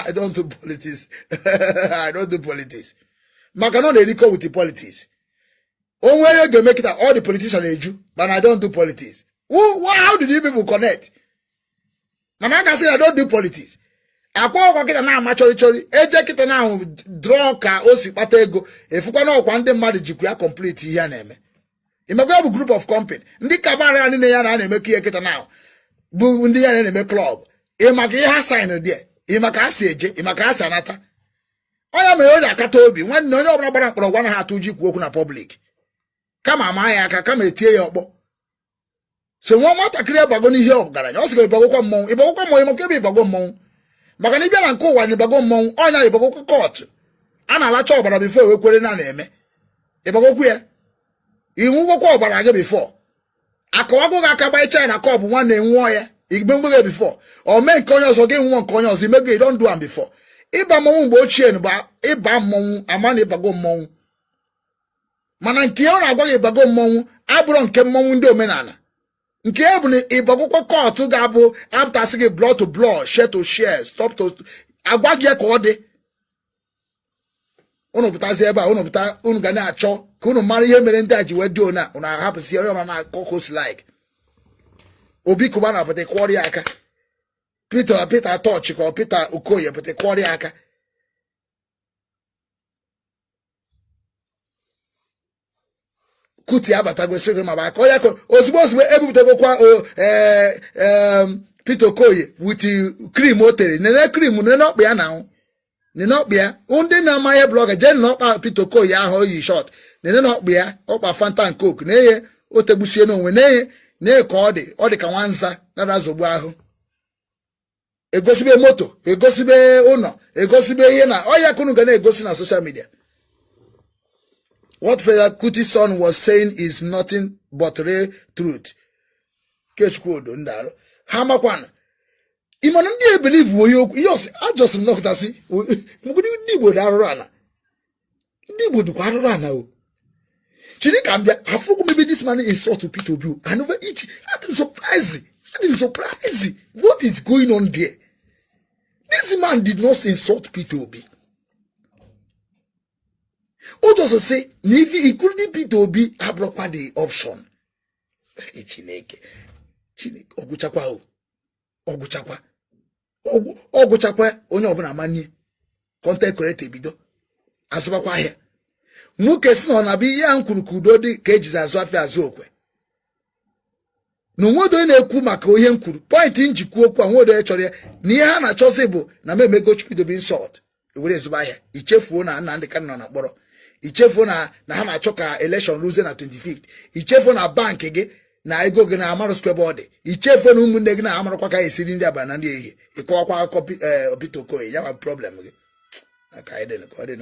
I don't do politics, I don't do politics," maka na ọ na-erikọ with the politics. Onwe ihe ga-eme kịta, all the politicians eju, mana "I don't do politics." How did you people connect? Mana a ga-asị, "I don't do politics." Akwa ọkwa kịta na-ama chọrị chọrị eje kịta na ahụ drọ ka o si kpata ego, efukwa na ọkwa ndị mmadụ jikwa ya complete ihe a na-eme. Imekwa ya bụ group of company ndị kabara ya niile ya na a na-emekọ ihe kịta na bụ ndị ya na-eme club. Ị maka ihe ha sign dị, ị maka ha si eje, ị maka ha si anata. Onye mere o ji akata obi. Nwanne, onye ọbụla gbara mkpọrọgwụ anaghị atụ ụjọ ikwu okwu na public, kama ama ya aka, kama etie ya ọkpọ. So nwa nwatakịrị ịbago n'ihe ọgaranya, ọ sị ga ịbagokwa mmọnwụ, ịbagokwa mmọnwụ, maka ebe ịbago mmọnwụ, maka na ịbịa na nke ụwa na ịbago mmọnwụ ọnya, ịbagokwa kọtụ a na-alacha ọbara before ewekwere na na-eme ịbagokwu ya, iwugokwa ọbara gị before akọwago gị aka gbanyechaa na kọbụ. Nwanne, nwụọ ya igbe mgbe gị before ọ mee nke onye ọzọ gị nwụọ nke onye ọzọ imego. You don do am before. Ịba mmọnwụ mgbe ochie bụ ịba mmọnwụ ama na ịbago mmọnwụ, mana nke ọ na-agwa gị ịbago mmọnwụ abụrụ nke mmọnwụ ndị omenala. Nke ya bụ na ịbagokwa kọtụ ga-abụ apụtasị gị blood to blood, share to share, stop to agwa gị ya ka ọ dị. Unu pụtazi ebe a, unu pụta, unu ga na-achọ ka unu mara ihe mere ndị a ji wee dị ona. Unu ahapụsị onye ọbụla na-akọ ka o si like. Obi Cubana pụta kwọrọ ya aka, Peter Tosh ka ọ Peter Okoye pụta kwọrọ ya aka. Kuti abatagosi gị ma aka onye ozugbo ozugbo ebupụtagokwa Peter Okoye with cream o tere. Nene cream, nene ọkpa ya na anwụ, nene ọkpa ya. Ndị na-ama ihe blogger jee nene ọkpa Peter Okoye ahụ o yi short, nene na ọkpa ya, ọkpa Fanta and Coke na-enye o tegbusie n'onwe na-enye Na ka ọ dị, ọ dị ka nwanza nara zogbu ahụ. Egosibe moto, egosibe ụlọ, egosibe ihe na ọ ya kunu ga na-egosi na social media. What Fela Kuti's son was saying is nothing but real truth. Kechukwu Odo ndarụ ha makwana ịmana ndị ebelieve onye okwu ihe ọsị ajọsị m nọkọtasị. Ndị Igbo dị arụrụ ana, ndị Igbo dịkwa arụrụ ana o. Chiri ka m bịa afụkwu maybe this man insult to Peter Obi. I never eat. I'm surprised, I'm surprised. What is going on there? This man did not insult Peter Obi. O just say na if, including Peter Obi, abụrụkwa the option. Hey, Chineke, Chineke, ọgwụchakwa o, ọgwụchakwa, ọgwụchakwa. Onye ọbụla manye content creator ebido azụbakwa ahịa. Nwoke si na ọ na-abịa ihe a m kwuru ka udo dị ka ejizi azụ afịa azụ okwe na onwedo onye na-ekwu maka ihe m kwuru. Point njikwa okwu a, nwedo onye chọrọ ya na ihe ha na-achọzi bụ na m emego Peter Obi insult, ewere ezigbo ahịa. Ichefuo na Nnamdị Kanu nọ na mkpọrọ, ichefuo na ha na-achọ ka election ruzie na 25th, ichefuo na bank gị na ego gị na amarụ ebe ọ dị, ichefuo na ụmụnne gị na-amarakwa ka esiri ndị abalị na ndị ehihie. Ịkọwakwa akụkọ Peter Okoye ya ma problem gị ka anyị dị ka ọ dị.